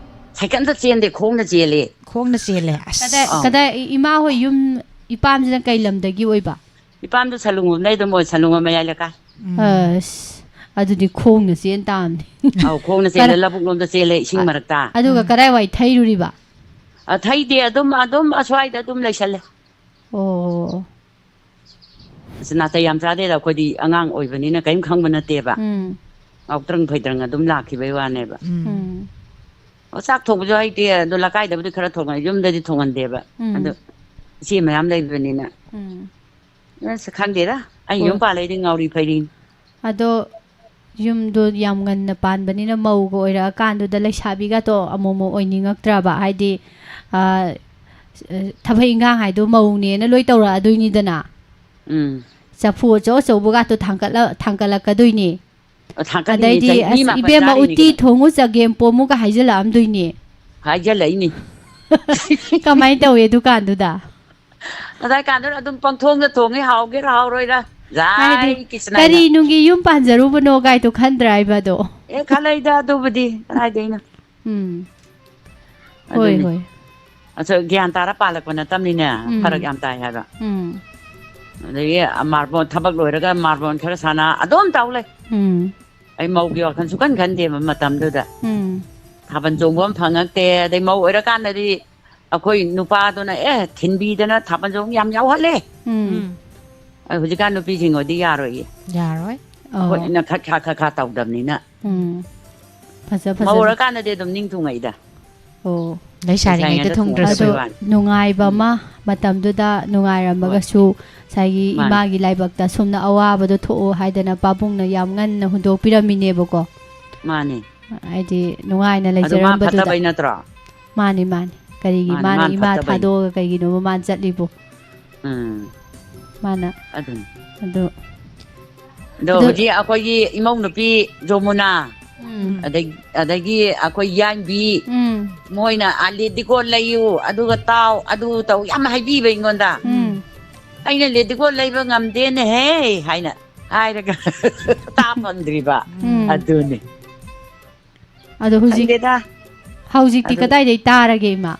Cycleꯗ ꯆꯦꯟꯗꯦ, ꯈꯣꯡꯅ ꯆꯦꯜꯂꯦ꯫ ꯈꯣꯡꯅ ꯆꯦꯜꯂꯦ꯫ ꯑꯁ꯫ ꯀꯗꯥꯏ, ꯑꯧ꯫ ꯀꯗꯥꯏ, ꯏꯃꯥ ꯍꯣꯏ ꯌꯨꯝ, ꯏꯄꯥꯝꯁꯤꯅ ꯀꯩ ꯂꯝꯗꯒꯤ ꯑꯣꯏꯕ? ꯏꯄꯥꯝꯗꯣ ꯁꯂꯨꯡꯕꯝꯗꯩ ꯑꯗꯨꯝ ꯑꯣꯏ, ꯁꯂꯨꯡꯕꯝ ꯃꯌꯥꯏ ꯂꯩꯀꯥꯏ꯫ ꯎꯝ꯫ ꯑꯁ, ꯑꯗꯨꯗꯤ ꯈꯣꯡꯅ ꯆꯦꯟ ꯇꯥꯕꯅꯤ꯫ ꯑꯧ, ꯈꯣꯡꯅ ꯆꯦꯜꯂꯦ, ꯀꯔ-, ꯂꯧꯕꯨꯛ ꯂꯣꯝꯗ ꯆꯦꯜꯂꯦ, ꯏꯁꯤꯡ ꯑ-, ꯃꯔꯛꯇ꯫ ꯑꯗꯨꯒ ꯀꯗꯥꯏꯋꯥꯏ ꯊꯩꯔꯨꯔꯤꯕ? ꯑ, ꯊꯩꯗꯦ, ꯑꯗꯨꯝ, ꯑꯗꯨꯝ ꯑꯁ꯭ꯋꯥꯏꯗ ꯑꯗꯨꯝ ꯂꯩꯁꯜꯂꯦ꯫ ꯑꯣ꯫ ꯑꯁ, ꯅꯥꯇꯩ ꯌꯥꯝ ꯆꯥꯗꯦꯗ, ꯑꯩꯈꯣꯏꯗꯤ ꯑꯉꯥꯡ ꯑꯣꯏꯕꯅꯤꯅ ꯀꯔꯤꯝ ꯈꯪꯕ ꯅꯠꯇꯦꯕ꯫ ꯎꯝ꯫ ꯉꯥꯎꯇ꯭ꯔꯪ ꯐꯩꯗ꯭ꯔꯪ ꯑꯗꯨꯝ ꯂꯥꯛꯈꯤꯕꯩ ꯋꯥꯅꯦꯕ꯫ ꯎꯝ꯫ ꯎꯝ꯫ ꯑꯣ, ꯆꯥꯛ ꯊꯣꯡꯕꯁꯨ ꯍꯩꯇꯦ, ꯑꯗꯣ ꯂꯩꯀꯥꯏꯗꯕꯨꯗꯤ ꯈꯔ ꯊꯣꯡꯉꯦ, ꯌꯨꯝꯗꯗꯤ ꯊꯣꯡꯍꯟꯗꯦꯕ꯫ ꯎꯝ꯫ ꯑꯗꯣ ꯏꯆꯦ ꯃꯌꯥꯝ ꯂꯩꯕꯅꯤꯅ꯫ ꯎꯝ꯫ ꯑꯁ, ꯈꯪꯗꯦꯗ, ꯑꯩ ꯍꯣꯏ꯫ ꯌꯨꯝ ꯄꯥꯜꯂꯛꯏꯗꯤ ꯉꯥꯎꯔꯤ ꯐꯩꯔꯤꯅꯤ꯫ ꯑꯗꯣ ꯌꯨꯝꯗꯣ ꯌꯥꯝ ꯉꯟꯅ ꯄꯥꯟꯕꯅꯤꯅ ꯃꯧꯒ ꯑꯣꯏꯔꯛꯑꯀꯥꯟꯗꯨꯗ ꯂꯩꯁꯥꯕꯤꯒꯇꯣ ꯑꯃꯨꯛ ꯑꯃꯨꯛ ꯑꯣꯏꯅꯤꯡꯉꯛꯇ꯭ꯔꯕ? ꯍꯥꯏꯗꯤ, ꯑ, ꯊꯕꯛ ꯏꯟꯈꯥꯡ ꯍꯥꯏꯗꯣ ꯃꯧꯅꯦꯅ ꯂꯣꯏ ꯇꯧꯔꯛꯑꯗꯣꯏꯅꯤꯗꯅ꯫ ꯎꯝ꯫ ꯆꯐꯨ ꯑꯆꯧ ꯑꯆꯧꯕꯒꯇꯣ ꯊꯥꯡꯀꯠꯂ-, ꯊꯥꯡꯀꯠꯂꯛꯀꯗꯣꯏꯅꯤ꯫ ꯑ, ꯊꯥꯡꯀꯠꯂꯤꯅꯤ, ꯑꯗꯩꯗꯤ, ꯆꯍꯤ ꯃꯤ "ꯑꯁ, ꯃꯥꯄꯟ ꯏꯕꯦꯝꯃ, ꯆꯥꯔꯤꯅꯤ ꯎꯇꯤ ꯀꯩꯅꯣ꯫ ꯊꯣꯡꯉꯨ, ꯆꯒꯦꯝ ꯄꯣꯝꯃꯨꯒ" ꯍꯥꯏꯖꯤꯜꯂꯛꯑꯝꯗꯣꯏꯅꯤ꯫ ꯍꯥꯏꯖꯜꯂꯛꯏꯅꯤ꯫ ꯀꯃꯥꯏꯅ ꯇꯧꯏ ꯑꯗꯨꯀꯥꯟꯗꯨꯗ? ꯑꯗꯥꯏ ꯀꯥꯟꯗꯨꯗ ꯑꯗꯨꯝ ꯄꯪꯊꯣꯡꯗ ꯊꯣꯡꯉꯤ, ꯍꯥꯎꯒꯦꯔꯥ ꯍꯥꯎꯔꯣꯏꯔꯥ꯫ ꯍꯥꯏꯗꯤ, ꯖꯥꯏ ꯀꯤꯁꯅꯥꯅ꯫ "ꯀꯔꯤ ꯅꯨꯡꯒꯤ ꯌꯨꯝ ꯄꯥꯟꯖꯔꯨꯕꯅꯣ?" ꯀꯥꯏꯗꯣ ꯈꯟꯗ꯭ꯔꯥ ꯏꯕꯗꯣ? ꯑꯦ, ꯈꯜꯂꯛꯏꯗ ꯑꯗꯨꯕꯨꯗꯤ꯫ ꯀꯗꯥꯏꯗꯩꯅꯣ? ꯎꯝ꯫ ꯍꯣꯏ, ꯑꯗꯨꯅꯤ꯫ ꯍꯣꯏ꯫ ꯑꯁ, ꯒ꯭ꯌꯥꯟ ꯇꯥꯔ ꯄꯥꯜꯂꯛꯄ ꯅꯠꯇꯕꯅꯤꯅꯦ, ꯎꯝ꯫ ꯐꯔꯛ ꯌꯥꯝ ꯇꯥꯏ ꯍꯥꯏꯕ꯫ ꯎꯝ꯫ ꯑꯗꯒꯤ ꯃꯥꯔꯕꯣꯜ, ꯊꯕꯛ ꯂꯣꯏꯔꯒ ꯃꯥꯔꯕꯣꯜ ꯈꯔ ꯁꯥꯟꯅ ꯑꯗꯨꯝ ꯇꯧ ꯂꯩ꯫ ꯎꯝ꯫ ꯑꯩ ꯃꯧꯒꯤ ꯋꯥꯈꯜ ꯁꯨꯈꯟ ꯈꯟꯗꯦꯕ ꯃꯇꯝꯗꯨꯗ꯫ ꯎꯝ꯫ ꯊꯥꯕꯜ ꯆꯣꯡꯕ ꯑꯃ ꯐꯪꯉꯛꯇꯦ꯫ ꯑꯗꯩ ꯃꯧ ꯑꯣꯏꯔꯀꯥꯟꯗꯗꯤ ꯑꯩꯈꯣꯏ ꯅꯨꯄꯥꯗꯨꯅ, ꯑꯦ, ꯊꯤꯟꯕꯤꯗꯅ ꯊꯥꯕꯜ ꯆꯣꯡ ꯌꯥꯝ ꯌꯥꯎꯍꯜꯂꯦ꯫ ꯎꯝ꯫ ꯎꯝ꯫ ꯑꯩ ꯍꯧꯖꯤꯛꯀꯥꯟ ꯅꯨꯄꯤꯁꯤꯡ ꯑꯣꯏꯗꯤ ꯌꯥꯔꯣꯏꯌꯦ꯫ ꯌꯥꯔꯣꯏ꯫ ꯑꯧ꯫ ꯑꯩꯈꯣꯏꯅ ꯈꯠ ꯈꯥ ꯈꯠ ꯈꯥ ꯇꯧꯗꯕꯅꯤꯅ꯫ ꯎꯝ꯫ ꯐꯖ ꯃꯧ ꯐꯖꯅ꯫ ꯑꯣꯏꯔꯀꯥꯟꯗꯗꯤ ꯑꯗꯨꯝ ꯅꯤꯡ ꯊꯨꯡꯉꯛꯏꯗ꯫ ꯑꯣ꯫ ꯂꯩꯁꯥꯔꯤꯉꯩꯗ ꯂꯩꯁꯥꯔꯤꯉꯩꯗ ꯊꯨꯡꯗ꯭ꯔꯁꯨ꯫ ꯑꯗꯣ ꯊꯨꯡꯗꯕꯩ ꯋꯥꯅꯤ꯫ ꯅꯨꯡꯉꯥꯏꯕ ꯎꯝ꯫ ꯑꯃ, ꯃꯇꯝꯗꯨꯗ ꯅꯨꯡꯉꯥꯏꯔꯝꯃꯒꯁꯨ ꯉꯁꯥꯏꯒꯤ ꯃꯥꯅꯤ꯫ ꯏꯃꯥꯒꯤ ꯂꯥꯏꯕꯛꯇ ꯁꯣꯝꯅ ꯑꯋꯥꯕꯗꯣ ꯊꯣꯛꯑꯣ ꯍꯥꯏꯗꯅ ꯄꯥꯕꯨꯡꯅ ꯌꯥꯝ ꯉꯟꯅ ꯍꯨꯟꯗꯣꯛꯄꯤꯔꯝꯃꯤꯅꯦꯕꯀꯣ꯫ ꯃꯥꯅꯤ꯫ ꯍꯥꯏꯗꯤ ꯅꯨꯡꯉꯥꯏꯅ ꯑꯗꯨ ꯃꯥ ꯂꯩꯖꯔꯝꯕꯗꯨꯗ꯫ ꯐꯠꯇꯕꯩ ꯅꯠꯇ꯭ꯔꯣ? ꯃꯥꯅꯤ, ꯃꯥꯅꯤ꯫ ꯀꯔꯤꯒꯤ ꯃꯥꯅꯤ, ꯃꯥꯅ ꯃꯥꯅ ꯏꯃꯥ ꯐꯠꯇꯕꯩꯅꯤ꯫ ꯊꯥꯗꯣꯛꯑꯒ ꯀꯩꯒꯤꯅꯣꯕ ꯃꯥꯅ ꯆꯠꯂꯤꯕꯨ? ꯎꯝ꯫ ꯃꯥꯅ꯫ ꯑꯗꯨꯅꯤ꯫ ꯑꯗꯣ꯫ ꯑꯗꯣ ꯑꯗꯣ ꯍꯧꯖꯤꯛ ꯑꯩꯈꯣꯏꯒꯤ ꯏꯃꯧ ꯅꯨꯄꯤ ꯖꯣꯃꯨꯅꯥ, ꯎꯝ꯫ ꯑꯗꯩ-, ꯑꯗꯒꯤ ꯑꯩꯈꯣꯏ ꯌꯥꯏꯝꯕꯤ, ꯎꯝ꯫ ꯃꯣꯏꯅ, "ꯑꯥ, ꯂꯦꯗꯤꯀꯣ ꯂꯩꯌꯨ, ꯑꯗꯨꯒ ꯇꯥꯎ, ꯑꯗꯨ ꯇꯧ", ꯌꯥꯝ ꯍꯥꯏꯕꯤꯕ ꯑꯩꯉꯣꯟꯗ꯫ ꯎꯝ꯫ ꯑꯩꯅ, "ꯂꯦꯗꯤꯀꯣ ꯂꯩꯕ ꯉꯝꯗꯦꯅꯦꯍꯦ" ꯍꯥꯏꯅ ꯍꯥꯏꯔꯒ ꯇꯥ ꯐꯪꯗ꯭ꯔꯤꯕ꯫ ꯎꯝ꯫ ꯑꯗꯨꯅꯤ꯫ ꯑꯗꯣ ꯍꯧꯖꯤꯛ, ꯈꯪꯗꯦꯗ꯫ ꯍꯧꯖꯤꯛꯇꯤ ꯑꯗꯨ ꯀꯗꯥꯏꯗꯩ ꯇꯥꯔꯒꯦ, ꯏꯃꯥ?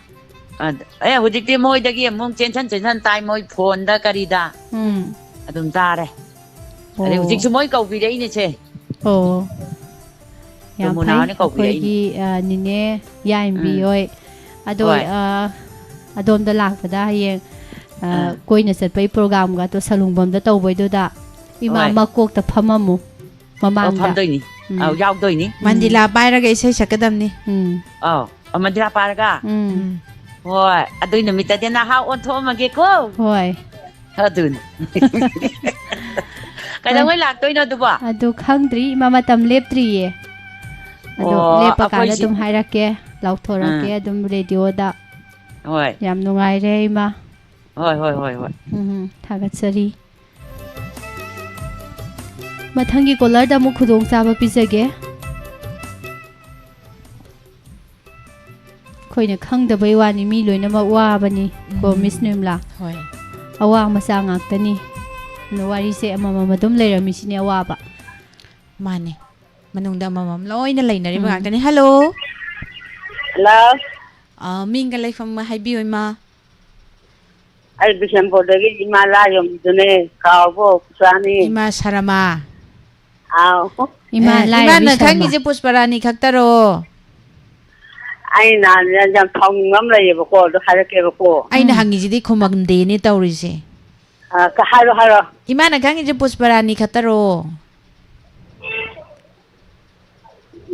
ꯑꯗ-, ꯑꯦ, ꯍꯧꯖꯤꯛꯇꯤ ꯃꯣꯏꯗꯒꯤ ꯑꯃꯨꯛ ꯆꯦꯟꯁꯟ ꯆꯦꯟꯁꯟ ꯇꯥꯏ, ꯃꯣꯏ ꯐꯣꯟꯗ ꯀꯔꯤꯗ꯫ ꯎꯝ꯫ ꯑꯗꯨꯝ ꯇꯥꯔꯦ꯫ ꯑꯗꯩ ꯑꯣ꯫ ꯍꯧꯖꯤꯛꯁꯨ ꯃꯣꯏ ꯀꯧꯕꯤꯔꯛꯏꯅꯦ, ꯁꯦ꯫ ꯑꯣ꯫ ꯌꯥꯝ ꯖꯃꯨꯅꯥ ꯐꯩ꯫ ꯍꯣꯏꯅ ꯀꯧꯕꯤꯔꯛꯏꯅꯦ꯫ ꯑꯩꯈꯣꯏꯒꯤ, ꯑ, ꯅꯤꯅꯦ ꯌꯥꯏꯝꯕꯤ ꯎꯝ꯫ ꯍꯣꯏ꯫ ꯑꯗꯣ, ꯍꯣꯏ꯫ ꯑ, ꯑꯗꯣꯝꯗ ꯂꯥꯛꯄꯗ ꯍꯌꯦꯡ, ꯑ, ꯑꯥ꯫ ꯀꯣꯏꯅ ꯆꯠꯄꯒꯤ ꯄ꯭ꯔꯣꯒ꯭ꯔꯥꯝꯒꯗꯣ ꯁꯂꯨꯡꯕꯝꯗ ꯇꯧꯕꯩꯗꯨꯗ ꯏꯃꯥ ꯍꯣꯏ꯫ ꯃꯀꯣꯛꯇ ꯐꯝꯃꯝꯃꯨ꯫ ꯑꯧ, ꯃꯃꯥꯡꯗ꯫ ꯐꯝꯗꯣꯏꯅꯤ꯫ ꯎꯝ꯫ ꯑꯧ, ꯌꯥꯎꯗꯣꯏꯅꯤ꯫ ꯎꯝ꯫ ꯃꯟꯗꯤꯂꯥ ꯄꯥꯏꯔꯒ ꯏꯁꯩ ꯁꯛꯀꯗꯕꯅꯤ꯫ ꯎꯝ꯫ ꯑꯧ, ꯑꯧ, ꯃꯟꯗꯤꯂꯥ ꯄꯥꯏꯔꯒ? ꯎꯝ꯫ ꯎꯝ꯫ ꯍꯣꯏ, ꯑꯗꯨꯏ ꯅꯨꯃꯤꯠꯇꯗꯤ ꯅꯍꯥ ꯑꯣꯟꯊꯣꯛꯑꯝꯃꯒꯦꯀꯣ꯫ ꯍꯣꯏ꯫ ꯑꯗꯨꯅꯤ꯫ ꯍꯣꯏ꯫ ꯀꯩꯗꯧꯉꯩ ꯂꯥꯛꯇꯣꯏꯅꯣ ꯑꯗꯨꯕꯣ? ꯑꯗꯨ ꯈꯪꯗ꯭ꯔꯤ, ꯏꯃꯥ, ꯃꯇꯝ ꯂꯦꯞꯇ꯭ꯔꯤꯌꯦ꯫ ꯑꯗꯣ ꯑꯣ, ꯂꯦꯞꯄ ꯀꯥꯟꯗ ꯑꯩꯈꯣꯏꯁꯤ-, ꯑꯗꯨꯝ ꯍꯥꯏꯔꯛꯀꯦ, ꯂꯥꯎꯊꯣꯔꯛꯀꯦ ꯑꯥ꯫ ꯑꯗꯨꯝ ꯔꯦꯗꯤꯑꯣꯗ꯫ ꯍꯣꯏ꯫ ꯌꯥꯝ ꯅꯨꯡꯉꯥꯏꯔꯦ, ꯏꯃꯥ꯫ ꯍꯣꯏ, ꯍꯣꯏ, ꯍꯣꯏ, ꯍꯣꯏ꯫ ꯎꯝ, ꯊꯥꯒꯠꯆꯔꯤ꯫ ꯃꯊꯪꯒꯤ ꯀꯣꯂꯔꯗ ꯑꯃꯨꯛ ꯈꯨꯗꯣꯡꯆꯥꯕ ꯄꯤꯖꯒꯦ꯫ ꯑꯩꯈꯣꯏꯅ ꯈꯪꯗꯕꯩ ꯋꯥꯅꯤ, ꯃꯤ ꯂꯣꯏꯅꯃꯛ ꯋꯥꯕꯅꯤ ꯀꯣ, ꯎꯝ꯫ ꯃꯤꯁ ꯅꯤꯔꯃꯂꯥ? ꯍꯣꯏ꯫ ꯑꯋꯥ ꯃꯆꯥ ꯉꯥꯛꯇꯅꯤ꯫ ꯑꯗꯣ ꯋꯥꯔꯤꯁꯦ ꯑꯃꯃꯝ ꯑꯗꯨꯝ ꯂꯩꯔꯝꯃꯤꯁꯤꯅꯦ ꯑꯋꯥꯕ꯫ ꯃꯥꯅꯦ꯫ ꯃꯅꯨꯡꯗ ꯑꯃꯃꯝ ꯂꯣꯏꯅ ꯂꯩꯅꯔꯤꯕ ꯎꯝ꯫ ꯉꯥꯛꯇꯅꯤ꯫ ꯍꯜꯂꯣ꯫ ꯍꯜꯂꯣ꯫ ꯑ, ꯃꯤꯡꯒ ꯂꯩꯐꯝꯒ ꯍꯥꯏꯕꯤꯌꯨ, ꯏꯃꯥ꯫ ꯑꯩ ꯕꯤꯁꯦꯝꯄꯨꯔꯗꯒꯤ ꯏꯃꯥ ꯂꯥ ꯌꯣꯟꯕꯤꯗꯨꯅꯦ꯫ ꯀꯥꯎꯔꯕꯣ, ꯄꯨꯁꯄꯥꯔꯥꯅꯤ? ꯏꯃꯥ ꯁꯔꯃꯥ꯫ ꯑꯥꯎ꯫ ꯏꯃꯥ ꯑꯦ, ꯂꯥꯏꯔꯕꯤ ꯏꯃꯥꯅ ꯁꯔꯃꯥ꯫ ꯈꯪꯉꯤꯁꯦ ꯄꯨꯁꯄꯥꯔꯥꯅꯤ ꯈꯛꯇꯔꯣ? ꯑꯩ ꯅꯍꯥꯟ ꯌꯥꯝ ꯁꯥꯎꯅꯤꯡꯕ ꯑꯃ ꯂꯩꯌꯦꯕꯀꯣ, ꯑꯗꯨ ꯍꯥꯏꯔꯛꯀꯦꯕꯀꯣ꯫ ꯑꯩꯅ ꯎꯝ꯫ ꯍꯪꯉꯤꯁꯤꯗꯤ ꯈꯨꯝꯃꯝꯗꯦꯅꯦ ꯇꯧꯔꯤꯁꯦ꯫ ꯑ, ꯀ-, ꯍꯥꯏꯔꯣ, ꯍꯥꯏꯔꯣ꯫ ꯏꯃꯥꯅ ꯈꯪꯉꯤꯁꯦ ꯄꯨꯁꯄꯥꯔꯥꯅꯤ ꯈꯛꯇꯔꯣ?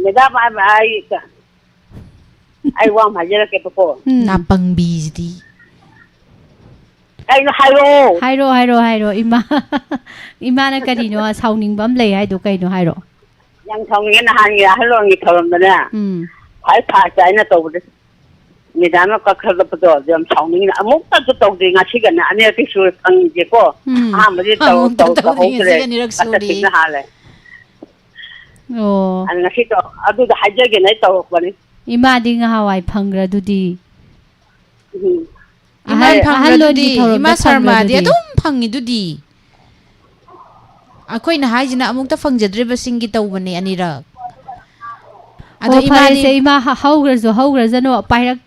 ꯃꯦꯗꯥꯝ, ꯑꯩ, ꯑꯩ, ꯑꯩ ꯋꯥ ꯑꯃ ꯍꯥꯏꯖꯔꯛꯀꯦꯕꯀꯣ꯫ ꯎꯝ꯫ ꯅꯥꯄꯪꯕꯤꯁꯤꯗꯤ꯫ ꯀꯩꯅꯣ ꯍꯥꯏꯔꯛꯑꯣ꯫ ꯍꯥꯏꯔꯣ, ꯍꯥꯏꯔꯣ, ꯍꯥꯏꯔꯣ, ꯏꯃꯥ꯫ ꯏꯃꯥꯅ ꯀꯔꯤꯅꯣ ꯁꯥꯎꯅꯤꯡꯕ ꯑꯃ ꯂꯩ ꯍꯥꯏꯗꯣ ꯀꯩꯅꯣ ꯍꯥꯏꯔꯣ꯫ ꯌꯥꯝ ꯁꯥꯎꯅꯤꯡꯉꯦ꯫ ꯅꯍꯥꯟꯒꯤ ꯑꯍꯜ ꯑꯣꯏꯔꯝꯒꯤ ꯊꯧꯔꯝꯗꯅꯦ, ꯎꯝ꯫ ꯈ꯭ꯋꯥꯏ ꯐꯥꯔꯁꯇ ꯑꯩꯅ ꯇꯧꯕꯗ ꯃꯦꯗꯥꯝꯅ ꯀꯛꯊꯠꯂꯛꯄꯗꯣ ꯑꯗꯨ ꯌꯥꯝ ꯁꯥꯎꯅꯤꯡꯉꯤꯅ꯫ ꯑꯃꯨꯛꯇꯁꯨ ꯇꯧꯗ꯭ꯔꯤ, ꯉꯁꯤꯒꯅꯦ ꯑꯅꯤꯔꯛꯇꯤ ꯁꯨꯔꯦ ꯐꯪꯉꯤꯁꯦꯀꯣ꯫ ꯎꯝ꯫ ꯑꯍꯥꯟꯕꯗꯤ ꯇꯧ-, ꯑꯃꯨꯛꯇ ꯇꯧ-, ꯇꯧꯗ꯭ꯔꯤ, ꯇꯧꯍꯧꯗ꯭ꯔꯦ꯫ ꯉꯁꯤꯒ ꯑꯅꯤꯔꯛ ꯁꯨꯔꯤ꯫ ꯀꯛꯊꯠꯈꯤꯕꯅ ꯍꯥꯜꯂꯦ꯫ ꯑꯣ꯫ ꯑꯗꯨ ꯉꯁꯤ ꯇꯧ-, ꯑꯗꯨꯗ ꯍꯥꯏꯖꯒꯦꯅ ꯑꯩ ꯇꯧꯔꯛꯄꯅꯤ꯫ ꯏꯃꯥꯗꯤ ꯉꯍꯥꯟꯋꯥꯏ ꯐꯪꯈ꯭ꯔꯗꯨꯗꯤ꯫ ꯎꯝ꯫ ꯑꯍꯜ- ꯏꯃꯥ ꯑꯍꯜ ꯑꯣꯏꯒꯤ ꯐꯪꯈ꯭ꯔꯗꯨꯗꯤ, ꯊꯧꯔꯝꯗ ꯏꯃꯥ ꯁꯔꯃꯗꯤ ꯐꯪꯈ꯭ꯔꯗꯨꯗꯤ꯫ ꯑꯗꯨꯝ ꯐꯪꯉꯤꯗꯨꯗꯤ꯫ ꯑꯩꯈꯣꯏꯅ ꯍꯥꯏꯁꯤꯅ ꯑꯃꯨꯛꯇ ꯐꯪꯖꯗ꯭ꯔꯤꯕꯁꯤꯡꯒꯤ ꯇꯧꯕꯅꯦ ꯑꯅꯤꯔꯛ꯫ ꯑꯗꯣ ꯑꯣ, ꯏꯃꯥꯗꯤ ꯐꯔꯦꯁꯦ, ꯏꯃꯥ ꯍ-, ꯍꯧꯈ꯭ꯔꯁꯨ ꯍꯧꯈ꯭ꯔꯁꯅꯨ, ꯄꯥꯏꯔꯛ-,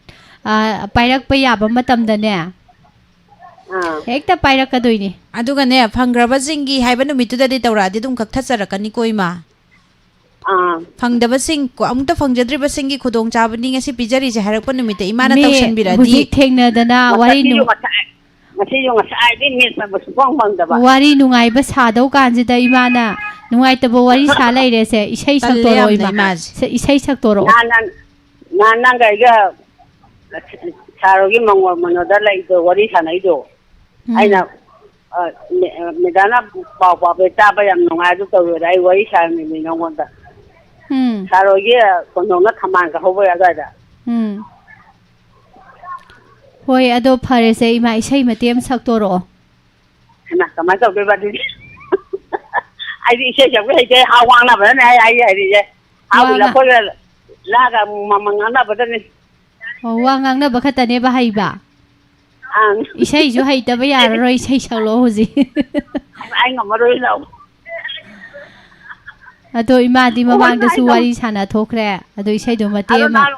ꯑ, ꯄꯥꯏꯔꯛꯄ ꯌꯥꯕ ꯃꯇꯝꯗꯅꯦ, ꯑꯥ꯫ ꯍꯦꯛꯇ ꯄꯥꯏꯔꯛꯀꯗꯣꯏꯅꯤ꯫ ꯑꯗꯨꯒꯅꯦ, ꯐꯪꯈ꯭ꯔꯕꯁꯤꯡꯒꯤ ꯍꯥꯏꯕ ꯅꯨꯃꯤꯠꯇꯨꯗꯗꯤ ꯇꯧꯔꯛꯑꯗꯤ ꯑꯗꯨꯝ ꯀꯛꯊꯠꯆꯔꯛꯀꯅꯤꯀꯣ, ꯏꯃꯥ꯫ ꯑꯥ꯫ ꯐꯪꯗꯕꯁꯤꯡ, ꯀꯣ, ꯑꯃꯨꯛꯇ ꯐꯪꯖꯗ꯭ꯔꯤꯕꯁꯤꯡꯒꯤ ꯈꯨꯗꯣꯡꯆꯥꯕꯅꯤ ꯉꯁꯤ ꯄꯤꯖꯔꯤꯁꯦ ꯍꯥꯏꯔꯛꯄ ꯅꯨꯃꯤꯠꯇ ꯏꯃꯥꯅ ꯃꯤ ꯇꯧꯁꯟꯕꯤꯔꯛꯑꯗꯤ꯫ ꯍꯧꯖꯤꯛ ꯊꯦꯡꯅꯗꯅ ꯋꯥꯔꯤ ꯉꯁꯤꯁꯨ ꯅꯨꯡ- ꯉꯁꯥꯏ, ꯉꯁꯤꯁꯨ ꯉꯁꯥꯏꯗꯤ ꯃꯦꯠ ꯆꯪꯕ ꯁꯨꯐꯪ ꯐꯪꯗꯕ꯫ ꯋꯥꯔꯤ ꯅꯨꯡꯉꯥꯏꯕ ꯁꯥꯗꯧ ꯀꯥꯟꯁꯤꯗ ꯏꯃꯥꯅ ꯅꯨꯡꯉꯥꯏꯇꯕ ꯋꯥꯔꯤ ꯁꯥ ꯂꯩꯔꯦꯁꯦ꯫ ꯏꯁꯩ ꯇꯜꯂꯦ ꯁꯛꯇꯣꯔꯛꯑꯣ, ꯌꯥꯝꯅ ꯏꯃꯥ꯫ ꯏꯃꯥꯁꯦ꯫ ꯁ-, ꯏꯁꯩ ꯁꯛꯇꯣꯔꯛꯑꯣ꯫ ꯅꯍꯥꯟ ꯅꯪ, ꯅꯍꯥꯟ ꯅꯪꯒ ꯑꯩꯒ ꯁꯥꯔꯣꯒꯤ ꯃꯉꯣꯟ ꯃꯅꯣꯗ ꯂꯩꯗꯣ, ꯋꯥꯔꯤ ꯁꯥꯟꯅꯩꯗꯣ꯫ ꯎꯝ꯫ ꯑꯩꯅ, ꯑ, ꯃꯦ-, ꯑ, ꯃꯦꯗꯥꯝꯅ ꯄꯥꯎ ꯄꯥꯕ ꯇꯥꯕ ꯌꯥꯝ ꯅꯨꯡꯉꯥꯏ, ꯑꯗꯨ ꯇꯧꯔꯣꯏꯗ ꯑꯩ ꯋꯥꯔꯤ ꯁꯥꯔꯝꯃꯤꯅꯦ ꯅꯉꯣꯟꯗ꯫ ꯎꯝ꯫ ꯁꯥꯔꯣꯒꯤ ꯀꯣꯟꯊꯣꯡꯅ ꯊꯝꯕꯥꯜ ꯀꯥꯍꯧꯕ ꯑꯗꯨꯋꯥꯏꯗ꯫ ꯎꯝ꯫ ꯍꯣꯏ, ꯑꯗꯣ ꯐꯔꯦꯁꯦ, ꯏꯃꯥ, ꯏꯁꯩ ꯃꯇꯦꯛ ꯑꯃ ꯁꯛꯇꯣꯔꯛꯑꯣ꯫ ꯍꯩꯃꯥ, ꯀꯃꯥꯏꯅ ꯇꯧꯗꯣꯏꯕ ꯑꯗꯨꯗꯤ? ꯑꯩꯗꯤ ꯏꯁꯩ ꯁꯛꯄ ꯍꯩꯇꯦ, ꯍꯥ ꯋꯥꯡꯅꯕꯗꯅꯦ ꯑꯩ, ꯑꯩ ꯍꯩꯔꯤꯁꯦ꯫ ꯍꯥ ꯋꯥ ꯉ- ꯂꯐꯣꯏꯒ ꯂꯥꯒ ꯃꯃꯜ ꯉꯥꯡꯅꯕꯗꯅꯤ꯫ ꯑꯣ, ꯋꯥ ꯉꯥꯡꯅꯕ ꯈꯛꯇꯅꯦꯕ ꯍꯩꯕ? ꯑꯪ꯫ ꯏꯁꯩꯁꯨ ꯍꯩꯇꯕ ꯌꯥꯔꯔꯣꯏ, ꯏꯁꯩ ꯁꯛꯂꯛꯑꯣ ꯍꯧꯖꯤꯛ꯫ ꯑꯩ ꯉꯝꯃꯔꯣꯏ ꯂꯥꯎ꯫ ꯑꯗꯣ ꯏꯃꯥꯗꯤ ꯑꯣ, ꯃꯃꯥꯡꯗꯁꯨ ꯉꯥꯏꯈꯣ꯫ ꯋꯥꯔꯤ ꯁꯥꯟꯅ ꯊꯣꯛꯈ꯭ꯔꯦ, ꯑꯗꯣ ꯏꯁꯩꯗꯣ ꯃꯇꯦꯛ ꯑꯗꯣ ꯑꯃ꯫ ꯅꯍꯥꯟ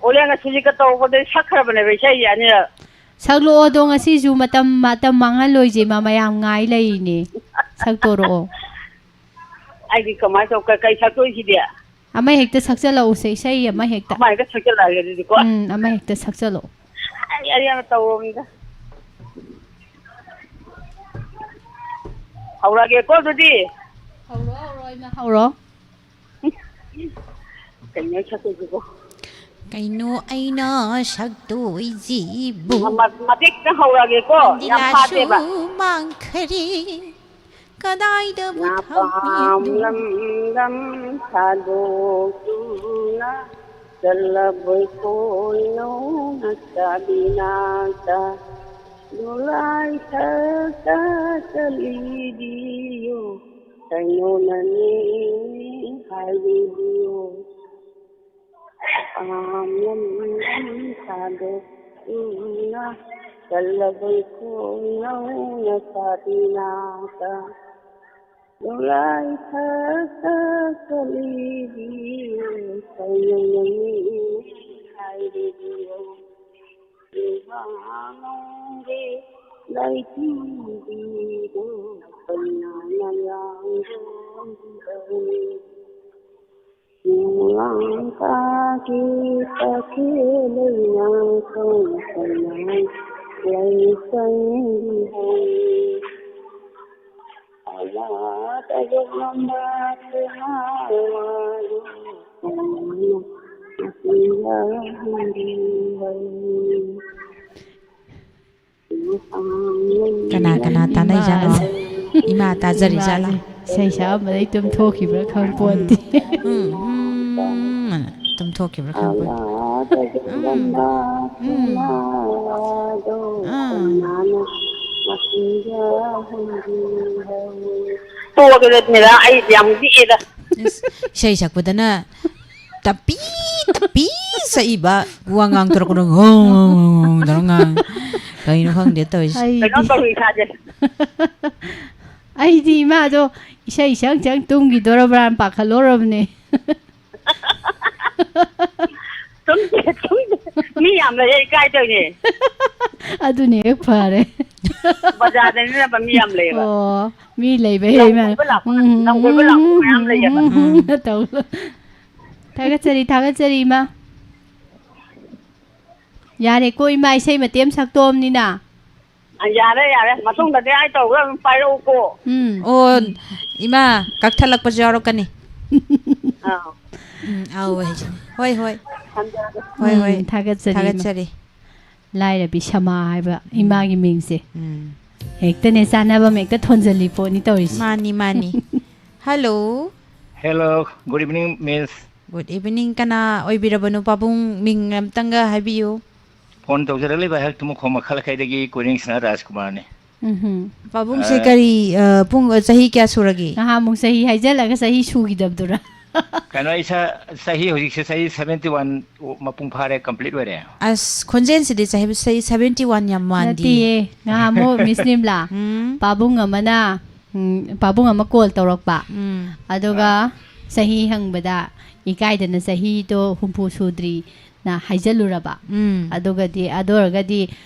ꯑꯣꯂꯦꯟ ꯉꯁꯤꯁꯦ ꯀꯇꯧꯕꯗꯩ ꯁꯛꯈ꯭ꯔꯕꯅꯦꯕ ꯏꯁꯩꯁꯦ ꯑꯅꯤꯔꯛ꯫ ꯁꯛꯂꯛꯑꯣꯗꯣ, ꯉꯁꯤꯁꯨ ꯃꯇꯝ, ꯃꯇꯝ ꯃꯥꯡꯍꯜꯂꯣꯏꯁꯦ, ꯃꯥ ꯃꯌꯥꯝ ꯉꯥꯏ ꯂꯩꯔꯤꯅꯦ꯫ ꯁꯛꯇꯣꯔꯛꯑꯣ꯫ ꯑꯩꯗꯤ ꯀꯃꯥꯏꯅ ꯇꯧ-, ꯀ-, ꯀꯩ ꯁꯛꯇꯣꯏꯁꯤꯗꯤ? ꯑꯃ ꯍꯦꯛꯇ ꯁꯛꯆꯜꯂꯛꯎꯁꯦ, ꯏꯁꯩ ꯑꯃ ꯍꯦꯛꯇ꯫ ꯑꯃ ꯍꯦꯛꯇ ꯁꯛꯆꯜꯂꯛꯑꯒꯦ ꯑꯗꯨꯗꯤꯀꯣ꯫ ꯎꯝ, ꯑꯃ ꯍꯦꯛꯇ ꯁꯛꯆꯜꯂꯛꯑꯣ꯫ ꯑꯩ ꯑꯔꯦꯝꯕ ꯇꯧꯔꯣꯝꯗ꯫ ꯍꯧꯔꯒꯦꯀꯣ ꯑꯗꯨꯗꯤ꯫ ꯍꯧꯔꯣ, ꯍꯧꯔꯣ, ꯏꯃꯥ, ꯍꯧꯔꯣ꯫ ꯀꯩꯅꯣ ꯑꯩ ꯁꯛꯇꯣꯏꯁꯤꯕꯣ? ꯀꯩꯅꯣ ꯑꯩꯅ ꯁꯛꯇꯣꯏꯁꯤꯕꯨ? ꯃ-, ꯃꯇꯦꯛ ꯈꯤꯇꯪ ꯍꯧꯔꯛꯑꯒꯦꯀꯣ꯫ ꯌꯥꯝ ꯃꯟꯗꯤꯂꯥꯁꯨ ꯐꯥꯗꯦꯕ꯫ ꯃꯥꯡꯈꯔꯦ꯫ ꯀꯗꯥꯏꯗꯕꯨ ꯅꯄꯥꯝ ꯊꯝꯃꯤꯅꯣ? ꯂꯝꯗꯝ ꯊꯥꯗꯣꯛꯇꯨꯅ ꯆꯠꯂꯕꯣꯏ ꯀꯣꯏꯅꯧ ꯅꯆꯥꯕꯤ ꯅꯥꯛꯇ ꯗꯣꯂꯥꯏ ꯊꯛꯇ ꯆꯠꯂꯤꯗꯤꯌꯣ꯫ ꯀꯩꯅꯣꯅꯅꯤ ꯍꯥꯏꯕꯤꯌꯨ꯫ ꯄꯥꯝꯂꯝ ꯊꯥꯗꯣꯛꯇꯨꯅ ꯆꯠꯂꯕ ꯈꯣꯡꯅꯧꯅ ꯁꯥꯕꯤꯅꯥꯗ ꯅꯨꯡꯂꯥꯏ ꯊꯛꯇ ꯆꯠꯂꯤꯕꯤꯌꯨ꯫ ꯀꯩꯅꯣꯅꯅꯤ ꯍꯥꯏꯕꯤꯌꯨ꯫ ꯏꯃꯥꯅꯨꯡꯒꯤ ꯂꯩꯇꯦꯡꯕꯤꯗꯨ ꯀꯩꯅꯥꯅ ꯂꯥꯡꯗꯣꯟꯗꯧꯅꯤ꯫ ꯂꯪꯀꯥꯒꯤ ꯇꯈꯦꯜ ꯂꯩꯃ ꯊꯣꯡ ꯀꯩꯅꯥ ꯂꯩꯇꯦꯡꯕꯤꯍꯧꯅꯤ꯫ ꯀꯅꯥ ꯀꯅꯥ ꯇꯥꯟꯅꯩꯖꯥꯠꯅꯣ? ꯏꯃꯥ ꯇꯥꯖꯔꯤꯖꯥꯠꯂꯥ? ꯏꯃꯥꯁꯦ ꯏꯁꯩ ꯁꯛꯑꯝꯕꯗꯩ ꯇꯨꯝꯊꯣꯛꯈꯤꯕ꯭ꯔꯥ ꯈꯪꯄꯣꯟꯇꯦ꯫ ꯎꯝ, ꯎꯝ, ꯑꯅ ꯇꯨꯝꯊꯣꯛꯈꯤꯕ꯭ꯔꯥ ꯈꯪꯄꯣꯟꯇꯦ꯫ ꯎꯝ, ꯎꯝ꯫ ꯑꯥ꯫ ꯇꯣꯛꯑꯒꯦꯗ, ꯃꯦꯗꯥꯝ, ꯑꯩ ꯌꯥꯝ ꯂꯤꯛꯑꯦꯗ꯫ ꯏꯁ, ꯏꯁꯩ ꯁꯛꯄꯗꯅ ꯇꯞꯄꯤ, ꯇꯞꯄꯤ ꯁꯛꯏꯕ, ꯋꯥ ꯉꯥꯡꯊꯣꯔꯛꯄꯗ ꯉꯣꯡ ꯇꯧꯔ ꯉꯥꯡ-, ꯀꯩꯅꯣ ꯈꯪꯗꯦ ꯇꯧꯔꯤꯁꯦ꯫ ꯑꯩꯗꯤ ꯀꯩꯅꯣꯝ ꯇꯧꯔꯤ ꯏꯁꯥꯁꯦ꯫ ꯑꯩꯗꯤ ꯏꯃꯥꯗꯣ ꯏꯁꯩ ꯁꯛ ꯁꯛ ꯇꯨꯝꯈꯤꯗꯣꯔꯕ꯭ꯔꯥꯅ ꯄꯥꯈꯠꯂꯨꯔꯕꯅꯦ꯫ ꯇꯨꯝꯗꯦ, ꯇꯨꯝꯗꯦ꯫ ꯃꯤ ꯌꯥꯝ ꯂꯩꯌꯦ, ꯏꯀꯥꯏꯗꯣꯏꯅꯦ꯫ ꯑꯗꯨꯅꯦ ꯍꯦꯛ ꯐꯔꯦ꯫ ꯕꯖꯥꯔꯗꯅꯤꯅ ꯃꯤ ꯌꯥꯝ ꯂꯩꯌꯦꯕ꯫ ꯑꯣ, ꯃꯤ ꯂꯩꯕ ꯂꯝ ꯍꯦꯛ ꯏꯃꯥ꯫ ꯀꯣꯏꯕ ꯂꯥꯛꯄ, ꯎꯝ, ꯂꯝ ꯀꯣꯏꯕ ꯂꯥꯛꯄ ꯃꯌꯥꯝ ꯂꯩꯌꯦꯕ꯫ ꯎꯝ, ꯎꯝ, ꯇꯧ-, ꯊꯥꯒꯠꯆꯔꯤ, ꯊꯥꯒꯠꯆꯔꯤ, ꯏꯃꯥ꯫ ꯌꯥꯔꯦꯀꯣ, ꯏꯃꯥ, ꯏꯁꯩ ꯃꯇꯦꯛ ꯑꯃ ꯁꯛꯇꯣꯛꯑꯕꯅꯤꯅ꯫ ꯑ, ꯌꯥꯔꯦ, ꯌꯥꯔꯦ꯫ ꯃꯇꯨꯡꯗꯗꯤ ꯑꯩ ꯇꯧꯈ꯭ꯔ ꯑꯗꯨꯝ ꯄꯥꯏꯔꯛꯎꯀꯣ꯫ ꯎꯝ꯫ ꯑꯣ, ꯏꯃꯥ, ꯀꯛꯊꯠꯂꯛꯄꯁꯨ ꯌꯥꯎꯔꯛꯀꯅꯤ꯫ ꯑꯥ꯫ ꯎꯝ, ꯑꯧ, ꯍꯣꯏ, ꯍꯣꯏ꯫ ꯊꯝꯖꯔꯒꯦ꯫ ꯍꯣꯏ, ꯎꯝ, ꯍꯣꯏ꯫ ꯊꯥꯒꯠꯆꯔꯤ, ꯏꯃꯥ꯫ ꯊꯥꯒꯠꯆꯔꯤ꯫ ꯂꯥꯏꯔꯕꯤ ꯁꯃꯥ ꯍꯥꯏꯕ ꯎꯝ꯫ ꯏꯃꯥꯒꯤ ꯃꯤꯡꯁꯦ꯫ ꯎꯝ꯫ ꯍꯦꯛꯇꯅꯦ ꯆꯥꯟꯅꯕ ꯑꯃ ꯍꯦꯛꯇ ꯊꯣꯟꯖꯜꯂꯤꯄꯣꯠꯅꯤ ꯇꯧꯔꯤꯁꯦ꯫ ꯃꯥꯅꯤ, ꯃꯥꯅꯤ꯫ Hello꯫ Hello, good evening, miss꯫ Good evening, ꯀꯅꯥ ꯑꯣꯏꯕꯤꯔꯕꯅꯣ, ꯄꯥꯕꯨꯡ? ꯃꯤꯡ ꯑꯝꯇꯪꯒ ꯍꯥꯏꯕꯤꯌꯨ꯫ Phone ꯇꯧꯖꯔꯛꯂꯤꯕ ꯑꯩꯍꯥꯛ ꯇꯨꯃꯈꯣꯡ ꯃꯈꯥ ꯂꯩꯀꯥꯏꯗꯒꯤ ꯀꯣꯏꯔꯦꯡꯁꯅꯥ ꯔꯥꯖꯀꯨꯃꯥꯔꯅꯤ꯫ ꯎꯝꯍꯨꯝ꯫ ꯄꯥꯕꯨꯡꯁꯦ ꯑ, ꯀꯔꯤ, ꯑ, ꯄꯨꯡ, ꯑ, ꯆꯍꯤ ꯀꯌꯥ ꯁꯨꯔꯒꯦ? ꯉꯍꯥꯟꯃꯨꯛ ꯆꯍꯤ ꯍꯥꯏꯖꯜꯂꯒ ꯆꯍꯤ ꯁꯨꯈꯤꯗꯕꯗꯨꯔꯥ? ꯀꯩꯅꯣ, ꯑꯩ ꯁ-, ꯆꯍꯤ ꯍꯧꯖꯤꯛꯁꯦ ꯆꯍꯤ seventy one ꯃꯄꯨꯡ ꯐꯥꯔꯦ, complete ꯑꯣꯏꯔꯦ꯫ ꯑꯁ, ꯈꯣꯟꯖꯦꯜꯁꯤꯗꯤ ꯆꯍꯤ, ꯆꯍꯤ seventy one ꯌꯥꯝ ꯃꯥꯟꯗꯤꯌꯦ꯫ ꯅꯠꯇꯤꯌꯦ, ꯉꯍꯥꯟꯃꯨꯛ ꯃꯤꯁ ꯅꯤꯝꯂꯥ, ꯎꯝ꯫ ꯄꯥꯕꯨꯡ ꯑꯃꯅ, ꯎꯝ, ꯄꯥꯕꯨꯡ ꯑꯃ ꯀꯣꯜ ꯇꯧꯔꯛꯄ, ꯎꯝ꯫ ꯑꯗꯨꯒ ꯆꯍꯤ ꯍꯪꯕꯗ ꯏꯀꯥꯏꯗꯅ ꯆꯍꯤꯗꯣ ꯍꯨꯝꯐꯨ ꯁꯨꯗ꯭ꯔꯤꯅ ꯍꯥꯏꯖꯜꯂꯨꯔꯕ꯫ ꯎꯝ꯫ ꯑꯗꯨꯒꯗꯤ, ꯑꯗꯨ ꯑꯣꯏꯔꯒꯗꯤ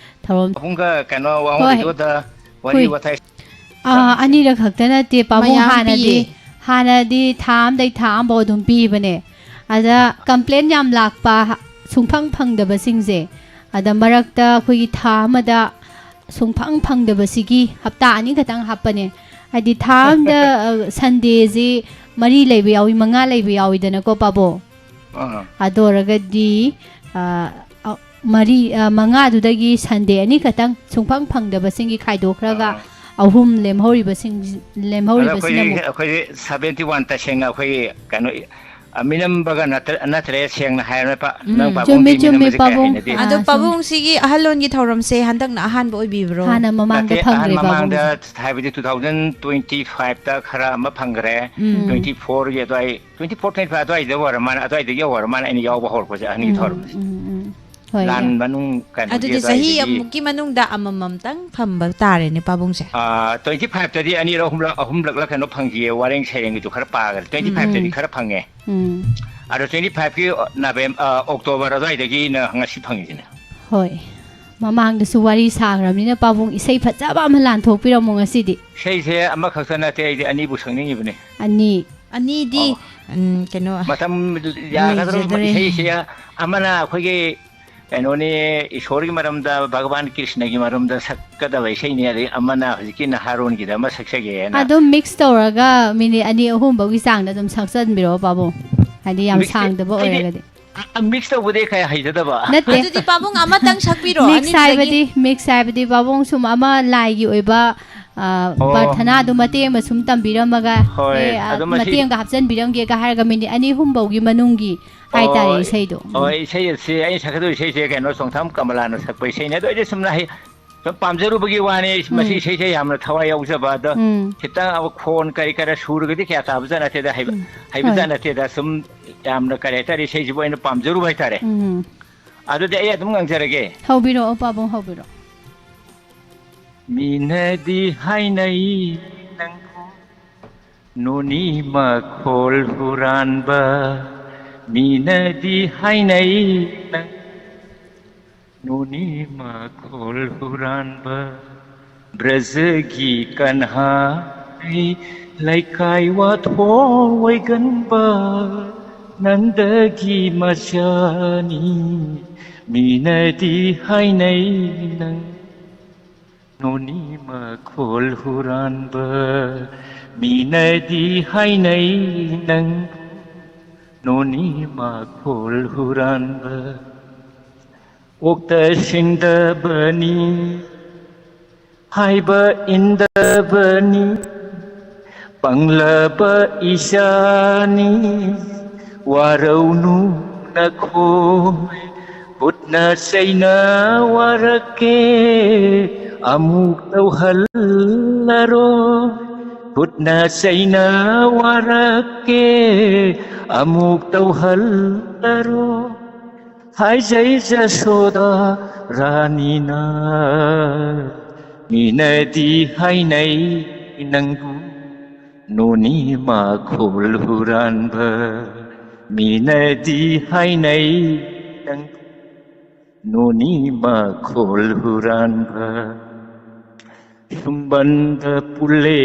ꯊꯧꯔꯝ ꯄꯥꯕꯨꯡꯒ ꯀꯩꯅꯣ, ꯋꯥꯉꯣ ꯍꯣꯏ꯫ ꯔꯦꯗꯤꯑꯣꯗ ꯋꯥꯔꯤ ꯍꯣꯏ꯫ ꯋꯥꯇꯥꯏ ꯑꯥ, ꯑꯅꯤꯔꯛ ꯈꯛꯇ ꯅꯠꯇꯦ ꯄꯥꯕꯨꯡ, ꯃꯌꯥꯝ ꯍꯥꯟꯅꯗꯤ, ꯄꯤꯌꯦ꯫ ꯍꯥꯟꯅꯗꯤ ꯊꯥ ꯑꯃꯗꯩ ꯊꯥ ꯑꯃꯐꯥꯎ ꯑꯗꯨꯝ ꯄꯤꯕꯅꯦ꯫ ꯑꯗ ꯀꯝꯄ꯭ꯂꯦꯟ ꯌꯥꯝ ꯂꯥꯛꯄ, ꯍ-, ꯁꯨꯡꯐꯪ ꯐꯪꯗꯕꯁꯤꯡꯁꯦ, ꯑꯗ ꯃꯔꯛꯇ ꯑꯩꯈꯣꯏꯒꯤ ꯊꯥ ꯑꯃꯗ ꯁꯨꯡꯐꯪ ꯐꯪꯗꯕꯁꯤꯒꯤ ꯍꯞꯇꯥ ꯑꯅꯤ ꯈꯛꯇꯪ ꯍꯥꯞꯄꯅꯦ꯫ ꯍꯥꯏꯗꯤ ꯊꯥ ꯑꯃꯗ, ꯑ, ꯁꯟꯗꯦꯁꯤ ꯃꯔꯤ ꯂꯩꯕ ꯌꯥꯎꯏ, ꯃꯉꯥ ꯂꯩꯕ ꯌꯥꯎꯏꯗꯅꯀꯣ ꯄꯥꯕꯨꯡ꯫ ꯑꯥ꯫ ꯑꯗꯨ ꯑꯣꯏꯔꯒꯗꯤ, ꯑ, ꯑ, ꯃꯔꯤ, ꯑ, ꯃꯉꯥꯗꯨꯗꯒꯤ ꯁꯟꯗꯦ ꯑꯅꯤ ꯈꯛꯇꯪ ꯁꯨꯡꯐꯪ ꯐꯪꯗꯕꯁꯤꯡꯒꯤ ꯈꯥꯏꯗꯣꯛꯈ꯭ꯔꯒ ꯑꯥ꯫ ꯑꯍꯨꯝ ꯂꯦꯝꯍꯧꯔꯤꯕꯁꯤꯡ-, ꯑꯗ ꯂꯦꯝꯍꯧꯔꯤꯕꯁꯤꯅ ꯑꯩꯈꯣꯏꯗꯤ ꯑꯃꯨꯛ ꯑꯩꯈꯣꯏꯗꯤ seventy one ꯇꯁꯦꯡꯅ ꯑꯩꯈꯣꯏꯒꯤ ꯀꯩꯅꯣ, ꯑ, ꯃꯤꯅꯝꯕꯒ ꯅꯠꯇ-, ꯅꯠꯇ꯭ꯔꯦ, ꯁꯦꯡꯅ ꯍꯥꯏꯔꯕ ꯅꯪ ꯎꯝ꯫ ꯆꯨꯝꯃꯤ, ꯄꯥꯕꯨꯡꯒꯤ ꯆꯨꯝꯃꯤ, ꯃꯤꯅꯝꯕꯁꯦ ꯀꯩ ꯄꯥꯕꯨꯡ꯫ ꯍꯥꯏꯅꯗꯦ꯫ ꯑꯥ, ꯑꯗꯣ ꯁꯨꯝ꯫ ꯄꯥꯕꯨꯡꯁꯤꯒꯤ ꯑꯍꯜꯂꯣꯟꯒꯤ ꯊꯧꯔꯝꯁꯦ ꯍꯟꯗꯛꯅ ꯑꯍꯥꯟꯕ ꯑꯣꯏꯕꯤꯕ꯭ꯔꯣ? ꯍꯥꯟꯅ ꯃꯃꯥꯡꯗ ꯅꯠꯇꯦ, ꯑꯍꯟ ꯐꯪꯈ꯭ꯔꯦ ꯃꯃꯥꯡꯗ ꯄꯥꯕꯨꯡꯁꯦ꯫ ꯍꯥꯏꯕꯗꯤ two thousand twenty five ꯇ ꯈꯔ ꯑꯃ ꯐꯪꯈ꯭ꯔꯦ, ꯎꯝ꯫ twenty four ꯒꯤ ꯑꯗꯨꯋꯥꯏ, twenty four twenty five ꯑꯗꯨꯋꯥꯏꯗ ꯑꯣꯏꯔ ꯃꯥꯜꯂꯦ, ꯑꯗꯨꯋꯥꯏꯗꯒꯤ ꯑꯣꯏꯔ ꯃꯥꯜꯂꯦ ꯑꯩꯅ ꯌꯥꯎꯕ ꯍꯧꯔꯛꯄꯁꯦ, ꯑꯍꯟꯒꯤ ꯎꯝ, ꯊꯧꯔꯝꯁꯦ꯫ ꯎꯝ, ꯎꯝ꯫ ꯍꯣꯏ, ꯂꯥꯟ ꯌꯥ-, ꯃꯅꯨꯡ ꯀꯩꯅꯣꯒꯤ ꯑꯗꯨꯗꯤ ꯆꯍꯤ ꯑꯗꯨꯋꯥꯏꯗꯒꯤ꯫ ꯑꯃꯨꯛꯀꯤ ꯃꯅꯨꯡꯗ ꯑꯃꯃꯝꯇꯪ ꯐꯪꯕ ꯇꯥꯔꯦꯅꯦ ꯄꯥꯕꯨꯡꯁꯦ꯫ ꯑꯥ, twenty five ꯇꯗꯤ ꯑꯅꯤꯔꯛ, ꯑꯍꯨꯝꯂꯛ, ꯑꯍꯨꯝꯂꯛꯂ ꯀꯩꯅꯣ ꯐꯪꯈꯤꯌꯦ, ꯋꯥꯔꯦꯡ ꯁꯩꯔꯦꯡꯒꯤꯗꯨ ꯈꯔ ꯄꯥꯈ꯭ꯔꯦ꯫ Twenty five ꯇꯗꯤ ꯎꯝ꯫ ꯈꯔ ꯐꯪꯉꯦ꯫ ꯎꯝ꯫ ꯑꯗꯣ twenty five ꯀꯤ ꯅꯕꯦꯝ-, ꯑ, ꯑꯣꯛꯇꯣꯕꯔ ꯑꯗꯨꯋꯥꯏꯗꯒꯤꯅ ꯉꯁꯤ ꯐꯪꯉꯤꯁꯤꯅꯦ꯫ ꯍꯣꯏ꯫ ꯃꯃꯥꯡꯗꯁꯨ ꯋꯥꯔꯤ ꯁꯥꯈ꯭ꯔꯕꯅꯤꯅ ꯄꯥꯕꯨꯡ ꯏꯁꯩ ꯐꯖꯕ ꯑꯃ ꯂꯥꯟꯊꯣꯛꯄꯤꯔꯝꯃꯣ ꯉꯁꯤꯗꯤ꯫ ꯏꯁꯩꯁꯦ ꯑꯃꯈꯛꯇ ꯅꯠꯇꯦ, ꯑꯩꯗꯤ ꯑꯅꯤꯕꯨ ꯁꯛꯅꯤꯡꯉꯤꯕꯅꯤ꯫ ꯑꯅꯤ꯫ ꯑꯅꯤꯗꯤ, ꯑꯣ꯫ ꯎꯝ, ꯀꯩꯅꯣ, ꯃꯇꯝ ꯌꯥꯒꯗ꯭ꯔꯣ? ꯂꯩꯖꯗꯔꯦ꯫ ꯏꯁꯩꯁꯦ ꯑꯃꯅ ꯑꯩꯈꯣꯏꯒꯤ ꯀꯩꯅꯣꯅꯤ, ꯏꯁꯣꯔꯒꯤ ꯃꯔꯝꯗ, ꯚꯒꯋꯥꯟ ꯀ꯭ꯔꯤꯁꯅꯒꯤ ꯃꯔꯝꯗ ꯁꯛꯀꯗꯕ ꯏꯁꯩꯅꯤ, ꯑꯗꯩ ꯑꯃꯅ ꯍꯧꯖꯤꯛꯀꯤ ꯅꯍꯥꯔꯣꯟꯒꯤꯗ ꯑꯃ ꯁꯛꯆꯒꯦꯅ꯫ ꯑꯗꯨꯝ ꯃꯤꯛꯁ ꯇꯧꯔꯒ ꯃꯤꯅꯤꯠ ꯑꯅꯤ ꯑꯍꯨꯝ ꯐꯥꯎꯒꯤ ꯆꯥꯡꯗ ꯑꯗꯨꯝ ꯁꯛꯆꯟꯕꯤꯔꯛꯑꯣ ꯄꯥꯕꯨꯡ, ꯍꯥꯏꯗꯤ ꯌꯥꯝ ꯃꯤꯛꯁꯇꯤ ꯁꯥꯡꯗꯕ ꯑꯩꯗꯤ ꯑꯣꯏꯔꯒꯗꯤ꯫ ꯑ, ꯃꯤꯛꯁ ꯇꯧꯕꯗꯤ ꯀꯌꯥ ꯍꯩꯖꯗꯕ꯫ ꯅꯠꯇꯦ꯫ ꯑꯗꯨꯗꯤ ꯄꯥꯕꯨꯡ ꯑꯃꯇꯪ ꯁꯛꯄꯤꯔꯣ, ꯃꯤꯛꯁ ꯑꯅꯤꯗꯨꯗꯒꯤ꯫ ꯍꯥꯏꯕꯗꯤ, ꯃꯤꯛꯁ ꯍꯥꯏꯕꯗꯤ ꯄꯥꯕꯨꯡ ꯁꯨꯝ ꯑꯃ ꯂꯥꯏꯒꯤ ꯑꯣꯏꯕ, ꯑ, ꯑꯣ꯫ ꯄ꯭ꯔꯥꯊꯅꯥꯗꯨ ꯃꯇꯦꯛ ꯑꯃ ꯁꯨꯝ ꯇꯝꯕꯤꯔꯝꯃꯒ, ꯍꯣꯏ, ꯑꯦ, ꯑ, ꯑꯗꯣ ꯃꯁꯤ ꯃꯇꯦꯛ ꯑꯃꯒ ꯍꯥꯞꯆꯤꯟꯕꯤꯔꯝꯒꯦꯒ ꯍꯥꯏꯔꯒ ꯃꯤꯅꯤꯠ ꯑꯅꯤ ꯑꯍꯨꯝ ꯐꯥꯎꯒꯤ ꯃꯅꯨꯡꯒꯤ ꯍꯥꯏꯇꯥꯔꯦ ꯑꯣ, ꯏꯁꯩꯗꯣ꯫ ꯎꯝ꯫ ꯑꯣ, ꯏꯁꯩ ꯑꯁꯤ ꯑꯩꯅ ꯁꯛꯀꯗꯧꯔꯤꯕ ꯏꯁꯩꯁꯦ ꯀꯩꯅꯣ, ꯆꯣꯡꯊꯥꯝ ꯀꯃꯂꯥꯅ ꯁꯛꯄ ꯏꯁꯩꯅꯦ꯫ ꯑꯗꯣ ꯑꯩꯗꯤ ꯁꯨꯝꯅ ꯍꯩ-, ꯁꯨꯝ ꯄꯥꯝꯖꯔꯨꯕꯒꯤ ꯋꯥꯅꯤ꯫ ꯃꯁꯤ ꯎꯝ꯫ ꯏꯁꯩꯁꯦ ꯌꯥꯝꯅ ꯊꯋꯥꯏ ꯌꯥꯎꯖꯕ ꯑꯗꯣ, ꯎꯝ꯫ ꯈꯤꯇꯪ ꯈꯣꯟ ꯀꯔꯤ ꯀꯔꯥ ꯁꯨꯔꯒꯗꯤ ꯀꯌꯥ ꯇꯥꯕꯖꯥꯠ ꯅꯠꯇꯦꯗ, ꯍꯩꯕ ꯎꯝ꯫ ꯍꯩꯕꯖꯥꯠ ꯍꯣꯏ꯫ ꯅꯠꯇꯦꯗ꯫ ꯁꯨꯝ ꯌꯥꯝꯅ ꯀꯔꯤ ꯍꯥꯏꯇꯥꯔꯦ, ꯏꯁꯩꯁꯤꯕꯨ ꯑꯩꯅ ꯄꯥꯝꯖꯔꯨꯕ ꯍꯥꯏꯇꯥꯔꯦ꯫ ꯎꯝ꯫ ꯑꯗꯨꯗꯤ ꯑꯩ ꯑꯗꯨꯝ ꯉꯪꯖꯔꯒꯦ꯫ ꯍꯧꯕꯤꯔꯛꯑꯣ, ꯄꯥꯕꯨꯡ, ꯍꯧꯕꯤꯔꯛꯑꯣ꯫ ꯃꯤꯅꯗꯤ ꯍꯥꯏꯅꯩ ꯅꯪꯕꯨ ꯅꯣꯅꯤ ꯃꯈꯣꯜ ꯍꯨꯔꯥꯟꯕ꯫ ꯃꯤꯅꯗꯤ ꯍꯥꯏꯅꯩ ꯅꯪ ꯅꯣꯅꯤ ꯃꯈꯣꯜ ꯍꯨꯔꯥꯟꯕ꯫ ꯕ꯭ꯔꯖꯒꯤ ꯀꯟꯍꯥꯏ ꯂꯩꯀꯥꯏ ꯋꯥꯊꯣꯛ ꯑꯣꯏꯒꯟꯕ꯫ ꯅꯪꯗꯒꯤ ꯃꯆꯥꯅꯤ ꯃꯤꯅꯗꯤ ꯍꯥꯏꯅꯩ ꯅꯪ ꯅꯣꯅꯤ ꯃꯈꯣꯜ ꯍꯨꯔꯥꯟꯕ꯫ ꯃꯤꯅꯗꯤ ꯍꯥꯏꯅꯩ ꯅꯪ ꯅꯣꯅꯤ ꯃꯈꯣꯜ ꯍꯨꯔꯥꯟꯕ꯫ ꯑꯣꯛꯇ ꯁꯤꯡꯗꯕꯅꯤ ꯍꯥꯏꯕ ꯏꯟꯗꯕꯅꯤ꯫ ꯄꯪꯂꯕ ꯏꯆꯥꯅꯤ ꯋꯥꯔꯧꯅꯨ ꯅꯈꯣꯏ꯫ ꯈꯨꯠꯅ ꯆꯩꯅ ꯋꯥꯔꯛꯀꯦ ꯑꯃꯨꯛ ꯇꯧꯍꯜꯂꯔꯣꯏ꯫ ꯈꯨꯠꯅ ꯆꯩꯅ ꯋꯥꯔꯛꯀꯦ ꯑꯃꯨꯛ ꯇꯧꯍꯜꯂꯔꯣꯏ꯫ ꯍꯥꯏꯖꯩ ꯖꯁꯣꯗꯥ ꯔꯥꯅꯤꯅ ꯃꯤꯅꯗꯤ ꯍꯥꯏꯅꯩ ꯅꯪꯕꯨ ꯅꯣꯅꯤ ꯃꯈꯣꯜ ꯍꯨꯔꯥꯟꯕ꯫ ꯃꯤꯅꯗꯤ ꯍꯥꯏꯅꯩ ꯅꯪꯕꯨ ꯅꯣꯅꯤ ꯃꯈꯣꯜ ꯍꯨꯔꯥꯟꯕ꯫ ꯁꯨꯝꯕꯟꯗ ꯄꯨꯜꯂꯦ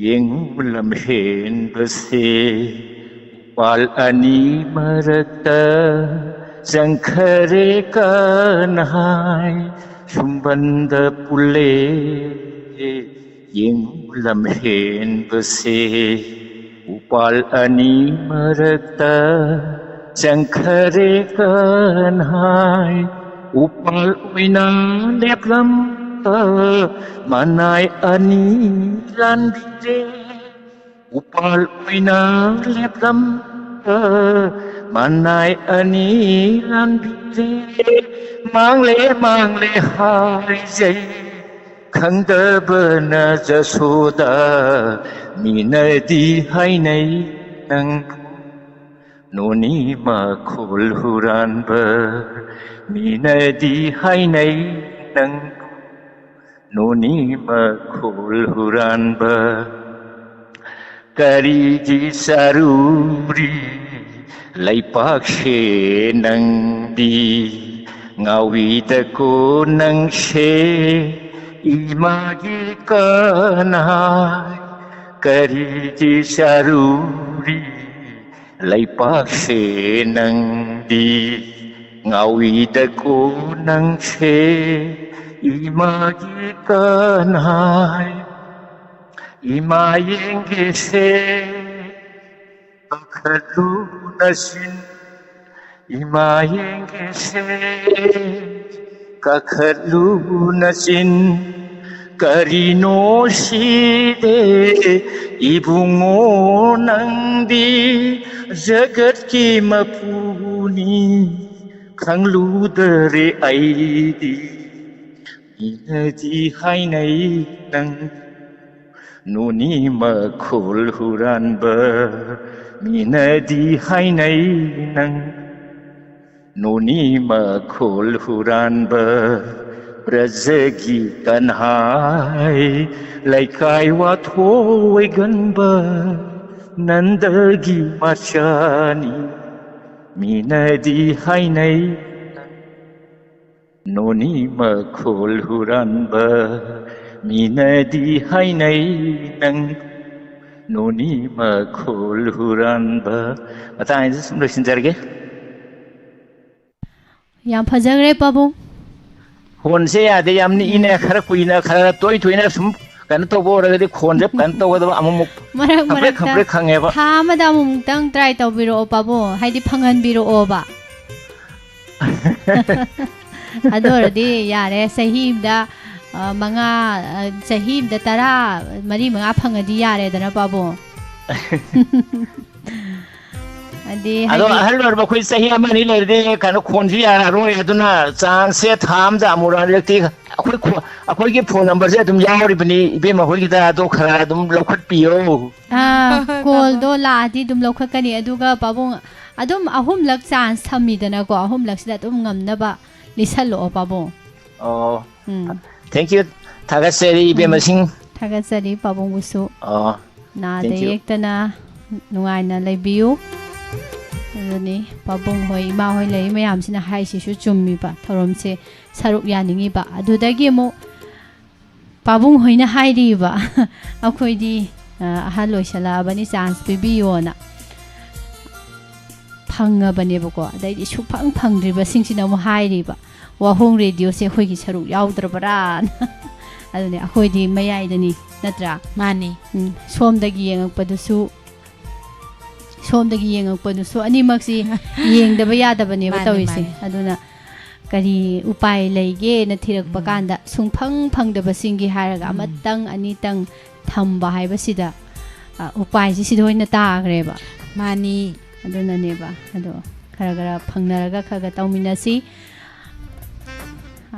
ꯌꯦꯡꯉꯨ ꯂꯝꯍꯦꯟꯕꯁꯦ꯫ ꯎꯄꯥꯜ ꯑꯅꯤ ꯃꯔꯛꯇ ꯆꯪꯈꯔꯦ ꯀꯟꯍꯥꯏ꯫ ꯁꯨꯝꯕꯟꯗ ꯄꯨꯜꯂꯦ ꯌꯦꯡꯉꯨ ꯂꯝꯍꯦꯟꯕꯁꯦ꯫ ꯎꯄꯥꯜ ꯑꯅꯤ ꯃꯔꯛꯇ ꯆꯪꯈꯔꯦ ꯀꯟꯍꯥꯏ꯫ ꯎꯄꯥꯜ ꯑꯣꯏꯅ ꯂꯦꯞꯂꯝꯕ ꯃꯅꯥꯏ ꯑꯅꯤ ꯂꯥꯟꯕꯤꯔꯦ꯫ ꯎꯄꯥꯜ ꯑꯣꯏꯅ ꯂꯦꯞꯂꯝꯕ ꯃꯅꯥꯏ ꯑꯅꯤ ꯂꯥꯟꯕꯤꯔꯦ, ꯃꯥꯡꯂꯦ ꯃꯥꯡꯂꯦ ꯍꯥꯏꯖꯩ, ꯈꯪꯗꯕꯅ ꯖꯁꯣꯗꯥ, ꯃꯤꯅꯗꯤ ꯍꯥꯏꯅꯩ ꯅꯪꯕꯨ ꯅꯣꯅꯤ ꯃꯈꯣꯜ ꯍꯨꯔꯥꯟꯕ, ꯃꯤꯅꯗꯤ ꯍꯥꯏꯅꯩ ꯅꯪꯕꯨ ꯅꯣꯅꯤ ꯃꯈꯣꯜ ꯍꯨꯔꯥꯟꯕ꯫ ꯀꯔꯤꯒꯤ ꯆꯥꯔꯨꯔꯤ ꯂꯩꯄꯥꯛꯁꯦ ꯅꯪꯗꯤ? ꯉꯥꯎꯏꯗꯀꯣ ꯅꯪꯁꯦ ꯏꯃꯥꯒꯤ ꯀꯅꯥꯏ꯫ ꯀꯔꯤꯒꯤ ꯆꯥꯔꯨꯔꯤ ꯂꯩꯄꯥꯛꯁꯦ ꯅꯪꯗꯤ? ꯉꯥꯎꯏꯗꯀꯣ ꯅꯪꯁꯦ ꯏꯃꯥꯒꯤ ꯀꯅꯥꯏ꯫ ꯏꯃꯥ ꯌꯦꯡꯒꯦꯁꯦ ꯀꯥꯈꯠꯂꯨ ꯅꯆꯤꯟ, ꯏꯃꯥ ꯌꯦꯡꯒꯦꯁꯦ ꯀꯥꯈꯠꯂꯨ ꯅꯆꯤꯟ꯫ ꯀꯔꯤꯅꯣ ꯁꯤꯗꯦ ꯏꯕꯨꯡꯉꯣ ꯅꯪꯗꯤ, ꯖꯒꯠꯀꯤ ꯃꯄꯨꯅꯤ ꯈꯪꯂꯨꯗꯔꯦ ꯑꯩꯗꯤ꯫ ꯃꯤꯅꯗꯤ ꯍꯥꯏꯅꯩ ꯅꯪ ꯅꯣꯅꯤ ꯃꯈꯣꯜ ꯍꯨꯔꯥꯟꯕ, ꯃꯤꯅꯗꯤ ꯍꯥꯏꯅꯩ ꯅꯪ ꯅꯣꯅꯤ ꯃꯈꯣꯜ ꯍꯨꯔꯥꯟꯕ꯫ ꯕ꯭ꯔꯖꯒꯤ ꯀꯟꯍꯥꯏ ꯂꯩꯀꯥꯏ ꯋꯥꯊꯣꯏ ꯒꯟꯕ ꯅꯟꯗꯒꯤ ꯃꯆꯥꯅꯤ, ꯃꯤꯅꯗꯤ ꯍꯥꯏꯅꯩ ꯅꯪ ꯅꯣꯅꯤ ꯃꯈꯣꯜ ꯍꯨꯔꯥꯟꯕ꯫ ꯃꯤꯅꯗꯤ ꯍꯥꯏꯅꯩ ꯅꯪ ꯅꯣꯅꯤ ꯃꯈꯣꯜ ꯍꯨꯔꯥꯟꯕ꯫ ꯃꯇꯥꯡꯁꯤꯗ ꯁꯨꯝ ꯂꯣꯏꯁꯤꯟꯖꯔꯒꯦ꯫ ꯌꯥꯝ ꯐꯖꯈ꯭ꯔꯦ ꯄꯥꯕꯨꯡ꯫ ꯈꯣꯟꯁꯦ ꯌꯥꯗꯦ, ꯌꯥꯝ ꯅꯤꯛꯏꯅꯦ꯫ ꯈꯔ ꯀꯨꯏꯅ, ꯈꯔ ꯇꯣꯏ ꯇꯣꯏꯅ ꯁꯨꯝ ꯀꯩꯅꯣ ꯇꯧꯕ ꯑꯣꯏꯔꯒꯗꯤ ꯈꯣꯟꯁꯦ ꯀꯩꯅꯣ ꯇꯧꯒꯗꯕ, ꯑꯃꯨꯛꯃꯨꯛ ꯃꯔꯛ ꯈꯪꯄ꯭ꯔꯦꯛ ꯃꯔꯛꯇ ꯈꯪꯄ꯭ꯔꯦꯛ ꯈꯪꯉꯦꯕ꯫ ꯊꯥ ꯑꯃꯗ ꯑꯃꯨꯛꯃꯨꯛꯇꯪ ꯇ꯭ꯔꯥꯏ ꯇꯧꯕꯤꯔꯛꯑꯣ ꯄꯥꯕꯨꯡ, ꯍꯥꯏꯗꯤ ꯐꯪꯍꯟꯕꯤꯔꯛꯑꯣꯕ꯫ ꯑꯗꯨ ꯑꯣꯏꯔꯗꯤ ꯌꯥꯔꯦ, ꯆꯍꯤ ꯑꯃꯗ ꯃꯉꯥ, ꯆꯍꯤ ꯑꯃꯗ ꯇꯔꯥ, ꯃꯔꯤ ꯃꯉꯥ ꯐꯪꯉꯗꯤ ꯌꯥꯔꯦꯗꯅ ꯄꯥꯕꯨꯡ꯫ ꯑꯗꯤ ꯑꯗꯣ ꯍꯥꯏꯗꯤ ꯑꯍꯜ ꯑꯣꯏꯔꯕ ꯑꯩꯈꯣꯏ ꯆꯍꯤ ꯑꯃ ꯑꯅꯤ ꯂꯩꯔꯗꯤ ꯀꯩꯅꯣ ꯈꯣꯟꯁꯨ ꯌꯥꯔꯔꯣꯏ, ꯑꯗꯨꯅ ꯆꯥꯟꯁꯁꯦ ꯊꯥ ꯑꯃꯗ ꯑꯃꯨꯔꯛ ꯑꯅꯤꯔꯛꯇꯤ ꯑꯩꯈꯣꯏ ꯈꯣ-, ꯑꯩꯈꯣꯏꯒꯤ ꯐꯣꯟ ꯅꯝꯕꯔꯁꯦ ꯑꯗꯨꯝ ꯌꯥꯎꯔꯤꯕꯅꯤ ꯏꯕꯦꯝꯃ ꯍꯣꯏꯒꯤꯗ, ꯑꯗꯣ ꯈꯔ ꯑꯗꯨꯝ ꯂꯧꯈꯠꯄꯤꯌꯣ꯫ ꯑꯥ, ꯀꯣꯜꯗꯣ ꯂꯥꯛꯑꯗꯤ ꯑꯗꯨꯝ ꯂꯧꯈꯠꯀꯅꯤ꯫ ꯑꯗꯨꯒ ꯄꯥꯕꯨꯡ, ꯑꯗꯨꯝ ꯑꯍꯨꯝꯂꯛ ꯆꯥꯟꯁ ꯊꯝꯃꯤꯗꯅꯀꯣ, ꯑꯍꯨꯝꯂꯛꯁꯤꯗ ꯑꯗꯨꯝ ꯉꯝꯅꯕ ꯂꯤꯁꯜꯂꯛꯑꯣ ꯄꯥꯕꯨꯡ꯫ ꯑꯣ, ꯎꯝ꯫ ꯊꯦꯡꯀ꯭ꯌꯨ꯫ ꯊꯥꯒꯠꯆꯔꯤ ꯎꯝ꯫ ꯏꯕꯦꯝꯃꯁꯤꯡ꯫ ꯊꯥꯒꯠꯆꯔꯤ ꯄꯥꯕꯨꯡꯕꯨꯁꯨ꯫ ꯑꯣ, ꯅꯥꯗ ꯊꯦꯡꯀ꯭ꯌꯨ꯫ ꯌꯦꯛꯇꯅ ꯅꯨꯡꯉꯥꯏꯅ ꯂꯩꯕꯤꯌꯨ꯫ ꯑꯗꯨꯅꯤ ꯄꯥꯕꯨꯡ ꯍꯣꯏ, ꯏꯃꯥ ꯍꯣꯏ ꯂꯩꯔꯤ ꯃꯌꯥꯝꯁꯤꯅ ꯍꯥꯏꯁꯤꯁꯨ ꯆꯨꯝꯃꯤꯕ, ꯊꯧꯔꯝꯁꯦ ꯁꯔꯨꯛ ꯌꯥꯅꯤꯡꯉꯤꯕ꯫ ꯑꯗꯨꯗꯒꯤ ꯑꯃꯨꯛ ꯄꯥꯕꯨꯡ ꯍꯣꯏꯅ ꯍꯥꯏꯔꯤꯕ, "ꯑꯩꯈꯣꯏꯗꯤ, ꯑ, ꯑꯍꯜ ꯑꯣꯏꯁꯜꯂꯛꯑꯕꯅꯤ, ꯆꯥꯟꯁ ꯄꯤꯕꯤꯌꯣꯅ" ꯐꯪꯉꯕꯅꯦꯕꯀꯣ꯫ ꯑꯗꯩꯗꯤ ꯁꯨꯛꯐꯪ ꯐꯪꯗ꯭ꯔꯤꯕꯁꯤꯡꯁꯤꯅ ꯑꯃꯨꯛ ꯍꯥꯏꯔꯤꯕ, "ꯋꯥꯍꯣꯡ ꯔꯦꯗꯤꯑꯣꯁꯦ ꯑꯩꯈꯣꯏꯒꯤ ꯁꯔꯨꯛ ꯌꯥꯎꯗ꯭ꯔꯕ꯭ꯔꯥꯅ"꯫ ꯑꯗꯨꯅꯦ, ꯑꯩꯈꯣꯏꯗꯤ ꯃꯌꯥꯏꯗꯅꯤ, ꯅꯠꯇ꯭ꯔꯥ? ꯃꯥꯅꯤ꯫ ꯎꯝ, ꯁꯣꯝꯗꯒꯤ ꯌꯦꯡꯉꯛꯄꯗꯨꯁꯨ, ꯁꯣꯝꯗꯒꯤ ꯌꯦꯡꯉꯛꯄꯗꯨꯁꯨ, ꯑꯅꯤꯃꯛꯁꯤ ꯌꯦꯡꯗꯕ ꯌꯥꯗꯕꯅꯦꯕ ꯃꯥꯅꯤ, ꯇꯧꯔꯤꯁꯦ꯫ ꯃꯥꯅꯤ꯫ ꯑꯗꯨꯅ ꯀꯔꯤ ꯎꯄꯥꯏ ꯂꯩꯒꯦꯅ ꯊꯤꯔꯛꯄ ꯀꯥꯟꯗ, ꯁꯨꯡꯐꯪ ꯐꯪꯗꯕꯁꯤꯡꯒꯤ ꯍꯥꯏꯔꯒ ꯎꯝ꯫ ꯑꯃꯇꯪ ꯑꯅꯤꯇꯪ ꯊꯝꯕ ꯍꯥꯏꯕꯁꯤꯗ, ꯑ, ꯎꯄꯥꯏꯁꯤ ꯁꯤꯗ ꯑꯣꯏꯅ ꯇꯥꯈ꯭ꯔꯦꯕ꯫ ꯃꯥꯅꯤ꯫ ꯑꯗꯨꯅꯅꯦꯕ꯫ ꯑꯗꯣ ꯈꯔ ꯈꯔ ꯐꯪꯅꯔꯒ ꯈꯔ ꯈꯔ ꯇꯧꯃꯤꯟꯅꯁꯤ꯫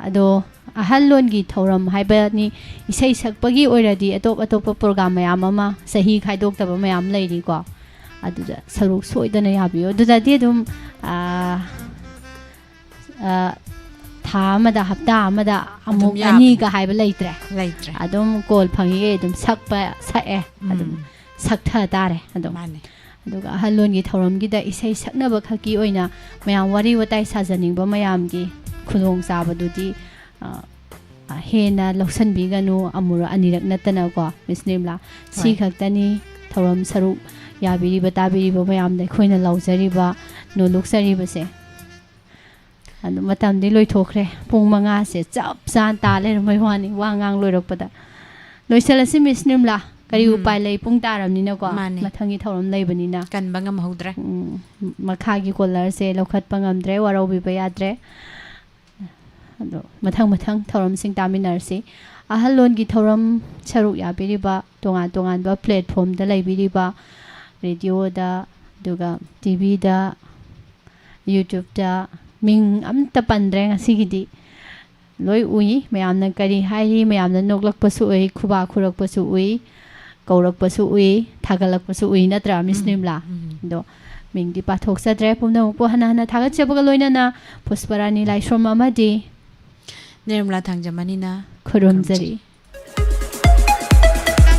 ꯑꯗꯣ ꯑꯍꯜ ꯂꯣꯟꯒꯤ ꯊꯧꯔꯝ ꯍꯥꯏꯕꯅꯤ, ꯏꯁꯩ ꯁꯛꯄꯒꯤ ꯑꯣꯏꯔꯗꯤ ꯑꯇꯣꯞ ꯑꯇꯣꯞꯄ ꯄ꯭ꯔꯣꯒ꯭ꯔꯥꯝ ꯃꯌꯥꯝ ꯑꯃ, ꯆꯍꯤ ꯈꯥꯏꯗꯣꯛꯇꯕ ꯃꯌꯥꯝ ꯂꯩꯔꯤꯀꯣ, ꯑꯗꯨꯗ ꯁꯔꯨꯛ ꯁꯣꯏꯗꯅ ꯌꯥꯕꯤꯌꯨ꯫ ꯑꯗꯨꯗꯗꯤ ꯑꯗꯨꯝ, ꯑꯥ, ꯑꯥ, ꯊꯥ ꯑꯃꯗ, ꯍꯞꯇꯥ ꯑꯃꯗ ꯑꯃꯨꯛ ꯌꯥꯕꯅꯤ꯫ ꯑꯅꯤꯒ ꯍꯥꯏꯕ ꯂꯩꯇ꯭ꯔꯦ꯫ ꯂꯩꯇ꯭ꯔꯦ꯫ ꯑꯗꯨꯝ ꯀꯣꯜ ꯐꯪꯉꯤꯈꯩ ꯑꯗꯨꯝ ꯁꯛꯄ ꯁꯛꯑꯦ, ꯑꯗꯨꯝ ꯎꯝ꯫ ꯁꯛꯊ ꯇꯥꯔꯦ ꯑꯗꯨꯝ꯫ ꯃꯥꯅꯦ꯫ ꯑꯗꯨꯒ ꯑꯍꯜ ꯂꯣꯟꯒꯤ ꯊꯧꯔꯝꯒꯤꯗ ꯏꯁꯩ ꯁꯛꯅꯕ ꯈꯛꯀꯤ ꯑꯣꯏꯅ ꯃꯌꯥꯝ ꯋꯥꯔꯤ ꯋꯥꯇꯥꯏ ꯁꯥꯖꯅꯤꯡꯕ ꯃꯌꯥꯝꯒꯤ ꯈꯨꯗꯣꯡꯆꯥꯕꯗꯨꯗꯤ, ꯑ, ꯑ, ꯍꯦꯟꯅ ꯂꯧꯁꯤꯟꯕꯤꯒꯅꯨ, ꯑꯃꯨꯔꯛ ꯑꯅꯤꯔꯛ ꯅꯠꯇꯅꯀꯣ, ꯃꯤꯁ ꯅꯤꯔꯃꯂꯥ꯫ ꯁꯤ ꯍꯣꯏ꯫ ꯈꯛꯇꯅꯤ ꯊꯧꯔꯝ ꯁꯔꯨꯛ ꯌꯥꯕꯤꯔꯤꯕ ꯇꯥꯕꯤꯔꯤꯕ ꯃꯌꯥꯝꯗ ꯑꯩꯈꯣꯏꯅ ꯂꯥꯎꯖꯔꯤꯕ, ꯅꯣꯂꯨꯛꯆꯔꯤꯕꯁꯦ꯫ ꯑꯗꯨ ꯃꯇꯝꯗꯤ ꯂꯣꯏꯊꯣꯛꯈ꯭ꯔꯦ꯫ ꯄꯨꯡ ꯃꯉꯥꯁꯦ ꯆꯞ ꯆꯥꯅ ꯇꯥ ꯂꯩꯔꯝꯕꯩ ꯋꯥꯅꯤ, ꯋꯥ ꯉꯥꯡ ꯂꯣꯏꯔꯛꯄꯗ꯫ ꯂꯣꯏꯁꯤꯜꯂꯁꯤ, ꯃꯤꯁ ꯅꯤꯔꯃꯂꯥ꯫ ꯀꯔꯤ ꯎꯝ꯫ ꯎꯄꯥꯏ ꯂꯩ, ꯄꯨꯡ ꯇꯥꯔꯕꯅꯤꯅꯀꯣ꯫ ꯃꯥꯅꯦ꯫ ꯃꯊꯪꯒꯤ ꯊꯧꯔꯝ ꯂꯩꯕꯅꯤꯅ꯫ ꯀꯟꯕ ꯉꯝꯍꯧꯗ꯭ꯔꯦ꯫ ꯎꯝ, ꯃꯈꯥꯒꯤ ꯀꯣꯂꯔꯁꯦ ꯂꯧꯈꯠꯄ ꯉꯝꯗ꯭ꯔꯦ, ꯋꯥꯔꯧꯕꯤꯕ ꯌꯥꯗ꯭ꯔꯦ꯫ ꯑꯗꯣ ꯃꯊꯪ ꯃꯊꯪ ꯊꯧꯔꯝꯁꯤꯡ ꯇꯥꯃꯤꯟꯅꯔꯁꯤ꯫ ꯑꯍꯜ ꯂꯣꯟꯒꯤ ꯊꯧꯔꯝ ꯁꯔꯨꯛ ꯌꯥꯕꯤꯔꯤꯕ, ꯇꯣꯉꯥꯟ ꯇꯣꯉꯥꯟꯕ ꯄ꯭ꯂꯦꯠꯐꯣꯝꯗ ꯂꯩꯕꯤꯔꯤꯕ, ꯔꯦꯗꯤꯑꯣꯗ, ꯑꯗꯨꯒ ꯇꯤꯚꯤꯗ, ꯌꯨꯇ꯭ꯌꯨꯕꯇ, ꯃꯤꯡ ꯑꯝꯇ ꯄꯟꯗ꯭ꯔꯦ ꯉꯁꯤꯒꯤꯗꯤ꯫ ꯂꯣꯏ ꯎꯏ, ꯃꯌꯥꯝꯅ ꯀꯔꯤ ꯍꯥꯏꯔꯤ, ꯃꯌꯥꯝꯅ ꯅꯣꯛꯂꯛꯄꯁꯨ ꯎꯏ, ꯈꯨꯕꯥꯛ ꯈꯨꯔꯛꯄꯁꯨ ꯎꯏ, ꯀꯧꯔꯛꯄꯁꯨ ꯎꯏ, ꯊꯥꯒꯠꯂꯛꯄꯁꯨ ꯎꯏ, ꯅꯠꯇ꯭ꯔꯥ, ꯃꯤꯁ ꯎꯝ, ꯅꯤꯔꯃꯂꯥ? ꯎꯝ꯫ ꯑꯗꯣ ꯃꯤꯡꯗꯤ ꯄꯥꯊꯣꯛꯆꯗ꯭ꯔꯦ꯫ ꯄꯨꯝꯅꯃꯛꯄꯨ ꯍꯟꯅ ꯍꯟꯅ ꯊꯥꯒꯠꯆꯕꯒ ꯂꯣꯏꯅꯅ ꯄꯨꯁꯄꯔꯥꯅꯤ ꯂꯥꯏꯁ꯭ꯔꯝ ꯑꯃꯗꯤ ꯅꯤꯔꯃꯂꯥ ꯊꯥꯡꯖꯃꯅꯤꯅ ꯈꯨꯔꯨꯝꯖꯔꯤ꯫ ꯈꯨꯔꯨꯝꯖꯔꯤ꯫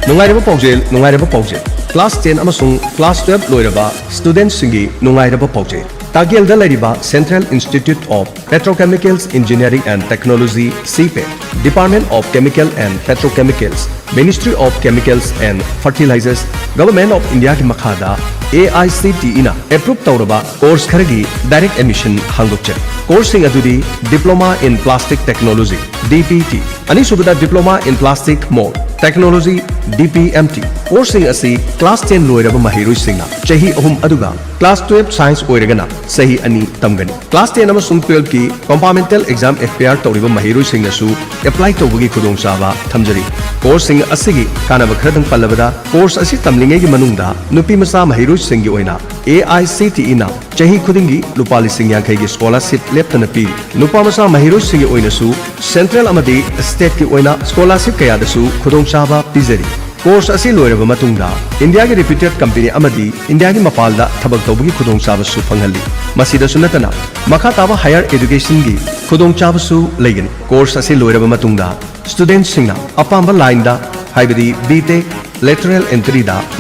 ꯅꯨꯡꯉꯥꯏꯔꯕ ꯄꯥꯎꯖꯦꯜ, ꯅꯨꯡꯉꯥꯏꯔꯕ ꯄꯥꯎꯖꯦꯜ꯫ ꯀ꯭ꯂꯥꯁ ꯇꯦꯟ ꯑꯃꯁꯨꯡ ꯀ꯭ꯂꯥꯁ ꯇꯨꯌꯦꯜꯞ ꯂꯣꯏꯔꯕ ꯁ꯭ꯇꯨꯗꯦꯟꯠꯁꯤꯡꯒꯤ ꯅꯨꯡꯉꯥꯏꯔꯕ ꯄꯥꯎꯖꯦꯜ꯫ ꯇꯥꯒꯦꯜꯗ ꯂꯩꯔꯤꯕ Central Institute of Petrochemicals Engineering and Technology, CPET, Department of Chemical and Petrochemicals, Ministry of Chemicals and Fertilizers, Government of Indiaꯒꯤ ꯃꯈꯥꯗ AICTEꯅ ꯑꯦꯄ꯭ꯔꯨꯚ ꯇꯧꯔꯕ ꯀꯣꯔꯁ ꯈꯔꯒꯤ ꯗꯥꯏꯔꯦꯛ ꯑꯦꯗꯃꯤꯁꯟ ꯍꯥꯡꯗꯣꯛꯆꯔꯤ꯫ ꯀꯣꯔꯁꯁꯤꯡ ꯑꯗꯨꯗꯤ Diploma in Plastic Technology, DPT, ꯑꯅꯤꯁꯨꯕꯗ Diploma in Plastic Mold Technology, DPMT꯫ ꯀꯣꯔꯁꯁꯤꯡ ꯑꯁꯤ class ten ꯂꯣꯏꯔꯕ ꯃꯍꯩꯔꯣꯏꯁꯤꯡꯅ ꯆꯍꯤ ꯑꯍꯨꯝ, ꯑꯗꯨꯒ ꯀ꯭ꯂꯥꯁ ꯇꯨꯌꯦꯜꯞ ꯁꯥꯏꯟꯁ ꯑꯣꯏꯔꯒꯅ ꯆꯍꯤ ꯑꯅꯤ ꯇꯝꯒꯅꯤ꯫ ꯀ꯭ꯂꯥꯁ ꯇꯦꯟ ꯑꯃꯁꯨꯡ ꯇꯨꯌꯦꯜꯞꯀꯤ ꯀꯝꯄꯥꯔꯃꯦꯟꯇꯦꯜ ꯑꯦꯛꯖꯥꯝ ꯑꯦꯄꯤꯌꯔ ꯇꯧꯔꯤꯕ ꯃꯍꯩꯔꯣꯏꯁꯤꯡꯅꯁꯨ ꯑꯦꯄ꯭ꯂꯥꯏ ꯇꯧꯕꯒꯤ ꯈꯨꯗꯣꯡꯆꯥꯕ ꯊꯝꯖꯔꯤ꯫ ꯀꯣꯔꯁꯁꯤꯡ ꯑꯁꯤꯒꯤ ꯀꯥꯟꯅꯕ ꯈꯔꯗꯪ ꯄꯜꯂꯕꯗ, ꯀꯣꯔꯁ ꯑꯁꯤ ꯇꯝꯂꯤꯉꯩꯒꯤ ꯃꯅꯨꯡꯗ ꯅꯨꯄꯤ ꯃꯆꯥ ꯃꯍꯩꯔꯣꯏꯁꯤꯡꯒꯤ ꯑꯣꯏꯅ AICTEꯅ ꯆꯍꯤ ꯈꯨꯗꯤꯡꯒꯤ ꯂꯨꯄꯥ ꯂꯤꯁꯤꯡ ꯌꯥꯡꯈꯩꯒꯤ ꯁ꯭ꯀꯣꯂꯔꯁꯤꯞ ꯂꯦꯞꯇꯅ ꯄꯤꯔꯤ꯫ ꯅꯨꯄꯥ ꯃꯆꯥ ꯃꯍꯩꯔꯣꯏꯁꯤꯡꯒꯤ ꯑꯣꯏꯅꯁꯨ ꯁꯦꯟꯇ꯭ꯔꯦꯜ ꯑꯃꯗꯤ ꯁ꯭ꯇꯦꯠꯀꯤ ꯑꯣꯏꯅ ꯁ꯭ꯀꯣꯂꯔꯁꯤꯞ ꯀꯌꯥꯗꯁꯨ ꯈꯨꯗꯣꯡꯆꯥꯕ ꯄꯤꯖꯔꯤ꯫ ꯀꯣꯔꯁ ꯑꯁꯤ ꯂꯣꯏꯔꯕ ꯃꯇꯨꯡꯗ ꯏꯟꯗꯤꯌꯥꯒꯤ ꯔꯤꯄ꯭ꯌꯨꯇꯦꯗ ꯀꯝꯄꯦꯅꯤ ꯑꯃꯗꯤ ꯏꯟꯗꯤꯌꯥꯒꯤ ꯃꯄꯥꯟꯗ ꯊꯕꯛ ꯇꯧꯕꯒꯤ ꯈꯨꯗꯣꯡꯆꯥꯕꯁꯨ ꯐꯪꯍꯜꯂꯤ꯫ ꯃꯁꯤꯗꯁꯨ ꯅꯠꯇꯅ ꯃꯈꯥ ꯇꯥꯕ ꯍꯥꯌꯔ ꯑꯦꯗꯨꯀꯦꯁꯟꯒꯤ ꯈꯨꯗꯣꯡꯆꯥꯕꯁꯨ ꯂꯩꯒꯅꯤ꯫ ꯀꯣꯔꯁ ꯑꯁꯤ ꯂꯣꯏꯔꯕ ꯃꯇꯨꯡꯗ ꯁ꯭ꯇꯨꯗꯦꯟꯠꯁꯤꯡꯅ ꯑꯄꯥꯝꯕ ꯂꯥꯏꯟꯗ, ꯍꯥꯏꯕꯗꯤ B.Tech, lateral entryꯗ,